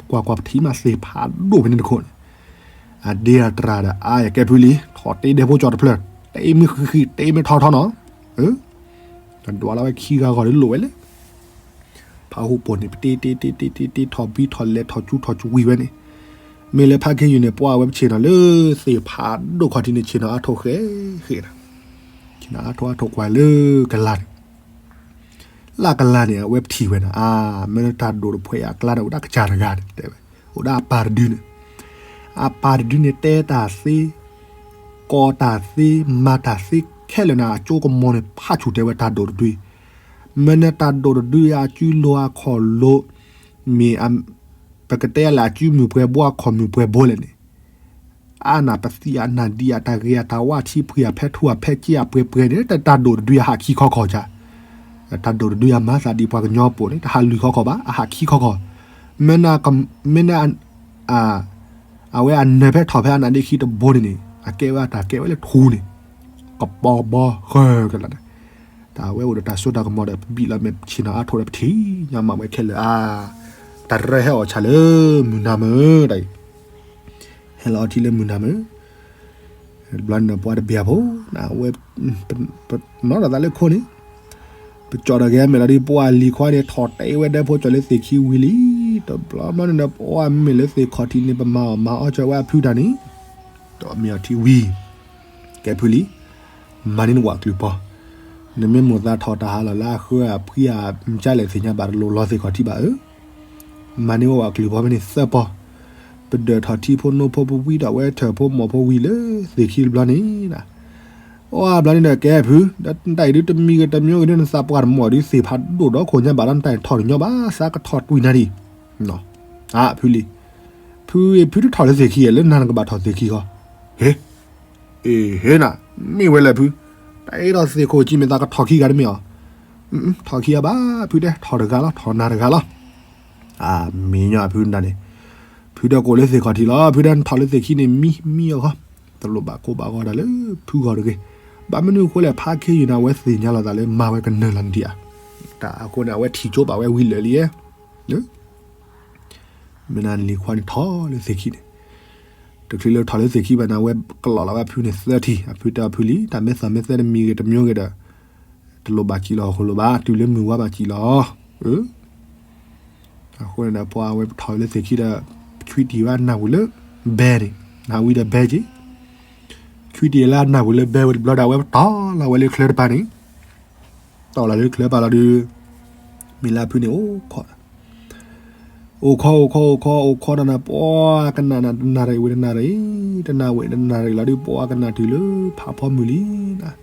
ပကွၢ်ကွၢ်ပထံၣ်မးသ့ၣ်ဖးဒိၣ်ဖဲန့ၣ်တခိၣ်န့ၣ် အဒ့အတြၢ်ဒီးအါယကဲဖုလံ ထီၣ်တ့ဒဲဖိကၠီတဖျၢၣ် တ့မ့ၢ်ဃံဃံ တ့မ့ၢ်ထီထီနီၤ တဒွးလီၤဝဲခံဂၤဂီၢ်ဒုလိၣ်ဝဲလၢ ဖးဟူပိာ်န့ၣ် ပတ့တ့တ့တ့တ့တ့ ထီၣ်ဘံထီၣ်လဲၤထီၣ်ကၠူထီၣ်ကၠူဝံၤဝဲန့ၣ် မ့ၢ်လၢဖါခ့ယုၢ်န့ၣ် ပှၤဝဲပဆ့ၣ်နီၤလၢသ့ၣ်ဖးဒိၣ်ခီၣ်ထံးန့ၣ် ဆ့ၣ်နီၤအါထီၣ်ဃဲဃဲနီၤ ဆ့ၣ်နီၤအါထီၣ်အါထီၣ်ကွၢ်လၢကလါန့ၣ် လၢကလါန့ၣ် အဝဲပထံၣ်ဝဲနီၤ အါ မ့ၢ်လၢတၢ်ဒိၣ်တဖှဲးအကျါန့ၣ် အိၣ်ဒၣ်ကစၢ်တဂၤန့ၣ် တဲဝဲ အိၣ်ဒၣ်အပၢ်တဒုန့ၣ် အပၢ်တဒုန့ၣ် တဲတၢ်သ့ ကိးတၢ်သ့ မၤတၢ်သ့ခဲလၢာ်န့ၣ် အကၠိကမီၤန့ၣ် ဖးဆူၣ်တဲဝဲတၢ်ဒိၣ်တဒု မ့ၢ်နတၢ်ဒိၣ်တဒုအံၤ အစုလိၤအခီၣ်လိၤ မ့ၢ် ပကတဲလဲၣ် အစုမုၢ်ပှဲၤဘိ အခီၣ်မုၢ်ပှဲၤဘိလဲၣ်န့ၣ် အါနၢ်ပသံၣ်အနၢ်ဒံးအတၢ်ဂ့ၤအတၢ်ဝါ ထံဖှံအဖဲထူအဖဲက့အပှဲၤပှဲၤန့ၣ် တၢ်ဒိၣ်တဒုအဟးခံခီခီၣ်ကါ တၢ်ဒိၣ်တဒုအမၤသးဒ်ပှၤကညီပိာ်န့ၣ် တဟးလွံၢ်ခီခီၣ်ဘၣ် အဟးခံခီခီၣ် မ့ၢ် မ့ၢ် အဝဲအနၢၤဖဲထီၣ်ဖဲအနၢ်ဒ့ခံတဘိန့ၣ်န့ၣ် အကဲဝဲအတၢ်ကဲဝဲလၢထူန့ၣ် ကပီၤဘီဃၢကလးန့ၣ် တၢ်ဝဲအိၣ်ဒီးတၢ်စိတၢ်ကမီၤဒီး ပဘံၣ်လီၤမဲာ်ဆ့ၣ်နီၤအါထီၣ်ဒီးပထံၣ်ညါမးဝဲခဲလၢာ်ဧါ တၢ်ရၢဟဲအီၣ်ဆၣ်လၢမုၢ်နၤမၢ်တၢ်အံၤ ဟဲလီၤအီထံလၢမုၢ်နၤမၢ် တဘျီန့ၣ်ဒီးပှၤတဘၣ်ဖိ အဝဲ ပနီၣ်ဒီးသးလၢခိၣ်န့ၣ် ပကၠီၣ်ဒီးဂဲၤမဲာ်လီၤဒုး ပှၤလံၤခွါန့ၣ် ထီၣ်တဲဝဲဒၢဖိကၠီၣ်လၢသ့ၣ်ခံဝံၤလံ တဘျီဘျီန့ၣ်ဒီး ပှၤမ့မ့ၢ်လၢသ့ၣ်ခီၣ်ထံးန့ၣ် ပမၤအီၣ်မၤအီၣ်ကၠီၣ်ဝဲအဖုတၢ်န့ၣ် ဒီးမ့ၢ်အီထံဝံၤ ကဲဖုလံ မၤန့ၢ်နဝဲကျုၤပီၤ နမ့ၢ်မိၣ်သးထီၣ်တၢ်ဟးလီၤလၢအဃၢအဖုအမၢလၢသ့ၣ်ညါဘၣ်တလိၣ်လီၤသ့ၣ်ခီၣ်ထံးဘၣ်ဧၢ မၤန့ၢ်ဝဲကျုၤပီၤဖဲန့ၣ်သၢပီၤ ပဒၢးထီၣ်ထံဖိနိဖိပဝံဒီးဝဲထၢၣ်ဖိမိၢ်ဖိဝံၤလၢသ့ၣ်ခံတဘျီန့ၣ် အိၣ်ဘျီန့ၣ်ဒီးကဲဖု ဒီးနတၢ်အံၤဒုးတမံၤဂ့ၤတမံၤဂ့ၤဒုး နသးပှၢ်တမီၢ်ဒုးသ့ၣ်ဖးဒိၣ်ဒီးခိၣ်ညါဘၣ်ဒီး နတၢ်အံၤထီၣ်တညီဘၣ် သးကထီၣ်တွံၢ်နၤဒံး အါဖုလံ ဖုအံၤ ဖုတထီၣ်လၢသ့ၣ်ခံဧါ လၢနၤနကဘၣ်ထီၣ်သ့ၣ်ခံဃီ ဟ့ အ့ ဟ့နၤ မ့ၢ်ဝဲလဲၣ်ဖု တၢ်အဲၣ်ဒိးသ့ၣ်ခိၣ်ကံမ့ၢ်သးကထီၣ်ခံဂၤတမ့ၢ်အီၤ ထီၣ်ခံဂၤဘၣ် ဖုတဲ ထီၣ်တဂၤလီၤ ထီၣ်နၤတဂၤလီၤ အမ့ၢ်ညီဖုနၤန့ၣ် ဖုဒီးကအိၣ်လၢသ့ၣ်ခီၣ်ထံးလီၤ ဖုဒီးနထီၣ်လၢသ့ၣ်ခံန့ၣ် မံ မံအီၤဃီ တလိၣ်ဘၣ်ကိးဘၣ်ဂီၤတၢ်လၢဖုဂီၢ်တဂ့ၤ ဘၣ်မနုၤအဃိလဲၣ် ဖါခ့ယုၢ်န့ၣ် အဝဲသ့ၣ်ညါလီၤသးလၢမၤဝဲကနၢၤလီၤနဒံးဧါ တၢ်အဃိန့ၣ် အဝဲထံၣ်ကၠိဘၣ်ဝဲဝံၤလၢာ်လံ မ့ၢ်နၤလံၤခွါန့ၣ်ထီၣ်လၢသ့ၣ်ခံန့ၣ် တချုးလၢထီၣ်လၢသ့ၣ်ခံဘၣ်န့ၣ် အဝဲကလီၤလီၤဝဲဖုန့ၣ်သၢထံၣ် အဖုတဲအီၤဖုလံ တၢ်မ့ၢ်သီမ့ၢ်သဲတမံၤဂ့ၤတမံၤဂ့ၤဒီး တလိၣ်ဘၣ်စံၣ်လီၤဟီၣ်ခိၣ်လိၤဘၣ် တုၤလၢမုၢ်ဝါဘၣ်စံၣ်လီၤ အဃိန့ၣ်ဒီး ပှၤအဝဲပထီၣ်လၢသ့ၣ်ခံဒီး ဆွံတံၢ်ဝဲအနၢ်ပူၤလၢ ဘဲန့ၣ် နၢ်ဝံၤဒီးဘဲက့ၤ ဆွံတံၢ်လၢအနၢ်ပူၤလၢဘဲဝဲတဘျီဒီး အဝဲပတီၢ်လီၤဝဲလၢချၢတပၤန့ၣ် တီၢ်လီၤလၢချၢပၤလီၤဒုး မ့ၢ်လၢအဖုန့ၣ်အိၣ်ခိး အိၣ်ခိး အိၣ်ခိး အိၣ်ခိး အိၣ်ခိးတၢ်န့ၣ် ပှၤကနၣ်နၤတနၣ်ရံၣ်ဝံၤတနၣ်ရံၣ် တနၣ်ဝံၤတနၣ်ရံၣ်လီၤဒုး ပှၤကနၣ်တုၤလၢဖးဖီမုၢ်လံနၤ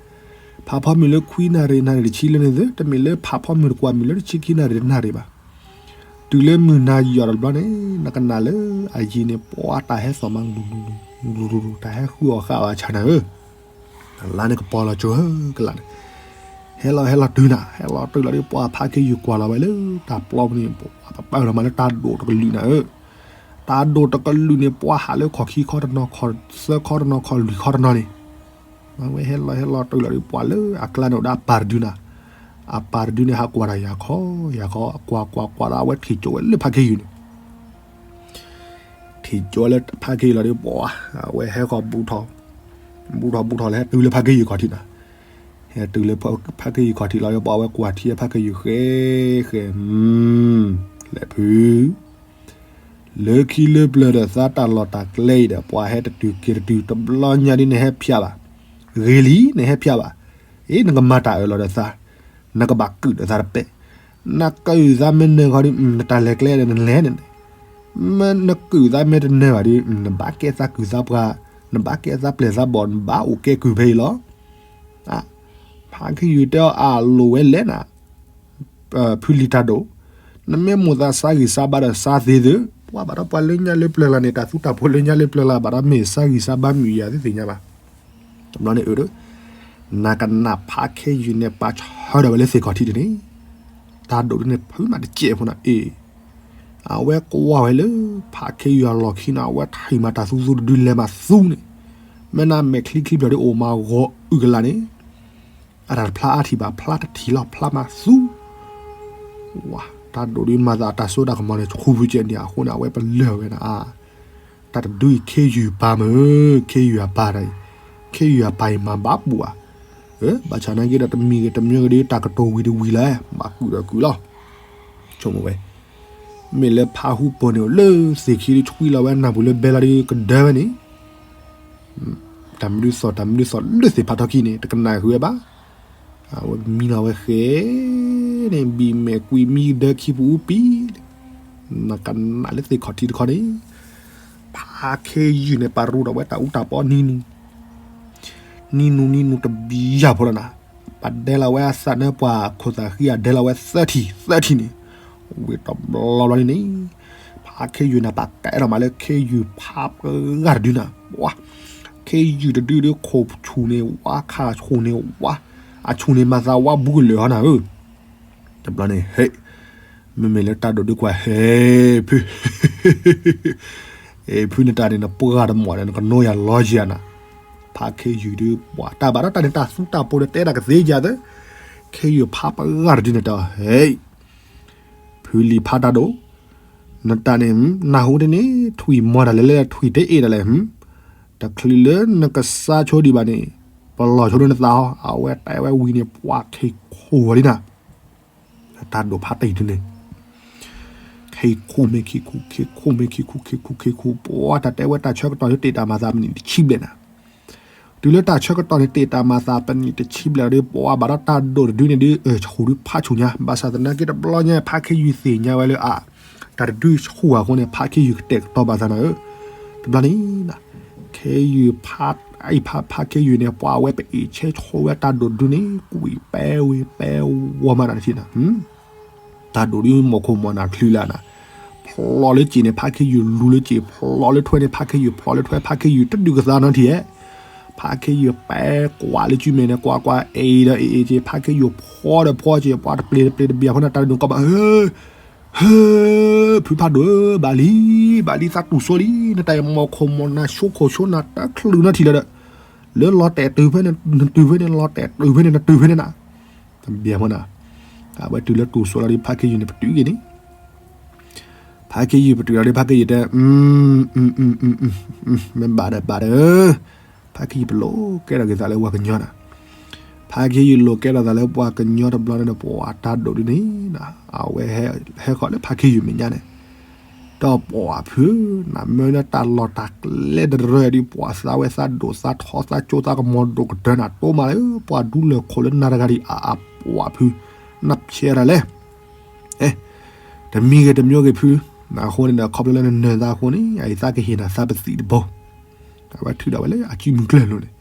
ဖးဖီမုၢ်လၢခွံနၣ်ရံၣ် နၣ်ရံၣ်တဆံလၢန့ၣ်သ့ တမ့ၢ်လၢဖးဖီမုၢ်တကွၢ်မုၢ်လၢတဆံခံနၣ်ရံၣ်တနၣ်ရံၣ်ဘၣ် တုၤလၢမုၢ်နၤယီၤတဘျီန့ၣ် နကနၣ်လၢအယံၤန့ၣ် ပှၤတၢ်ဟဲသီၣ်မး တၢ်ဟဲဃုအီၣ်ဃာ်ဘၣ်ဆၣ်နၤဧၢ လါန့ၣ်ကပီၤလီၤကၠိဧၢ ကလါန့ၣ် ဟဲလီၤဟဲလီၤတုၤနၤ ဟဲလီၤတုၤလီၤဒုး ပှၤဖါခ့ယုၢ်ကွၢ်လီၤဝဲလၢတၢ်ပျီပူၤန့ၣ် ပှၤပပာ်လီၤမးလၢတၢ်ဒိၣ်တကလုာ်နၤဧၢ တၢ်ဒိၣ်တကလုာ်န့ၣ် ပှၤဟးလၢခီၣ်ခံခီတနီၤ ခီၣ်သၢခီတနီၤ ခီၣ်လွံၢ်ခီတနီၤန့ၣ် အဝဲဟဲလီၤဟဲလီၤတုၤလီၤဒုး ပှၤလၢအကျါန့ၣ်အိၣ်ဒၣ်အပၢ်တဒုနၤ အပၢ်တဒုန့ၣ်ဟးကွၢ်တၢ်ယၤခီ ယၤခီ ကွၢ်ကွၢ်ကွၢ်ဒီး အဝဲထံၣ်ကၠိဝဲလၢဖါခ့ယုၢ်န့ၣ် ထံၣ်ကၠိလၢဖါခ့ယုၢ်လီၤဒီး ပှၤ အဝဲဟဲဃီၤဘူးထီၣ် ဘူးထီၣ်ဘူးထီၣ်လၢဟဲတုၤလၢဖါခ့ယုၢ်ခီၣ်ထံးနီၤ. ဟဲတုၤလၢဖါခ့ယုၢ်ခီၣ်ထံးလီၤဒီး ပှၤဝဲကွၢ်ထံဖါခ့ယုၢ်ဃဲဃဲ လဲၤဖု လၢခံလၢပျၢၤဒီးသး တၢ်လီၢ်တၢ်ကျဲအံၤဒီး ပှၤဟဲတတုၤက့ၤတတုၤ တဘျီညါဒ်နဟဲဖျါဘၣ်, ဂ့ၤလံ နဟဲဖျါဘၣ်, အ့ နကမၤတၢ်အၢၣ်လီၤဒီးသး, နကဘၣ်ကုၢ်ဒီးသးတပဲာ်, နကုၢ်သးမ့ၢ်နၢၤခီဒီး နတၢ်လဲၤကျဲဒီးနလဲၤန့ၣ်, မ့ၢ်နကုၢ်သးမ့ၢ်တနၢၤဘၣ်ဒီး နဘၣ်ကဲသးကုၢ်သးပှၤ, နဘၣ်ကဲသးပျဲၢ်သးဘီၣ် နဘၣ်အိၣ်ကဲကုၢ်ဖဲအံၤလီၤ. ဖါခ့ယုၢ်တဲအီၤ အလိၣ်ဝဲလဲၣ်နၤ ဖုလံၤတၢ်ဒိၣ်, နမ့ၢ်မိၣ်သးစါဂံၢ်စါဘါဒီးစါသ့သ့, ပှၤဘၣ်ဒီးပှၤလၢညါလၢပျၢၤလၢ်န့ၣ် တၢ်သူတၢ်ဖိလၢညါလၢပျၢၤလၢ် ဘၣ်ဒီးမ့ၢ်စါဂံၢ်စါဘါမုာ်ယၤသ့ၣ်ညါဘၣ်. တဘျီန့ၣ်အၢ နကနၣ်ဖါခ့ယုၢ်န့ၣ် ပာ်ဆၢထီၣ်ဝဲလၢသ့ၣ်ခီၣ်ထံးတန့ၣ်, တၢ်ဒိၣ်ဒ်န့ၣ် ဖုမးတစဲးဖိနၤအ့ၣ်, အဝဲကွၢ်ဝဲလၢ ဖါခ့ယုၢ်အလီၢ်ခံန့ၣ် အဝဲထံၣ်မးတၢ်သူသူတဒုလဲၤမးသူန့ၣ်, မ့ၢ်နမဲာ်ချံချံဖျၢၣ်ဒ်အိၣ်မးဂီၤအုၣ်ကလာ်န့ၣ် အတၢ်တဖျါအါထံၣ်ဘၣ် ဖျါတထံၣ်လီၤ ဖျါမးသူ, ဝါ တၢ်ဒိၣ်ဒ်မၤသးအတၢ်စိတၢ်ကမီၤန့ၣ် ဆူၣ်ဖုကဲန့ၣ်အဃိန့ၣ် အဝဲပလၢၢ်ဝဲဒၣ်အါ, တၢ်တဒုအံၤ ခ့ယုၢ်ပၢ်မ့ၢ် ခ့ယုၢ်အပၢ်တၢ်အံၤ, ခ့ယုၢ်အပၢ်အံၤမၤဘၣ်ပူၤဧါ, ဘၣ်ဆၣ်နာ်က့ဒီး တမံၤဂ့ၤတမံၤဂ့ၤဒီး တၢ်ကတိၤဝံၤတဝံၤလၢ ဘၣ်ကုၢ်ဒီးကုၢ်လီၤ. ဆိကမိၣ်ဝဲ မ့ၢ်လၢဖါဟူပၢၢ်န့ၣ် လၢသ့ၣ်ခံဒ်ဆှံလီၤဝဲနၢ်ပူၤလၢဘဲလီၤဒီးကဒၢဝဲန့ၣ် တၢ်မနုၤသီၣ် တၢ်မနုၤသီၣ်လၢသ့ၣ်ဖးထီခံန့ၣ် တကနၣ်ဃုာ်ဝဲဘၣ်. အဝဲမံလီၤဝဲဃဲန့ၣ် ဘံၣ်မဲာ်ကွံာ်မံဒၢခံပူၤပံၤ, နကနၣ်လၢသ့ၣ်ခီၣ်ထံးတခီန့ၣ်, ဖါခ့ယုၢ်န့ၣ် ပာ်ရူၢ်ဒီးဝဲတၢ်အူတၢ်ပီနံၤနူၤ နံၤနူၤနံၤနူၤတဘျီယၤဖိလီၤနၤ, ပဒဲလီၤဝဲအသးနၢပှၤခိၣ်သၣ်ဃံအဒဲလီၤဝဲသၢထံၣ် သၢထံၣ်န့ၣ်, ဝံၤတဘျီဘျီန့ၣ်န့ၣ်, ဖါခ့ယုၢ်န့ၣ် ပာ်ကဲထီၣ်မးလၢခ့ယုၢ်ဖါပှၤဂၤတဒုနၤ, ဝါ, ခ့ယုၢ်တဒုဒီးခိၣ်ဆူၣ်န့ၣ် ဝါခါဆူၣ်န့ၣ် ဝါ, အဆူၣ်န့ၣ်မၤသးဝါဘူးကလၢာ်ဟီနၤဧၢ, တဘျီန့ၣ် ဟဲ မ့မ့ၢ်လၢတၢ်ဒိၣ်ဒုကွၢ်ဟဲ ဖု ဖုနတၢ်န့ၣ် နပှၢ်တမီၢ်ဒီး နကနိယၤလီၤယၤနၤ, ဖါခ့ယုၢ်ဒုး ပှၤတၢ်ဘၣ်ဒီးတၢ်န့ၣ် တၢ်သူတၢ်ပိၤဒီးတဲတၢ်ကသ့ယၤသၢ, ခ့ယုၢ်ဖါပှၤဂၤတဒုန့ၣ်တဲအီၤ ဟဲ ဖုလံၤဖါတၢ်ဒိၣ်, နတၢ်န့ၣ် နၢ်ဟူတန့ၣ် ထွံၣ်မီၤတၢ်လဲၣ်လဲၣ် ထွံၣ်တအ့ၣ်တၢ်လဲၣ်, တချုးလၢနကစၢ်ဆိဒံးဘၣ်န့ၣ် ပလီၢ်ဆိလၢနသးဟီ, အဝဲတဲဝဲဝံၤန့ၣ် ပှၤခ့ခိၣ်ဝဲလံနၤ တၢ်ဒိၣ်ဖးတံၢ်ဒုန့ၣ်, ခ့ခိၣ်မ့ၢ်ခ့ခိၣ် ခ့ခိၣ်မ့ၢ်ခ့ခိၣ် ခ့ခိၣ် ခ့ခိၣ် ပှၤတၢ်တဲဝဲတၢ်ဆၢကတီၢ်န့ၣ် တ့ၢ်တၢ်မၤသးပနံၣ်တဆံဘျဲၣ်နၤ, တုၤလၢတၢ်ဆၢကတီၢ်န့ၣ် တ့ၢ်တၢ်မၤသးပနံၣ်တဆံဘျဲၣ်ဒီး ပှၤဘၣ်ဒီးတၢ်ဒိၣ်တဒုန့ၣ်ဒုး ဆူၣ်ဒုဖးဆူၣ်ညါ, ဘၣ်ဆၣ်သနာ်က့တဘျီညါ ဖါခ့ယုၢ်သ့ၣ်ညါဝဲလၢအ တၢ်တဒုဆူၣ်အဃိန့ၣ် ဖါခ့ယုၢ်ကတဲာ်ကတီၤဘၣ်သးနၤဧၢ, တဘျီန့ၣ် ခ့ယုၢ်ဖး ဖး ဖါခ့ယုၢ်န့ၣ် ပှၤဝဲပအ့ၣ်ဆဲဆိဝဲတၢ်ဒိၣ်တဒုန့ၣ် ကွံာ်ပဲဝ့ၤပဲဝီၤမးနၤတထံၣ်နၤ, တၢ်ဒိၣ်ဒုးမီၢ်ခိၣ်မီၢ်နၢ်ချုးလၢနၤ, ဖျီလၢစ့ၣ်န့ၣ် ဖါခ့ယုၢ်လူၤလၢစ့ၣ်, ဖျီလၢထွဲန့ၣ် ဖါခ့ယုၢ်ဖျီလၢထွဲ, ဖါခ့ယုၢ်တဒုးကသါနီတထံၣ်ဧဲ, ဖါခ့ယုၢ်ပဲကွၢ်လၢစုမဲာ်န့ၣ် ကွၢ်ကွၢ်အ့ၣ်ဒီးအ့ၣ်အ့ၣ်က့ၤ, ဖါခ့ယုၢ်ဖှီဒီးဖှီက့ၤ, ပှၤတပျ့ၤတပျ့ၤတဘၣ်ဖိန့ၣ် တၢ်ဒိၣ်ကီဘၣ်ဧၢ ဟၢ ဖုဖးဒိၣ်ဧၢ, ဘၣ်လံ ဘၣ်လံ သးတူၢ်စိလံ, နတၢ်အံၤမီၢ်ခိၣ်မီၢ်နၢ်ဆိခိၣ်ဆိနၢ်တချုးနီတထံၣ်လၢၤဒီး, လၢလီၤတဲာ်တုၤဖဲန့ၣ် နတုၤဖဲန့ၣ်, လီၤတဲာ်တုၤဖဲန့ၣ် နတုၤဖဲန့ၣ်နၤ, တဘၣ်မနီၤ, အဝဲတုၤလၢတူၢ်စိလီၤဒီး ဖါခ့ယုၢ်န့ၣ် ပတုာ်က့ၤန့ၣ်, ဖါခ့ယုၢ်ပတုာ်လီၤဒီး ဖါခ့ယုၢ်တဲ မ့ၢ်ဘၣ်ဒီးဘၣ်ဒီး ဖါခ့ယုၢ်ပလိာ်ကဲထီၣ်က့ၤသးလၢပှၤကညီနၤ, ဖါခ့ယုၢ်လိာ်ကဲထီၣ်သးလၢပှၤကညီတဘျီန့ၣ်ဒီး ပှၤတၢ်ဒိၣ်ဒုန့ၣ်, အဝဲဟဲဃီၤလၢဖါခ့ယုၢ်မဲာ်ညါန့ၣ်, ဒီးပှၤဖု, နမ့ၢ်လၢတၢ်လီၢ်တၢ်ကျဲတရၢဒီး ပှၤသးဝဲသးဒိၣ်သးထီသးကၠိသးကမီၤဒိၣ်ကတၢၢ်နၤ တိၢ်မးလၢပှၤဒူလၢၢ်ခိၣ်လၢနၤတဂၤဒံးအါအါပှၤဖု, နဖျဲးတၢ်လဲၣ် တမံၤဂ့ၤတမံၤဂ့ၤဖု, အဃိန့ၣ်ဒီး ခီဖျိလၢနနၢၤသးအဃိန့ၣ် အအံၤသးကဟ့ၣ်နၤသးပသံးတဘိ, အဝဲထုးထီၣ်ဝဲလၢအစုမုၢ်ကျၢၢ်လိၤန့ၣ်,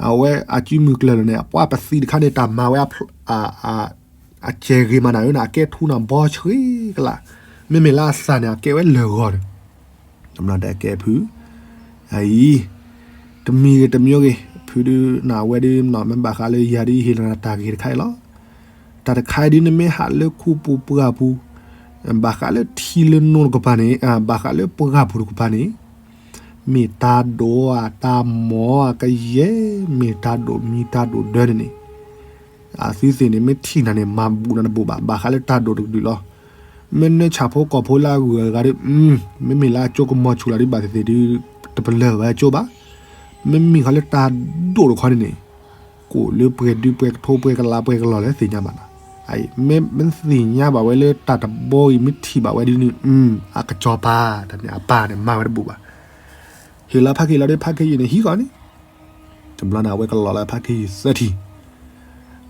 အဝဲအစုမုၢ်ကျၢၢ်လိၤန့ၣ် အပှၤပသံးတခါန့ၣ် တၢ်မၤဝဲ အစဲးဂ့ၤမးနၤဧၢ, အကဲထူနၤဘီဆှံကလး, မ့မ့ၢ်လၢအသၣ်န့ၣ် အကဲဝဲလၢာ်ဂီၤန့ၣ် တဘျီတဲကဲဖု, အအံၤ, တမံၤဂ့ၤတမံၤဂ့ၤ, ဖုဒုးနဝဲဒုးနီၢ် မ့ၢ်ဘၣ်ဃးလၢယၤဒုးဟ့ၣ်လီၤနၤတၢ်ဂ့ၤတခါအံၤလီၤ. တၢ်တခါအံၤဒုး နမ့ၢ်ဟးလၢခူပူၤပှၢ်ပူၤ, ဘၣ်ဃးလၢထံလၢနိတကပၤန့ၣ်, ဘၣ်ဃးလၢပှၢ်ပူၤတကပၤန့ၣ်, မ့ၢ်တၢ်ဒိၣ်ဧါ တၢ်မီၤဧါ ကယဲၢ် မ့ၢ်တၢ်ဒိၣ်မံတၢ်ဒိၣ်ဒၢန့ၣ်န့ၣ်, အသုသ့ၣ်န့ၣ် မ့ၢ်ထံၣ်နၤန့ၣ် မၤဘူးနၤတဘူးဘၣ်, ဘၣ်ဃးလၢတၢ်ဒိၣ်တကလုာ်လီၤ. မ့ၢ်နၢဆၣ်ဖိကီၢ်ဖိလၢအဂုၤအဂၤဒီး မ့မ့ၢ်လၢအကၠိကမီၤဆူၣ်လီၤဒ်ဘၣ်သ့ၣ်သ့ၣ်ဒီး တပလၢၢ်ဘၣ်ကၠိဘၣ်. မ့မ့ၢ်ဃီလၢတၢ်ဒိၣ်တခီန့ၣ်န့ၣ် ကိၣ်လၢပှဲၤဒုပှဲၤကထိပှဲၤကလးပှဲၤကလီၤလၢသ့ၣ်ညါဘၣ်နီၤ. မ့ၢ်မ့ၢ်သ့ၣ်ညါဘၣ်ဝဲလၢတၢ်တဘီအံၤ မ့ၢ်ထံၣ်ဘၣ်ဝဲဒ်န့ၣ် အကစီၤပၤ တၢ်န့ၣ်အပၢ်န့ၣ် မၤဝဲတဘူးဘၣ်. ဟ့ၣ်လီၤဖါခ့ယုၢ်လီၤဒီး ဖါခ့ယုၢ်န့ၣ်ဟံးဃီန့ၣ် တဘျီန့ၣ် အဝဲကလီၤလၢဖါခ့ယုၢ်သၢထံၣ်,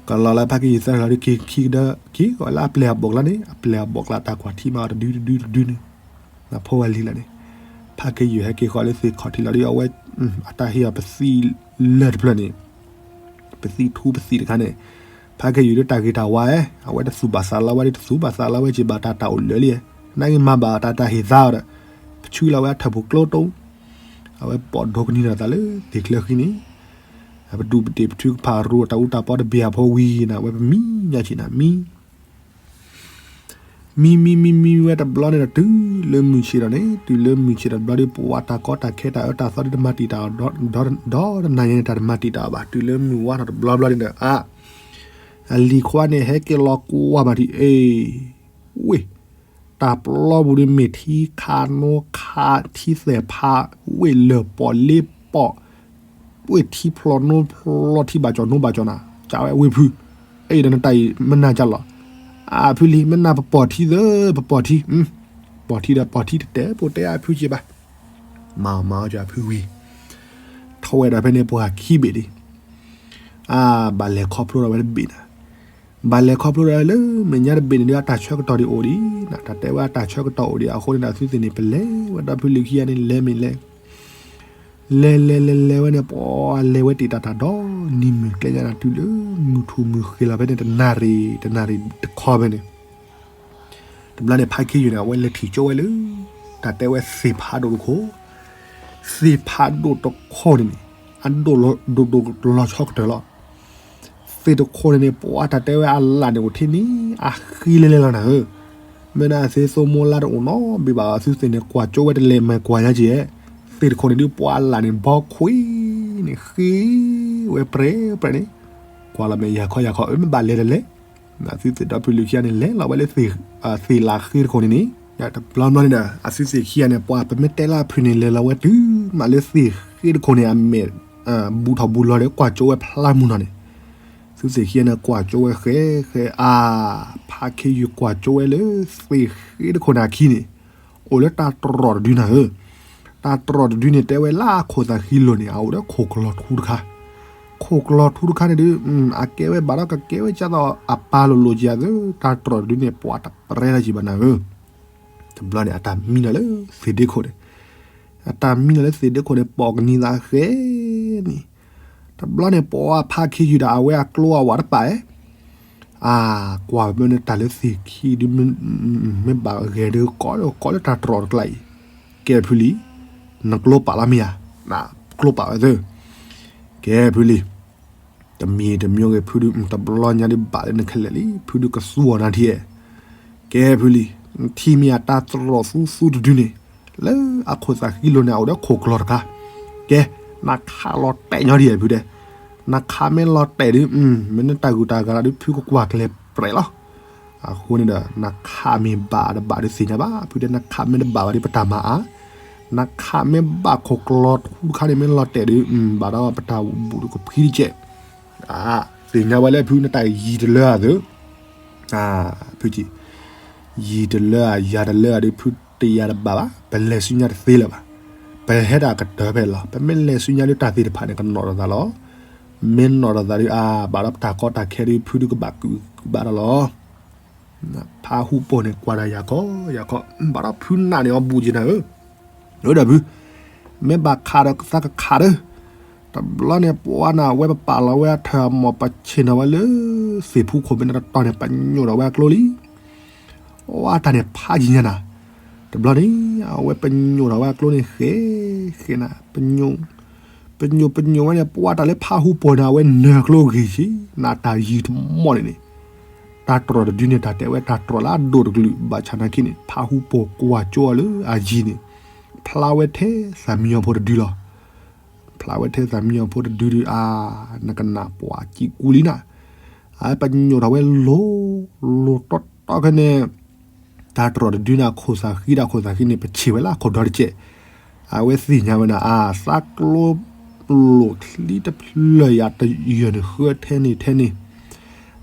ကလီၤလၢဖါခ့ယုၢ်သၢထံၣ်လီၤဒီး က့ၤခံကဒီး က့ၤဃီလၢအပျဲၢ်အဘီၣ်ကျါန့ၣ် အပျဲၢ်အဘီၣ်ကျါတၢ်ကွၢ်ထံမးအီၤတဒုတဒုတဒုန့ၣ်, နဖိဝဲလံလၢန့ၣ်, ဖါခ့ယုၢ်ဟဲက့ၤဃီလၢသ့ၣ်ခီၣ်ထံးလီၤဒီး အဝဲ အတၢ်ဟ့ၣ်အီၤပသံၣ်လၢၢ်တဖျၢၣ်န့ၣ် ပသံၣ်ထူပသံၣ်တခါန့ၣ်, ဖါခ့ယုၢ်ဒီးတၢ်ဂ့ၤတၢ်ဝါဧၢ, အဝဲတသူၣ်ဘၣ်သးလီဝဲဒီး တသူၣ်ဘၣ်သးလီဝဲက့ၤဘၣ်တၢ်တၢ်အိၣ်လၢာ်လံ, နာ်က့မၤဘၣ်တၢ်တၢ်ဟ့ၣ်သါအီၤဒီး ပဆှံလီၤဝဲအထၢၣ်ပူၤကျိတအိၣ်, အဝဲပိာ်ဒိကနံၤဒီးသးလၢသ့ၣ်ချၢဃံန့ၣ်, ပဒူၣ်ပဒ့ၣ်ပထုကဖၣ်ရိတၢ်အူတၢ်ပီတဘ့ၣ်အဖိဝံၤန့ၣ် အဝဲပမံညါဆံးနၤမံ မံမံမံမံဝဲတဘျီန့ၣ်ဒီး တုၤလၢမုၢ်ဆ့ၣ်ဒီးန့ၣ် တုၤလၢမုၢ်ဆ့ၣ်ဒီးတဘျီဒီး ပဝါတၢ်ကီတၢ်ခဲတၢ်အၢတၢ်သီဒီးတမၤတံာ်တာ်အီၤဒီး ဒီးတနၤညါန့ၣ် တၢ်တမၤတံာ်တာ်အီၤဘၣ်. တုၤလၢမုၢ်ဝါထီၣ်တဘျီဘျီန့ၣ်ဒီး အ အလံၤခွါန့ၣ် ဟဲက့ၤလီၤကွၢ်ဘၣ်ထံး အ့ ဝ့ၢ် တၢ်ပျီပူၤဒီး မ့ၢ်ထံခးနိခး ထံသဲးဖး ဝ့ၢ်လၢၢ်ပီၣ်လ့ပီၣ် ဝ့ၢ်ထံဖျိးနိဖျိး ထံဘၣ်ကၠီၣ်နိဘၣ်ကၠီၣ်နၤ ကးဝဲဝ့ၢ်ဖု, အံၤဒီးနတၢ်အံၤ မ့ၢ်နၤကၢ်လီၤ, အဖုလံ မ့ၢ်နၤပပိာ်ထံသၢ ပပိာ်ထံ, ပိာ်ထံဒီးပိာ်ထံတတဲ ပိာ်တဲအဖုက့ၤဘၣ်, မၤအီၤမၤအီၤကၢ်အဖုဝံၤ, ထီၣ်ဝဲဒီးဖဲန့ၣ် ပှၤခံဘ့ၣ်ဒံး, အ ဘၣ်လဲၤခီဖျိဒီးဝဲတဘ့ၣ်နၤ ဘၣ်လဲၤခီဖျိဒီးလၢမဲာ်ညါတဘ့ၣ်န့ၣ်ဒီး အတၢ်ဆၢကတီၢ်ဒံးအိၣ်ဒံး, တၢ်တဲဝဲအတၢ်ဆၢကတီၢ်အိၣ်ဒံးအဃိန့ၣ်ဒီး အသုသ့ၣ်န့ၣ် ပလဲၤဝဲဒီဖုလံၤခံဂၤန့ၣ် လဲၤမ့ၢ်လဲၤ, လဲၤလဲၤလဲၤလဲၤဝဲန့ၣ် ပှၤလဲၤဝဲတ့ၢ်တၢ်တၢ်ဒီနံၤမုၢ်ကျဲညါနၤ တုၤလၢမုၢ်ထူၣ်မုၢ်ဃ့ၤလီၤဖဲန့ၣ် တနၣ်ရံၣ် တနၣ်ရံၣ်တခီဖဲန့ၣ် တဘျီန့ၣ် ဖါခ့ယုၢ်န့ၣ် အဝဲလဲၤထံၣ်ကၠိဝဲလၢ တၢ်တဲဝဲသ့ၣ်ဖးဒိၣ်တခိၣ်, သ့ၣ်ဖးဒိၣ်တခိၣ်န့ၣ်န့ၣ် အဒိၣ်ဒိၣ်ဒိၣ်လီၤဆီကတၢၢ်လီၤ. သ့ၣ်တခိၣ်န့ၣ်န့ၣ် ပှၤတၢ်တဲဝဲအလၣ်န့ၣ်အိၣ်ထဲန့ၣ် အဃံလဲၤလဲၤလီၤနၤဧၢ, မ့ၢ်ဒၣ်သ့ၣ်သိမိလါတအိၣ်နီတဘ့ၣ်ဘၣ် အသုသ့ၣ်န့ၣ် ကွၢ်ကၠိဝဲတလဲၤမၤကွၢ်ညါက့ၤ, သ့ၣ်တခိၣ်န့ၣ်ဒုး ပှၤအလၣ်န့ၣ် ဘီခွံန့ၣ် ဃ့ဝဲပြဲပြဲန့ၣ်, ကွၢ်လီၤမဲာ်ယၤခီယၤခီ အၢ မ့ၢ်ဘၣ်လဲၤတလဲၣ်, အသုသ့ၣ်ဒီဖုလံၤခံဂၤန့ၣ် လဲၤလီၤဝဲလၢ သ့ၣ်လၣ်ဃ့တခိၣ်န့ၣ်န့ၣ်, တဘျီဘျီန့ၣ်ဒီး အသုသ့ၣ်ခံဂၤန့ၣ် ပှၤပမ့ၢ်တဲလၢအဖုၣ်န့ၣ် လဲၤလီၤဝဲတုၤမးလၢသ့ၣ်ဃ့တခိၣ်န့ၣ် အမဲာ် ဘူးထီၣ်ဘူးလီၤဒီး ကွၢ်ကၠိဝဲဖျါမုၢ်နီၤန့ၣ်, သုသ့ၣ်ခံဂၤန့ၣ် ကွၢ်ကၠိဝဲဃဲဃဲအါ, ဖါခ့ယုၢ်ကွၢ်ကၠိဝဲလၢသ့ၣ်ဃ့တခိၣ်န့ၣ်အခံန့ၣ်, အိၣ်လၢတၢ်တြီၢ်တဒုနၤဧၢ, တၢ်တြီၢ်တဒုန့ၣ် တဲဝဲလၢအခိၣ်သးဃံလိၤန့ၣ် အအိၣ်ဒီးခိၣ်ကလီၤထူတခါ, ခိၣ်ကလီၤထူတခါန့ၣ်ဒုး အကဲဝဲဘၣ်ဒီးကကဲဝဲကၢ်သိးအပၢ်လိၤလိၤက့ၤအသိး တၢ်တြီၢ်တဒုန့ၣ် ပှၤတပြဲလၢၤက့ၤဘၣ်နၤဧၢ, တဘျီန့ၣ် အတၢ်မံလီၤလၢသ့ၣ်ဒ့ခိၣ်န့ၣ်, အတၢ်မံလီၤလၢသ့ၣ်ဒ့ခိၣ်န့ၣ် ပိာ်ကနံၤသးဃဲန့ၣ်, တဘျီန့ၣ် ပှၤဖါခ့ယုၢ်ဒီးအဝဲအကျိအဝၤတပာ်ဧဲ, အ ကွၢ်မ့ၢ်န့ၣ်တၢ်လၢသ့ၣ်ခံဒုး မ့ၢ်ဘၣ်ဂဲၤဒုး ကိးလၢတၢ်တြီၢ်တကျါအံၤ, ကဲဖုလံ, နကျိပာ်လီၤမ့ၢ်ဧါ, နကျိပာ်ဝဲသၢ, ကဲဖုလံ တမံၤတမံၤဂ့ၤ ဖုဒုး တဘျီညါဒုးဘၣ်လၢနခဲလၢာ်လံ ဖုဒုးကသူအီၤနၤထံဧဲ, ကဲဖုလံ, နထံၣ်မ့ၢ်ဧါ တၢ်တြီၢ်သူသူတဒုန့ၣ်, လၢအခိၣ်သးဃံလိၤန့ၣ် အအိၣ်ဒီးခိၣ်ကလီၤတခါ, ကဲ, နခးလီၤတဲာ်ညီဒ်ဧဲဖုဒဲး, နခးမ့ၢ်လီၤတဲာ်ဒုး မ့ၢ်နတၢ်ဂုၤတၢ်ဂၤလီၤဒုး ဖုကကွၢ်ကျဲၤပြဲးလီၤ. အဃိန့ၣ်ဒီး နခးမ့ၢ်ဘၣ်တဘၣ်ဒုးသ့ၣ်ညါဘၣ် ဖုဒဲး, နခးမ့ၢ်တဘၣ်ဘၣ်ဒုး ပတၢ်မၤအါ, နခးမ့ၢ်ဘၣ်ခိၣ်ကလီၤထူတခါန့ၣ် မ့ၢ်လီၤတဲာ်ဒုး ဘၣ်ဒီးပတၢ်ဘူၣ်ဒုးကဖှံတကဲး, သ့ၣ်ညါဝဲလၢဖုနတၢ်ယံၤတလၢအသုး, ဖုကံ ယံၤတလၢအယၤတလၢအဒုး ဖုတယၤတဘၣ်ဘၣ် ပလဲၤဆူညါတသ့လၢၤဘၣ်, ပဟဲတၢ်ကတၢၢ်ဖဲလီၤ ပမ့ၢ်လဲၤဆူညါဒုးတၢ်သ့ၣ်တဖၣ်န့ၣ် ကနီၣ်ထီၣ်သးလီၤ, မ့ၢ်နီၣ်ထီၣ်သးဒုး အါ ဘၣ်ဒီးပတၢ်ကီတၢ်ခဲဒုး ဖုဒုးကဘၣ်ကုၢ်ဘၣ်ဒီးလီၤ. ဖးဟူပိာ်န့ၣ် ကွၢ်တၢ်ယၤခီယၤခီ ဘၣ်ဒီးဖုနးန့ၣ်အီၤဘူးက့ၤနၤဧၢ, ဒီးဖု မ့ၢ်ဘၣ်ခးဒီးသးကခးဒီး, တဘျီန့ၣ် ပှၤနၤဝဲပပာ်လီၤဝဲအထၢၣ်အမိၢ် ပဆ့ၣ်နီၤဝဲလၢ သ့ၣ်ဖူခိၣ်မ့ၢ်နတတီၤန့ၣ် ပညိၣ်ထီၣ်ဝဲအကျိလံ အတၢ်န့ၣ်ဖးယံၤညါနၤ, တဘျီန့ၣ် အဝဲပညိၣ်ထီၣ်ဝဲအကျိန့ၣ် ဃဲ ဃဲနၤ, ပညိၣ် ပညိၣ် ပညိၣ်ဝဲန့ၣ် ပှၤတၢ်လၢဖးဟူပိာ်န့ၣ် အဝဲနၢၤကျိဂ့ၤဆ့ နတၢ်ယံၤတမီၢ်န့ၣ်န့ၣ်, တၢ်တြီၢ်တဒုန့ၣ် တၢ်တဲဝဲတၢ်တြီၢ်လၢအဒိၣ်တကလုာ် ဘၣ်ဆၣ်နာ်က့န့ၣ် ဖးဟူပိာ်ကွၢ်ကၠိအီၤလၢအယံၤန့ၣ်, ဖျါဝဲထဲသၣ်မံညီၤဖိတဒုလီၤ. ဖျါဝဲထဲသၣ်မံညီၤဖိတဒုဒုး အါ နကနၣ်ပှၤစံးကူလံနၤ, အ အဝဲပညိးထီၣ်ဝဲလိၤလိၤတီတီခဲန့ၣ် တၢ်တြီၢ်တဒုန့ၣ် အခိၣ်သးဃံဒီးအခိၣ်သးဃံန့ၣ် ပဆံးဝဲလၢအခိၣ်ဒီတကဲး, အဝဲသ့ၣ်ညါဝဲဒၣ် အါ သးကျိလိာ်ချံတဖျၢၣ်ယၤတယၢၢ်န့ၣ် ဃၢထဲန့ၣ်ထဲန့ၣ်,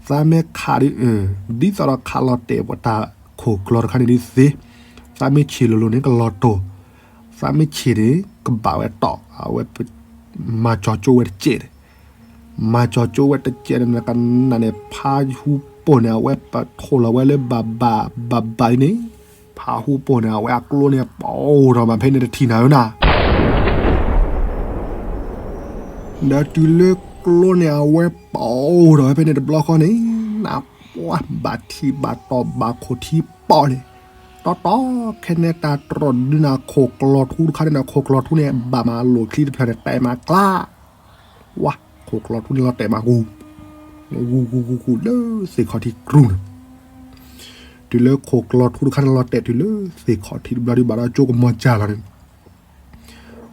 သးမ့ၢ်ခးဒ် ဒ်သိးဒီးခးလီၤတဲာ်ပတၢ်ခိၣ်ကျီတခါန့ၣ်ဒ်သ့, သးမ့ၢ်ဆံးလိၤလိၤန့ၣ် ကလီၤတိၢ်, သးမ့ၢ်ဆံးန့ၣ် ကဘၣ်ဝဲတီၢ်, အဝဲ မၤကၠီကၠိဝဲတကဲးန့ၣ် မၤကၠီကၠိဝဲတကဲးန့ၣ် ကနၣ်န့ၣ် ဖါဟူပိာ်န့ၣ် အဝဲပထိၣ်လီၤဝဲလၢဘၣ်ဘၣ်ဘၣ်ဘၣ်အံၤန့ၣ်, ဖါဟူပိာ်န့ၣ် အဝဲအကျိန့ၣ် ပအိၣ်ထီၣ်မးဖဲန့ၣ်တထံၣ်နၤဧၢနၤ, ဒီးတုၤလၢကျိန့ၣ် အဝဲပအိၣ်ထီၣ်ဝဲဖဲန့ၣ်တဘျီဃီန့ၣ်, နပှၤဘၣ်ထံၣ်ဘၣ်တီၢ်ဘၣ်ခိၣ်ထံပီၣ်န့ၣ်, တီတီခဲန့ၣ် တၢ်တြီၢ်တဒုန့ၣ် အခိၣ်ကျီထူတခါန့ၣ်ဒီး ခိၣ်ကျီထူန့ၣ် ဘၣ်မးလိာ်ချံတဖျၢၣ်န့ၣ် တဲာ်မးကျါ ဝါ, ခိၣ်ကျီထူန့ၣ်လီၤတဲာ်မးဂူၤ, ဂူၤဂူၤဂူၤဂူၤဂူၤလၢသ့ၣ်ခီၣ်ထံးကြူန့ၣ်, တုၤလၢခိၣ်ကျီထူတခါန့ၣ်လီၤတဲာ်တုၤလၢသ့ၣ်ခီၣ်ထံးတဘျီဒုး ဘၣ်ဒီးကၠိကမီၤစၢ်လီၤန့ၣ်,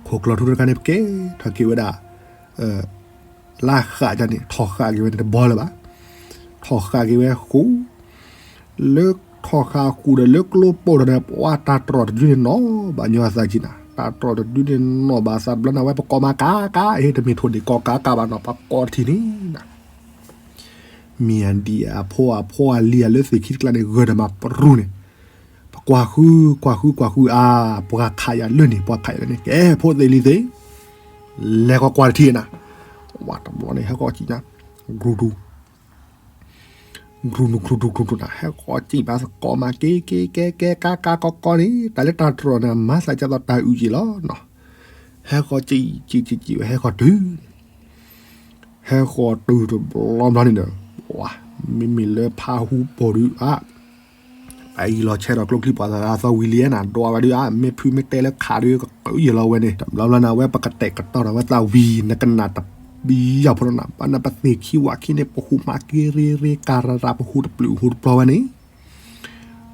ခိၣ်ကျီထူတခါန့ၣ် ပကဲထီၣ်က့ၤဝဲဒၣ် လၢဃာ်န့ၣ် ထီၣ်ဃာ်က့ၤဝဲန့ၣ်တဘီလၢၤဘၣ်, ထီၣ်ဃာ်က့ၤဝဲဃူ, လၢထီၣ်ဃာ်ဃူဒီးလၢကျိပိာ်ဒီးန့ၣ် ပှၤတၢ်တြီၢ်တဒုန့ၣ်နီၢ်ဘၣ်ညီအသးကံနီၤ, တၢ်တြီၢ်တဒုန့ၣ်နီၢ်ဘၣ်သးဘျီန့ၣ် အဝဲပကိးမးကါကါ အ့ တမ့ၢ်ထိၣ်ဒ့ၣ်ကိးကါကါဘၣ်နီၤ ပကိးတထံၣ်န့ၣ်နၤ, မ့ၢ်အဒံးအဖိအဖိအလံၤအလၢသ့ၣ်ခံတကျါန့ၣ် ဂၢၢ်ဒီးမးပရူန့ၣ်, ပကွၢ်ဃု ကွၢ်ဃု ကွၢ်ဃု အါ, ပှၤခးယၤလၢန့ၣ် ပှၤခးယၤလၢန့ၣ် ကဲဖိသ့ၣ်လံၤသ့ၣ် လဲၤကီကွၢ်တထံၣ်နၤ, ဝါတဘျီန့ၣ် ဟဲကီကံညါ, ကရူၢ်တူၢ် ကရူၢ်နူၢ်ကရူၢ်တူၢ်ကရူၢ်တူၢ်နၤ ဟဲကီကံဘၣ်သကိးမး က့က့ကဲကဲ ကါကါကီကီန့ၣ် တၢ်လၢတၢ်တြီၢ်န့ၣ် မၤသးကသိးတၢ်အုၣ်က့ၤလီၤနီၤ, ဟဲကီကံကံကံကံဝဲ ဟဲကီတုၤ ဟဲဃီၤတုၤတဘျီဘျီန့ၣ်ဒီး မ့မ့ၢ်လၢဖါဟူပိာ်ဒုးအါ, အအံၤလီၤဆဲးဒီးကျိချံပှၤသးသးသီဝံၤလံနၤ ဒွးဝဲဒုးအါ မ့ၢ်ဖုမ့ၢ်တဲလၢခးဒုး ကကယဲၢ်လီၤဝဲန့ၣ် တဘျီဘျီန့ၣ် အဝဲပကတဲာ်ကတီၤဒီးဝဲသးဝံၤ နကနၣ်တပျီဖိနီၤ ဘၣ်နပသ့ၣ်ခံဝၣ်ခံန့ၣ် ပဟူးမးက့ရ့ရ့ကၤရၤရၤ ပဟူးတပျုာ်ဟူးတပျီဝဲန့ၣ်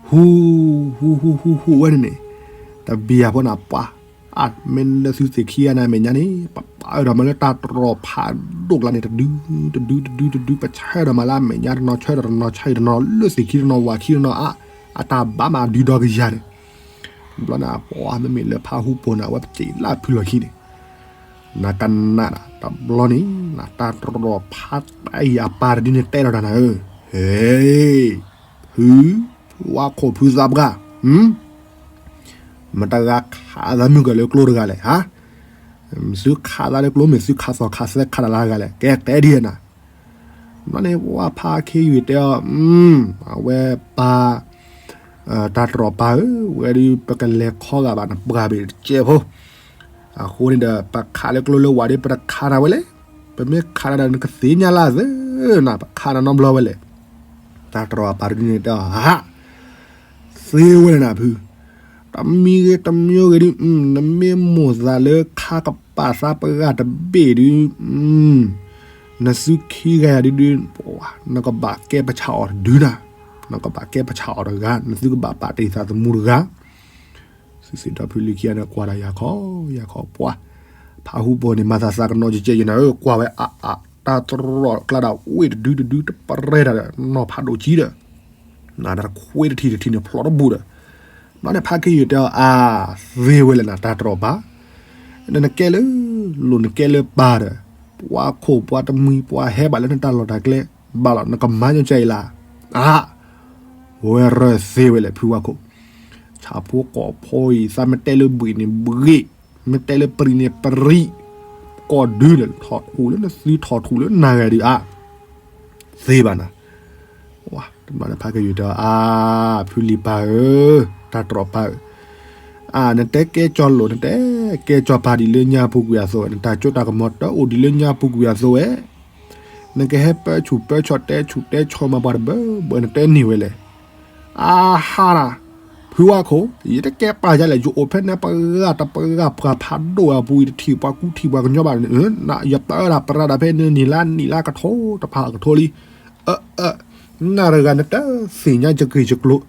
ဟူး ဟူး ဟူး ဟူး ဟူးဝဲန့ၣ်န့ၣ် တဘျီဖိန့ၣ် ပှၤ အါ မ့ၢ်လၢသုသ့ၣ်ခံဂၤန့ၣ် အမဲာ်ညါန့ၣ် ပပာ်အၢဒီးမးလၢတၢ်တြီၢ်ဖးဒိၣ်ကျါန့ၣ် တဒု တဒု တဒု တဒု ပဆၢဒီးမးလၢအမဲာ်ညါတနီၤ ဆၢဒီးတနီၤ ဆၢဒီးတနီၤ လၢသ့ၣ်ခံတနီၤ ဝၣ်ခံတနီၤ အါ အတၢ်ဘၣ်မးဒုဒီကယၤန့ၣ် တဘျီန့ၣ် ပှၤမ့မ့ၢ်လၢဖးဟူပိာ်န့ၣ် အဝဲပစံးလၢဖုလီၢ်ခံန့ၣ် နကနၣ် တဘျီန့ၣ် နတၢ်တြီၢ်ဖးတၢ်အံၤအပၢ်တဒုန့ၣ် တဲလီၤတၢ်နၤဧၢ, ဟဲ ဖု ဖုဝါခိၣ်ဖုသးပှၢ်, မတဂၤခးသးမုၢ်ကလၢကျိတဂၤလဲၣ်, ဟါ, မ့ၢ်သုခးသးလၢကျိ မ့ၢ်သုခးသီၣ်ခးသဲခးတၢ်လၢတဂၤလဲၣ်, ကဲတဲဒ်နၤ, ဘျီန့ၣ် ပှၤဖးခ့ယုၢ်တဲအီၤ, အဝဲပၢ် တၢ်တြီၢ်ပၢ်ဧၢ, ဝဲဒုးပကလဲၤခီဂာ်ဘၣ်နပှၢ်ဘ့ၣ်တကဲးဖိ, အဃိန့ၣ်ဒီး ပခးလၢကျိလၢဝၣ်ဒီး ပတခးနၤဝဲလဲၣ်, ပမ့ၢ်ခးနၤဒီး နကသ့ၣ်ညါလၢသၢနၤ ပခးနၤနီတဘျီဝဲလဲၣ်, တၢ်တြီၢ်အပၢ်တဒုန့ၣ်တဲအီၤ, ဟး, သ့ဝဲလဲၣ်နၤဖု, တမံၤဂ့ၤတမံၤဂ့ၤဒုး နမ့ၢ်မိၣ်သးလၢခါကပာ်သးပှၢ်တဘ့ၣ်ဒုး နသုခံဂၤယၤဒုးဒုး နကဘၣ်ကဲပဆၣ်အီၤတဒုနၤ, နကဘၣ်ကဲပဆၣ်အီၤတဂၤ, နသုကဘၣ်ပာ်တ့ၢ်သးသမူတဂၤ, သုးသ့ၣ်ဒီဖုလံၤခံဂၤန့ၣ် ကွၢ်တၢ်ယၤခီ, ယၤခီပှၤ, ဖးဟူပိာ်န့ၣ် မၤသးသးကနီၤကဲကဲယဲနၤဧၢ, ကွၢ်ဝဲအါအါ, တၢ်တြီၢ်ကျါဒၣ်ဝ့ၢ်တဒုတဒုတပရဲတၢ်ဒီး နီၢ်ဖးဒိၣ်ကံဒီး နတခွ့တထံၣ်တထံၣ်န့ၣ် ဖျိးတဘူးဒီး, ဘျီန့ၣ်ဖးခ့ယုၢ်တဲအီၤ အါ, သ့ဝဲလဲၣ်နၤ တၢ်တြီၢ်ပၢ်, နကဲလၢလိၣ်နကဲလၢပၢ်ဒီး, ပှၤခိၣ်ပှၤတမှံၤပှၤဟဲဘၣ်လၢနတၢ်လီၢ်တၢ်ကျဲ, ဘၣ်လီၤနကမၤညီကဲအံၤလၢ, အါ, ဝဲရၢၢ်သ့ဝဲလဲၣ်ဖုဝါခိၣ်, ဆၣ်ဖိကီၢ်ဖိအံၤ သးမ့ၢ်တဲလၢဘှံးန့ၣ်ဘှံး, မ့ၢ်တဲလၢပရံးန့ၣ်ပရံး, ကိးဒုလဲၣ် ထီၣ်ထူၣ်လၢနသုထီၣ်ထူၣ်လၢနဂၤဒုးအါ, သ့ဘၣ်နၤ ဝါ တဘျီန့ၣ်ဖးကယုၢ်တဲအီၤ အါ ဖုလံၤပၢ်ဧၢ, တၢ်တြီၢ်ပၢ်ဧၢ, အါ နတဲကဲကၠီလိာ် နတဲကဲကၠီပၢ်ဒ်လၢညါပူၤကွံာ်အသိးဝဲ, နတၢ်စိတၢ်ကမီၤတအိၣ်ဒ်လၢညါပူၤကွံာ်အသိးဝဲ, နကဟဲပၢဆူၣ်ပၢဆီၣ်တဲဆူၣ်တဲဆီၣ်မးပှၤတဘၢဘၢ နတဲန့ၢ်ဝဲလဲၣ်, အါဟါနၤ ဖုဝါခိၣ် ယတကဲပၢ်ယၤလဲၣ်, ယအိၣ်ဖဲန့ၣ်ပှၤဂၤတပှၤဂၤ ပှၤဖးဒိၣ်အပူၤအံၤ တထံၣ်ပှၤကူထံၣ်ပှၤကညီဘၣ်န့ၣ်, ယပၢဒၣ်ပရၤဒၣ်ဖဲန့ၣ် နံၣ်လါနံၣ်လါကထိတဖၣ်ကထိလံ, အၢ အၢ နၤတဂၤနတသ့ၣ်ညါယက့ၢ်ယကျိၤ,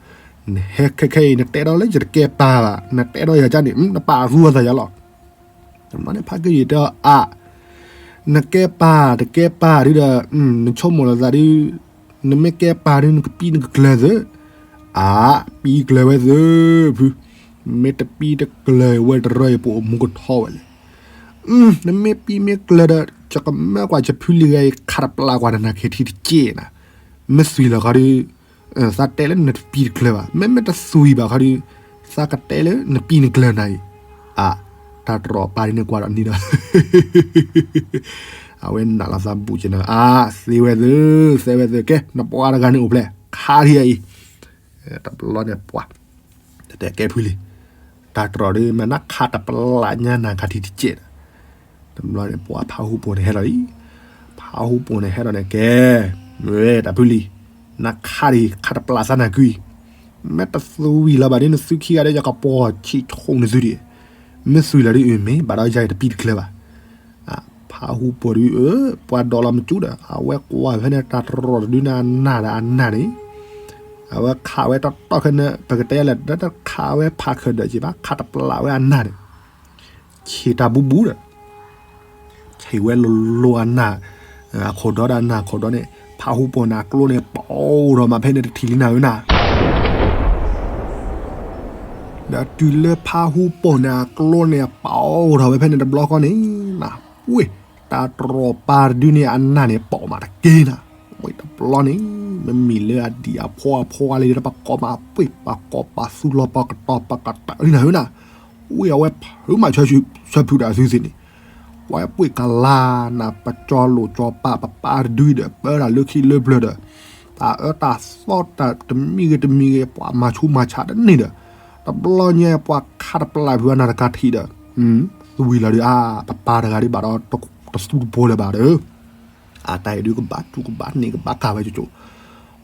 နဟဲခဲခဲအံၤ နတဲဒီးလၢယတကဲပၢ်ဘၣ်, နတဲဒီးယၤကန့ၣ် နပာ်သူအသးယၤလီၤ. တဘျီန့ၣ်ဖးကယုၢ်တဲအီၤ အါ နကဲပၢ်တကဲပၢ်ဒုဒီး နဆိကမိၣ်လီၤသးဒု နမ့ၢ်ကဲပၢ်ဒုး နကပံနကကျၢၤသု, အါ, ပံကျၢၤဝဲသု, ဖု, မ့ၢ်တပံတကျၢၤဝဲတရၢအံၤ ပအိၣ်မူကထီဝဲလဲၣ်. နမ့ၢ်ပံမ့ၢ်ကျၢၤဒီး ယကမၢကွၢ်ယဖုလံၤဂၤအံၤ ခးတပျးကွၢ်နနၢ်ခံထံတက့ၢ်နၤ. မ့ၢ်သွံၣ်လီၤခီဒုး သးတဲလၢနတပံတကျၢၤဘၣ်, မ့မ့ၢ်တသွံၣ်ဘၣ်ခီဒုး သးကတဲလၢနပံနကျၢၤနၤအံၤ. အါ, တၢ်တြီၢ်ပၢ်ဒုးန့ၣ်ကွၢ်ဒီးနံၤဒီး အဝဲနာ်လီၤသးဘူးက့ၤနၤ, အါ, သ့ဝဲသု, သ့ဝဲသု, ကဲ နပှၤတဂၤန့ၣ်အိၣ်ဖျဲၣ် ခးဒံးအံၤ. တဘျီန့ၣ်ပှၤ တတဲကဲဖုလံၤ, တၢ်တြီၢ်ဒုး မ့ၢ်နခးတပျးညါနၤခါထံတက့ၢ်ဒီး တဘျီန့ၣ်ပှၤဖးဟူပိာ်န့ၣ်ဟဲလီၤလံ. ဖးဟူပိာ်န့ၣ်ဟဲလီၤန့ၣ်ကဲ, မ့ၢ်တၢ်ဖုလံၤ, နခးဒံး ခးတပျးသးနၤကွံာ်, မ့ၢ်တသွံၣ်လီၤဘၣ်ဒုး နသုခံဂၤဒီး ယကပိာ်ဆံးဆိနသုဒံး, မ့ၢ်သွံၣ်လီၤဒုး အမ့ၢ်ဘၣ်ဒီးယၤတပံတကျၢၤဘၣ်. ဖးဟူပိာ်ဒုး ပှၤဒိးလီၤမ့ၢ်ကၠူဒီး အဝဲကွၢ်ဖဲန့ၣ်တၢ်တြီၢ်တဒုန့ၣ်အနၢ်ဒီးအနၢ်န့ၣ်, အဝဲခးဝဲတီတီခဲန့ၣ် ပကတဲလဲၣ် တခးဝဲဖးခၢၣ်ဒၢးက့ၤဘၣ် ခးတပျးဝဲအနၢ်န့ၣ် ဆံးတၢ်ဘူးဘူးဒီး ဆံးဝဲလိၤလိၤအနၢ်, အခိၣ်ဒီဒီးအနၢ်ခိၣ်ဒီန့ၣ် ဖးဟူပိာ်န့ၣ်အကျိန့ၣ် ပီၣ်ထီၣ်မးဖဲန့ၣ်တထံၣ်လံနၤဧၢနၤ. ဒီးတုၤလၢဖးဟူပိာ်န့ၣ်အကျိန့ၣ် ပီၣ်ထီၣ်ဝဲဖဲန့ၣ်တဘျီဃီန့ၣ်, ဝ့ၢ်, တၢ်တြီၢ်ပၢ်တဒုန့ၣ်အနၢ်န့ၣ် ပီၣ်မးတက့ၢ်နၤ. ဝ့ၢ်တဘျီန့ၣ် မ့မ့ၢ်လၢအဒံၣ်အဖိအဖိအါလံဒီး ပကိးမးပှ့ၤ ပကိးပာ်သူလီၤ ပကတီၤပကတၢၢ်လံနၤဧၢနၤ. ဝ့ၢ်အဝဲဖုးမးဆၢဖုးတၢ်အသုသ့ၣ်န့ၣ်, ဝဲပှ့ၤကလါနၤ ပကၠီလိာ်ကၠီပာ်ပပၢ်တဒုဒီး ပၢတၢ်လၢခံလၢပျၢၤဒီး တၢ်အၢတၢ်သီတၢ်တမံၤဂ့ၤတမံၤဂ့ၤ ပှၤမၤဆူးမၤဆါတန့ၢ်ဒီး တဘျီညါပှၤခးတပျးဖုးအနၢ်တကးထံးဒီး သွံၣ်လီၤဒုးအါ ပပၢ်တဂၤဒုးဘၣ်ဒီးတသူတပိၤလၢၤဘၣ်ဒီး အတၢ်အံၤဒုးကဘၣ်စူၣ်ကဘၣ်န့ၢ် ကဘၣ်ကၢ်ဝဲကၠိကၠိ,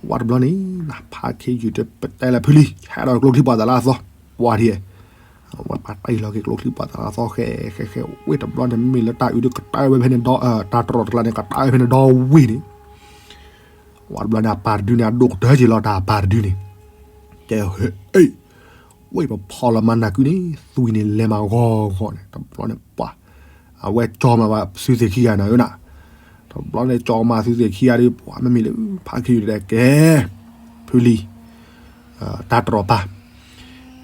ဝဲတဘျီန့ၣ် ဖးခ့ယုၢ်တဲပတဲလၢဖုလံၤ ဟဲဒီးကျိချံပှၤသးလၢအသီ ပှၤထံၣ် ဝဲပှၤတၢ်အံၤလီၤက့ၤကျိချံပှၤသးလၢအသီ ဃဲဃဲဃဲ ဝ့ၢ်တဘျီန့ၣ် မ့မ့ၢ်လၢတၢ်အံၤဒုးကတၢၢ်ဝဲဖဲန့ၣ်ဒီး တၢ်တြီၢ်တကျါန့ၣ် ကတၢၢ်ဝဲဖဲန့ၣ်ဒီဝ့ၢ်န့ၣ် ဝဲတဘျီန့ၣ် အပၢ်တဒုန့ၣ် အဒိၣ်ကတၢၢ်က့ၤလီၤတၢ်အပၢ်တဒုန့ၣ်, တဲ ဝ့ၢ်ပဖီၣ်လီၤမၤနၢ်ကုန့ၣ် သွံၣ်န့ၣ်လဲၤမၤဂီၤဂီၤန့ၣ် တဘျီန့ၣ်ပှၤ အဝဲကၠီမးဝဲသုသ့ၣ်ခံဂၤနၤဧၢနၤ, တဘျီန့ၣ်ကၠီမးသုသ့ၣ်ခံဂၤဒီး ပှၤမ့မ့ၢ်လၢ ဖးခ့ယုၢ်တဲကဲ ဖုလံၤ တၢ်တြီၢ်ပၢ်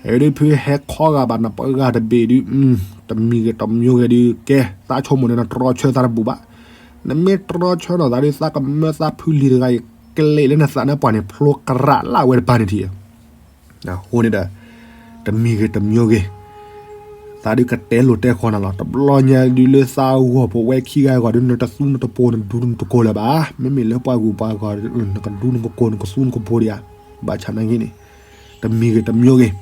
အဒုးဖုဟဲခီဂာ်ဘၣ်နပှၤဂၤတဘ့ၣ်ဒုး တမံၤဂ့ၤတမံၤဂ့ၤဒုး ကဲ သးဆိကမိၣ်န့ၣ် နတြီဆၢသးတဘူၣ်ဘၣ်. နမ့ၢ်တြီဆၢနီၢ်သးဒုး သးကမၢသးဖုလံၤတဂၤအံၤ ကလဲၤလၢနသးနါပှၢ်န့ၣ် ဖျိကရးလၢအဝဲတပၤန့ၣ်ထံၣ် အဃိန့ၣ်ဒီး တမံၤဂ့ၤတမံၤဂ့ၤ သးဒုးကတဲလိာ်တဲဃီနၤလီၤ. တဘျီညါဒုးလၢသးဂီၢ်ဖိဝဲခံဂၤဂီၢ်ဒုး နတသူနတပိၤ နတဒူနတကိၤလၢၤဘၣ်. မ့မ့ၢ်လၢပှၤဂုၤပှၤဂၤ နကဒူနကကိၤ နကသူနကပိၤဒံးဧါ. ဘၣ်ဆၣ်နာ်က့န့ၣ် တမံၤဂ့ၤတမံၤဂ့ၤ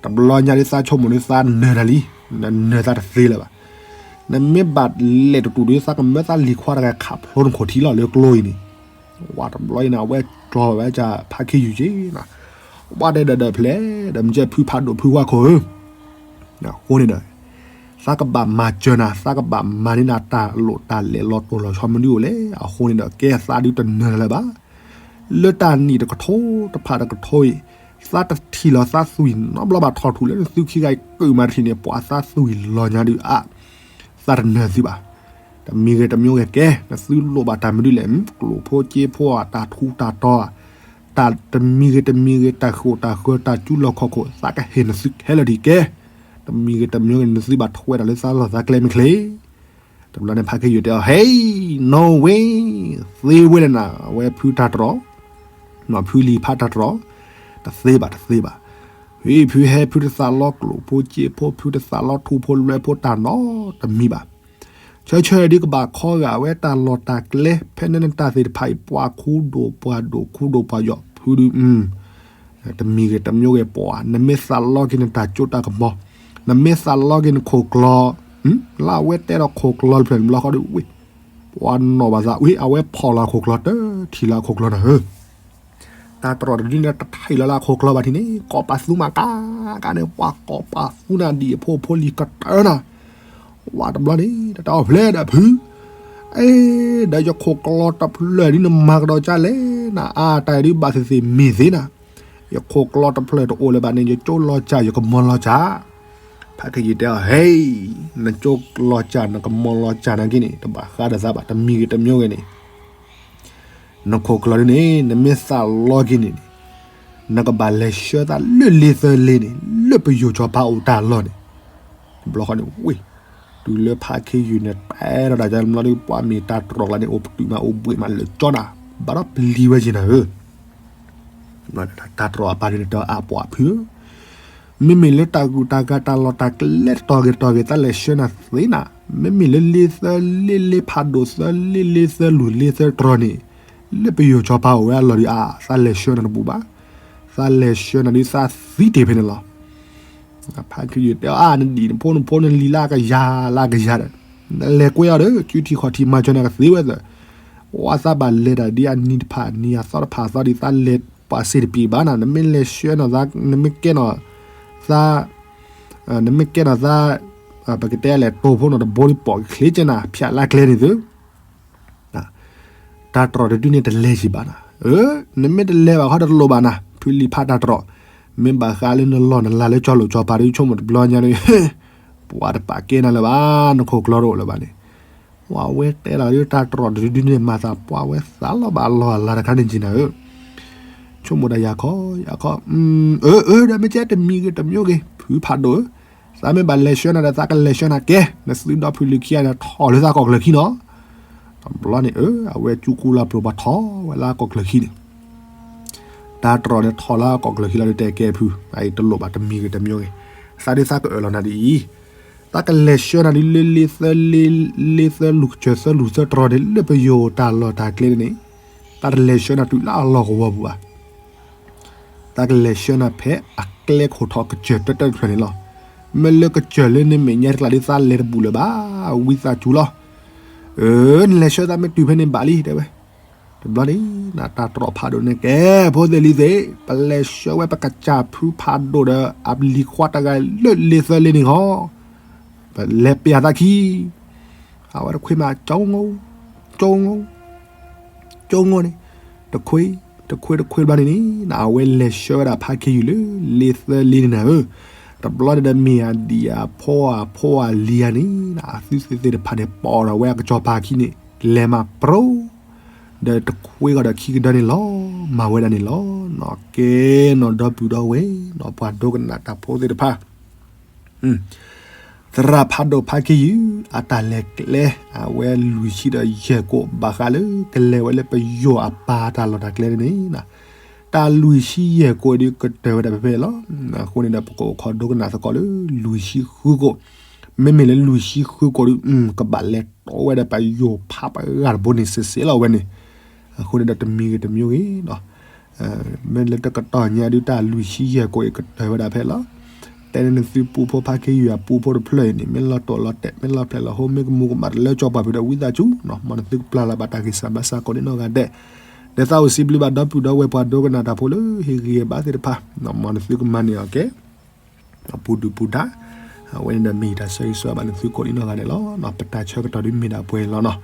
တဘျီညါဒုးသးဆိကမိၣ်ဒုးသးနၢၤနၤလံ, နနၢၤသးတသ့လၢၤဘၣ်. နမ့ၢ်ဘၣ်လဲၤတတူၢ်ဒုး သးကမၢသးလံၤခွါတဂၤခးဖျိနခိၣ်ထံလီၤလၢကျိအံၤန့ၣ် ဝဲတဘျီအံၤန့ၣ် အဝဲကၠီဝဲဒၣ်ဖးခ့ယုၢ်က့ၤ, ဝဲတဲဒီးဒီးဖျဲး ဒီးမ့ၢ်ကဲဖုဖးဒိၣ်ဖုဝါခိၣ်ဧၢ, အဃိန့ၣ်ဒီး သးကဘၣ်မၤစၢၤနၤ သးကဘၣ်မၤန့ၢ်နၤတၢ်လိၣ်တၢ်လဲၢ်လီၤတိၢ်လီၤဆီမနုၤအိၣ်လဲၣ်. အဃိန့ၣ်ဒီး ကဲသးဒုးတနၢၤလၢၤဘၣ်. လၢတၢ်နံၣ်တကထိ တဖၣ်တကထိအံၤ သးတထံၣ်လီၤသးသွံၣ်နီတဘျီဘၣ် ထီၣ်ထူၣ်လၢနသုခံဂၤအံၤကုာ်မးတထံၣ်န့ၣ် ပှၤသးသွံၣ်လီၤညါဒုးအါ သးတနၢၤသုဘၣ်. တမံၤဂ့ၤတမံၤဂ့ၤကဲ နသုလိၣ်ဘၣ်တၢ်မနုၤလဲၣ်, ကျိၣ်ဖိက့ဖိဧါ တၢ်ထူးတၢ်တီၤဧါ, တၢ်တမံၤဂ့ၤတမံၤဂ့ၤ တၢ်ဃိၣ်တၢ်ဃၢၤ တၢ်ကူလီၢ်ခီၣ်ခိၣ် သးကဟ့ၣ်နသုခဲလၢာ်ဒံးကဲ. တမံၤဂ့ၤတမံၤဂ့ၤ နသုဘၣ်ထွဲတၢ်လၢသးလီၢ်သးကျဲမ့ၢ်ချ့. တဘျီန့ၣ်ဖးခ့ယုၢ်တဲအီၤ ဟဲ နီၢ်ဝ့ သ့ဝဲလဲၣ်နၤ အဝဲဖုတၢ်တြီၢ် နီၢ်ဖုလံၤဖးတၢ်တြီၢ်, တသ့ဘၣ်တသ့ဘၣ်. ဟံၣ်ဖုဟဲဖုတသးလီကျိၣ်ဖိက့ဖိ ဖုတသးလီထူဖိလွဲဖိတၢ်နီတမံၤဘၣ်. ဆၢဆၢဒုးကဘၣ်ခီဂာ်ဝဲတၢ်လီၢ်တၢ်ကျဲ ဖဲန့ၣ်နတၢ်သ့ၣ်တဖၣ်အံၤ ပှၤခူဒိၣ်ပှၤဒိၣ်ခူဒိၣ်ပှၤယီၤဖုဒုး တမံၤဂ့ၤတမံၤဂ့ၤပှၤ နမ့ၢ်သးလီက့ၤနတၢ်စိတၢ်ကမီၤ နမ့ၢ်သးလီက့ၤနခိၣ်ကျီ လၢအဝဲတဲဒီးခိၣ်ကျီတဖျၢၣ်န့ၣ် ဘျီဃီဒုးဝ့ၢ် ပှၤနီၣ်ဘၣ်သးဝ့ၢ် အဝဲဖီၣ်လီၤအခိၣ်ကျီတထံၣ်လၢအခိၣ်ကျီနၤဧၢ တၢ်တြီၢ်တဒုန့ၣ် တထံၣ်လီၤလၢအခိၣ်ကျီဘၣ်ထံၣ်န့ၣ် ကိးပာ်သူမးကါကါန့ၣ် ပှၤကိးပာ်သူနၤဒံၣ်အဖိအဖိလံၤကတၢၢ်နၤ ဝဲတဘျီန့ၣ် တၢ်တဲအီၤဖျဲးဒီးဖု အ့ ဒီးယခိၣ်ကျီတဖျၢၣ်ဒုးနမၤကဒီးကၢ်လဲၣ်နၤ အါတၢ်အံၤဒုးဘၣ်သ့ၣ်သ့ၣ်မ့ၢ်သ့နၤ ယခိၣ်ကျီတဖျၢၣ်တအိၣ်လၢၤဘၣ်န့ၣ် ယကၠိလီၤစၢ်ယကမီၤလီၤစၢ် ဖးခ့ယုၢ်တဲအီၤ ဟဲ နကၠိလီၤစၢ်နကမီၤလီၤစၢ်နာ်က့န့ၣ် တဘၣ်ဃးဒီးသးဘၣ် တမံၤဂ့ၤတမံၤဂ့ၤန့ၣ် နခိၣ်ကျၢၢ်ဒ်န့ၣ် နမ့ၢ်သးလီက့ၤန့ၣ်န့ၣ် နကဘၣ်လဲၤဆှၢသးလၢလ့သၢလ့န့ၣ် လၢပယိၤစီၤပၤအိၣ်တၢ်လီၢ်န့ၣ်. တဘျီဃီန့ၣ်ဝ့ၢ် တုၤလၢဖါခ့ယုၢ်န့ၣ် တဲထီၣ်တၢ်ကလီၤဒီး ပှၤမ့ၢ်တၢ်တြီၢ်ကျါန့ၣ် အိၣ်ပတုာ်မးအိၣ်ဘှံးမးလၢာ်ကၠီနၤ ဘၣ်ဒီးပျံၤဝဲက့ၤနၤဧၢ. တၢ်တြီၢ်အပၢ်ဒ်န့ၣ် တဲအပှၤဖုဧၢ, မ့မ့ၢ်လၢတၢ်ဂုၤတၢ်ဂၤတၢ်လီၢ်တၢ်ကျဲတတီၤဂ့ၤတတီၤဂ့ၤ သးလဲၤဆှၢနၤသ့နၤ, မ့မ့ၢ်လၢလ့သၢလ့ လ့ဖးဒိၣ်သၢလ့ လ့သၢလူၢ် လ့သၢတြီၢ်န့ၣ် လၢပယိၤစီၤပၤအိၣ်ဝဲအလီၢ်ဒ်အါ သးလဲၤဆှၢနၤတဘူးဘၣ်, သးလဲၤဆှၢနၤဒ်သးသံတ့ၢ်ဖဲန့ၣ်လီၤ. ဖါခ့ယုၢ်တဲအီၤ အါ နဒံၣ်နဖိနဖိနလံၤလၢအကယၤ လၢအကယၤဒီး နလဲၤကွဲအီၤဒီး စုထံၣ်ခီၣ်ထံးမၤစၢၤနၤကသ့ဝဲသၢ, ဝဲသးဘၣ်လဲၤတၢ်ဒ်အနံၤတဖၣ်နံၤအသီတဖၣ်အသီဒ်သးလဲၤပှၤစ့တပံၤဘၣ်နၤ, နမ့ၢ်လဲၤဆှၢနီၤသး နမ့ၢ်ကဲနီၤသး နမ့ၢ်ကဲနီၤသး ပကတဲလဲၣ် တိၢ်ဖိနီၤတဘိဒ်ပိာ်ကချ့ကနၤ ဖၠးလၢကျဲန့ၣ်သု တၢ်တြီၢ်တဒုန့ၣ်တလဲၤယံၤဘၣ်နၤ, နမ့ၢ်တလဲၤဘၣ်ခီတလိၣ်ဘၣ်နၤ, ဖုလံၤဖးတၢ်တြီၢ်, မ့ၢ်ဘၣ်ဃးလၢနလီၢ်နလၤလၢကၠီလိာ်ကၠီပၤဒ်ဆိကမိၣ်တဘျီညါဒီး ပှၤတပာ်ကဲနၤလၢၤဘၣ်, နခိၣ်ကျၢၢ်တအိၣ်လၢၤဘၣ်န့ၣ်, ဝဲတဲလီၤလၢတၢ်တြီၢ်တဒုန့ၣ် မၤသးပှၤဝဲသးလီၤဘၣ်အလီၢ်အလၤတခါန့ၣ်က့နၤဧၢ, ဆိကမိၣ်တၢ်ယၤခီ ယၤခီ, အၢ အၢ ဒီးမ့ၢ်ကဲတမံၤဂ့ၤတမံၤဂ့ၤ ဖုဖးဒိၣ်ဧၢ, သးမ့ၢ်ဘၣ်လဲၤဆှၢနၤဒီးသးကလဲၤဆှၢနၤကဲ, နသုဒီဖုလံၤခံဂၤန့ၣ် ထီၣ်လၢသးကီၢ်ချၢခံနီၤ, တဘျီန့ၣ်အၢ အဝဲကၠူကူလၢပျိာ်ပှၤထီၣ်ဝဲလၢကီၢ်ချၢခံန့ၣ် တၢ်တြီၢ်န့ၣ်ထီၣ်လၢကီၢ်ချၢခံလီၤဒီးတဲကဲဖု, အအံၤတလိၣ်ဘၣ်တမံၤဂ့ၤတမံၤဂ့ၤ, သးဒ်သးကအၢၣ်လီၤနၤဒ်အံၤ, သးကလဲၤဆှၢနၤဒ်လၢလ့သၢလ့ လ့သၢလူၢ်ကစၢၢ်သၢလူၢ်သၢတြီၢ်န့ၣ် လၢပယိၤတၢ်လီၢ်တၢ်ကျဲန့ၣ်, သးတလဲၤဆှၢနၤတုၤလၢအလီၢ်ကဝီၤပူၤဘၣ် သးကလဲၤဆှၢနၤဖဲအကျဲခိၣ်ထီၣ်ကစၢၢ်တၢတၢတဖျၢၣ်န့ၣ်လီၤ. မ့ၢ်လၢကစၢၢ်လၢနမဲာ်ညါတကျါဒ်သးလဲၤတဘူးလၢၤဘၣ်, ဝံသးစူၤလီၤ. အၢ နလဲၤဆှၢသးမ့ၢ်တုၤဖဲန့ၣ်ဘၣ်လံ တဲဝဲ. တဘျီန့ၣ် နတၢ်တြီၢ်ဖးဒိၣ်န့ၣ်ကဲ ဖိသ့ၣ်လံၤသ့ၣ်, ပလဲၤဆှၢဝဲပကစၢ်ဖုဖးဒိၣ်ဒီး အလံၤခွါတဂၤလၢလ့သၢလ့န့ၣ်ဃီ ပလဲၤပျၢ်သးခံ အဝဲတခွ့မး ကၠိ ကၠိ ကၠိန့ၣ် တခွ့ တခွ့တခွ့ဘျီန့ၣ်န့ၣ် အဝဲလဲၤဆှၢဝဲဒၣ်ဖးခ့ယုၢ်လၢ လ့သၢလ့န့ၣ်နၤဧၢ, တဘျီန့ၣ်ဒီးမ့ၢ်အဒံၣ်အဖိအဖိအလံၤဧါန့ၣ် အသုသ့ၣ်သ့ၣ်တဖၣ်န့ၣ် ပိာ်ထီၣ်ဝဲအကစီၤပၤခံန့ၣ် လဲၤမးပြီ ဒီးတခွ့ဃီဒီးခံကဒါန့ၣ်လီၤ. မၤဝဲဒၣ်န့ၣ်လီၤ. နီၢ်ကဲနီၢ်ဒီပုၢ်ဒီဝဲၢ် နီၢ်ပှၤဒိကနၣ်တၢ်ဖိသ့ၣ်တဖၣ် သရၣ်ဖးဒိၣ်ဖးခ့ယုၢ် အတၢ်လဲၤကျဲ အဝဲလွံၢ်ဆံဒီးယဲၢ်ကိး ဘၣ်ဃးလၢကလဲၤဝဲလၢပယီၤအပၢ်တၢ်လီၢ်တၢ်ကျဲန့ၣ်, တၢ်လွံၢ်ဆံယဲၢ်ကိးဒ်ကတၢၢ်ဝဲဒၣ်ဖဲဖဲလီၤ. အဃိန့ၣ်ဒီး ပကအိၣ်ခိးဒိကနၣ်သကိးလၢလွံၢ်ဆံဃုကိး, မ့မ့ၢ်လၢလွံၢ်ဆံဃုကိးဒ် ကဘၣ်လဲၤတီဝဲဒီးပယီၤဖးပဂၤတဘိန့ၣ် စ့စ့လီၤဝဲန့ၣ်. အဃိန့ၣ်ဒီးတမံၤဂ့ၤတမံၤဂ့ၤ မ့ၢ်လၢတကတီၢ်ညါဒုး တၢ်လွံၢ်ဆံယဲၢ်ကိးအံၤကတၢၢ်ဝဲဒၣ်ဖဲလီၤ. တဲန့ၢ်နသုပူဖိဖးခ့ယုၢ်အပူဖိတဖျၢၣ်အံၤန့ၣ် မ့ၢ်လီၤတိာ်လီၤတဲာ် မ့ၢ်လီၤဖျဲးလီၤဟိ မ့ၢ်ကမူၤကမၣ်တလၢကၠီပှၤဖုးဒီးဝံသးစူၤ မ်နသုကပျၢ်လီၤဘၣ်တၢ်ဂံၢ်စၢ်ဘါစၢ်ကိးဒ်နီၢ်ဂၤဒဲး, ဒီးသးအိၣ်စံးဘျုးဘၣ်ဒီပုၢ်ဒီဝဲၢ်ပှၤဒိကနၣ်တၢ်ဖိလၢဟ့ၣ်ဂံၢ်ဟ့ၣ်ဘါသ့ၣ်တဖၣ်, မ်နသုကမၤန့ၢ်အီၤကဲ ပူၤဒုၣ်ပူၤဒါ, အဝဲန့ၣ်ဒီးမ့ၢ်တၢ်ဆၢဂ့ၤဆၢဝါဘၣ်နသုကိးဒ်နီၢ်ဂၤဒဲးလီၤ. ပတၢ်ဆၢကတီၢ်ဒုးမ့ၢ်ဒၣ်ပှဲၤလီၤနီၤ.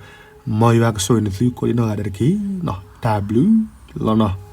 မ်ယွၤကဆိၣ်ဂ့ၤနသုကိးဒ်နီၢ်ဂၤဒဲးတက့ၢ်. တၢ်ဘျုးလီၤနီၤ.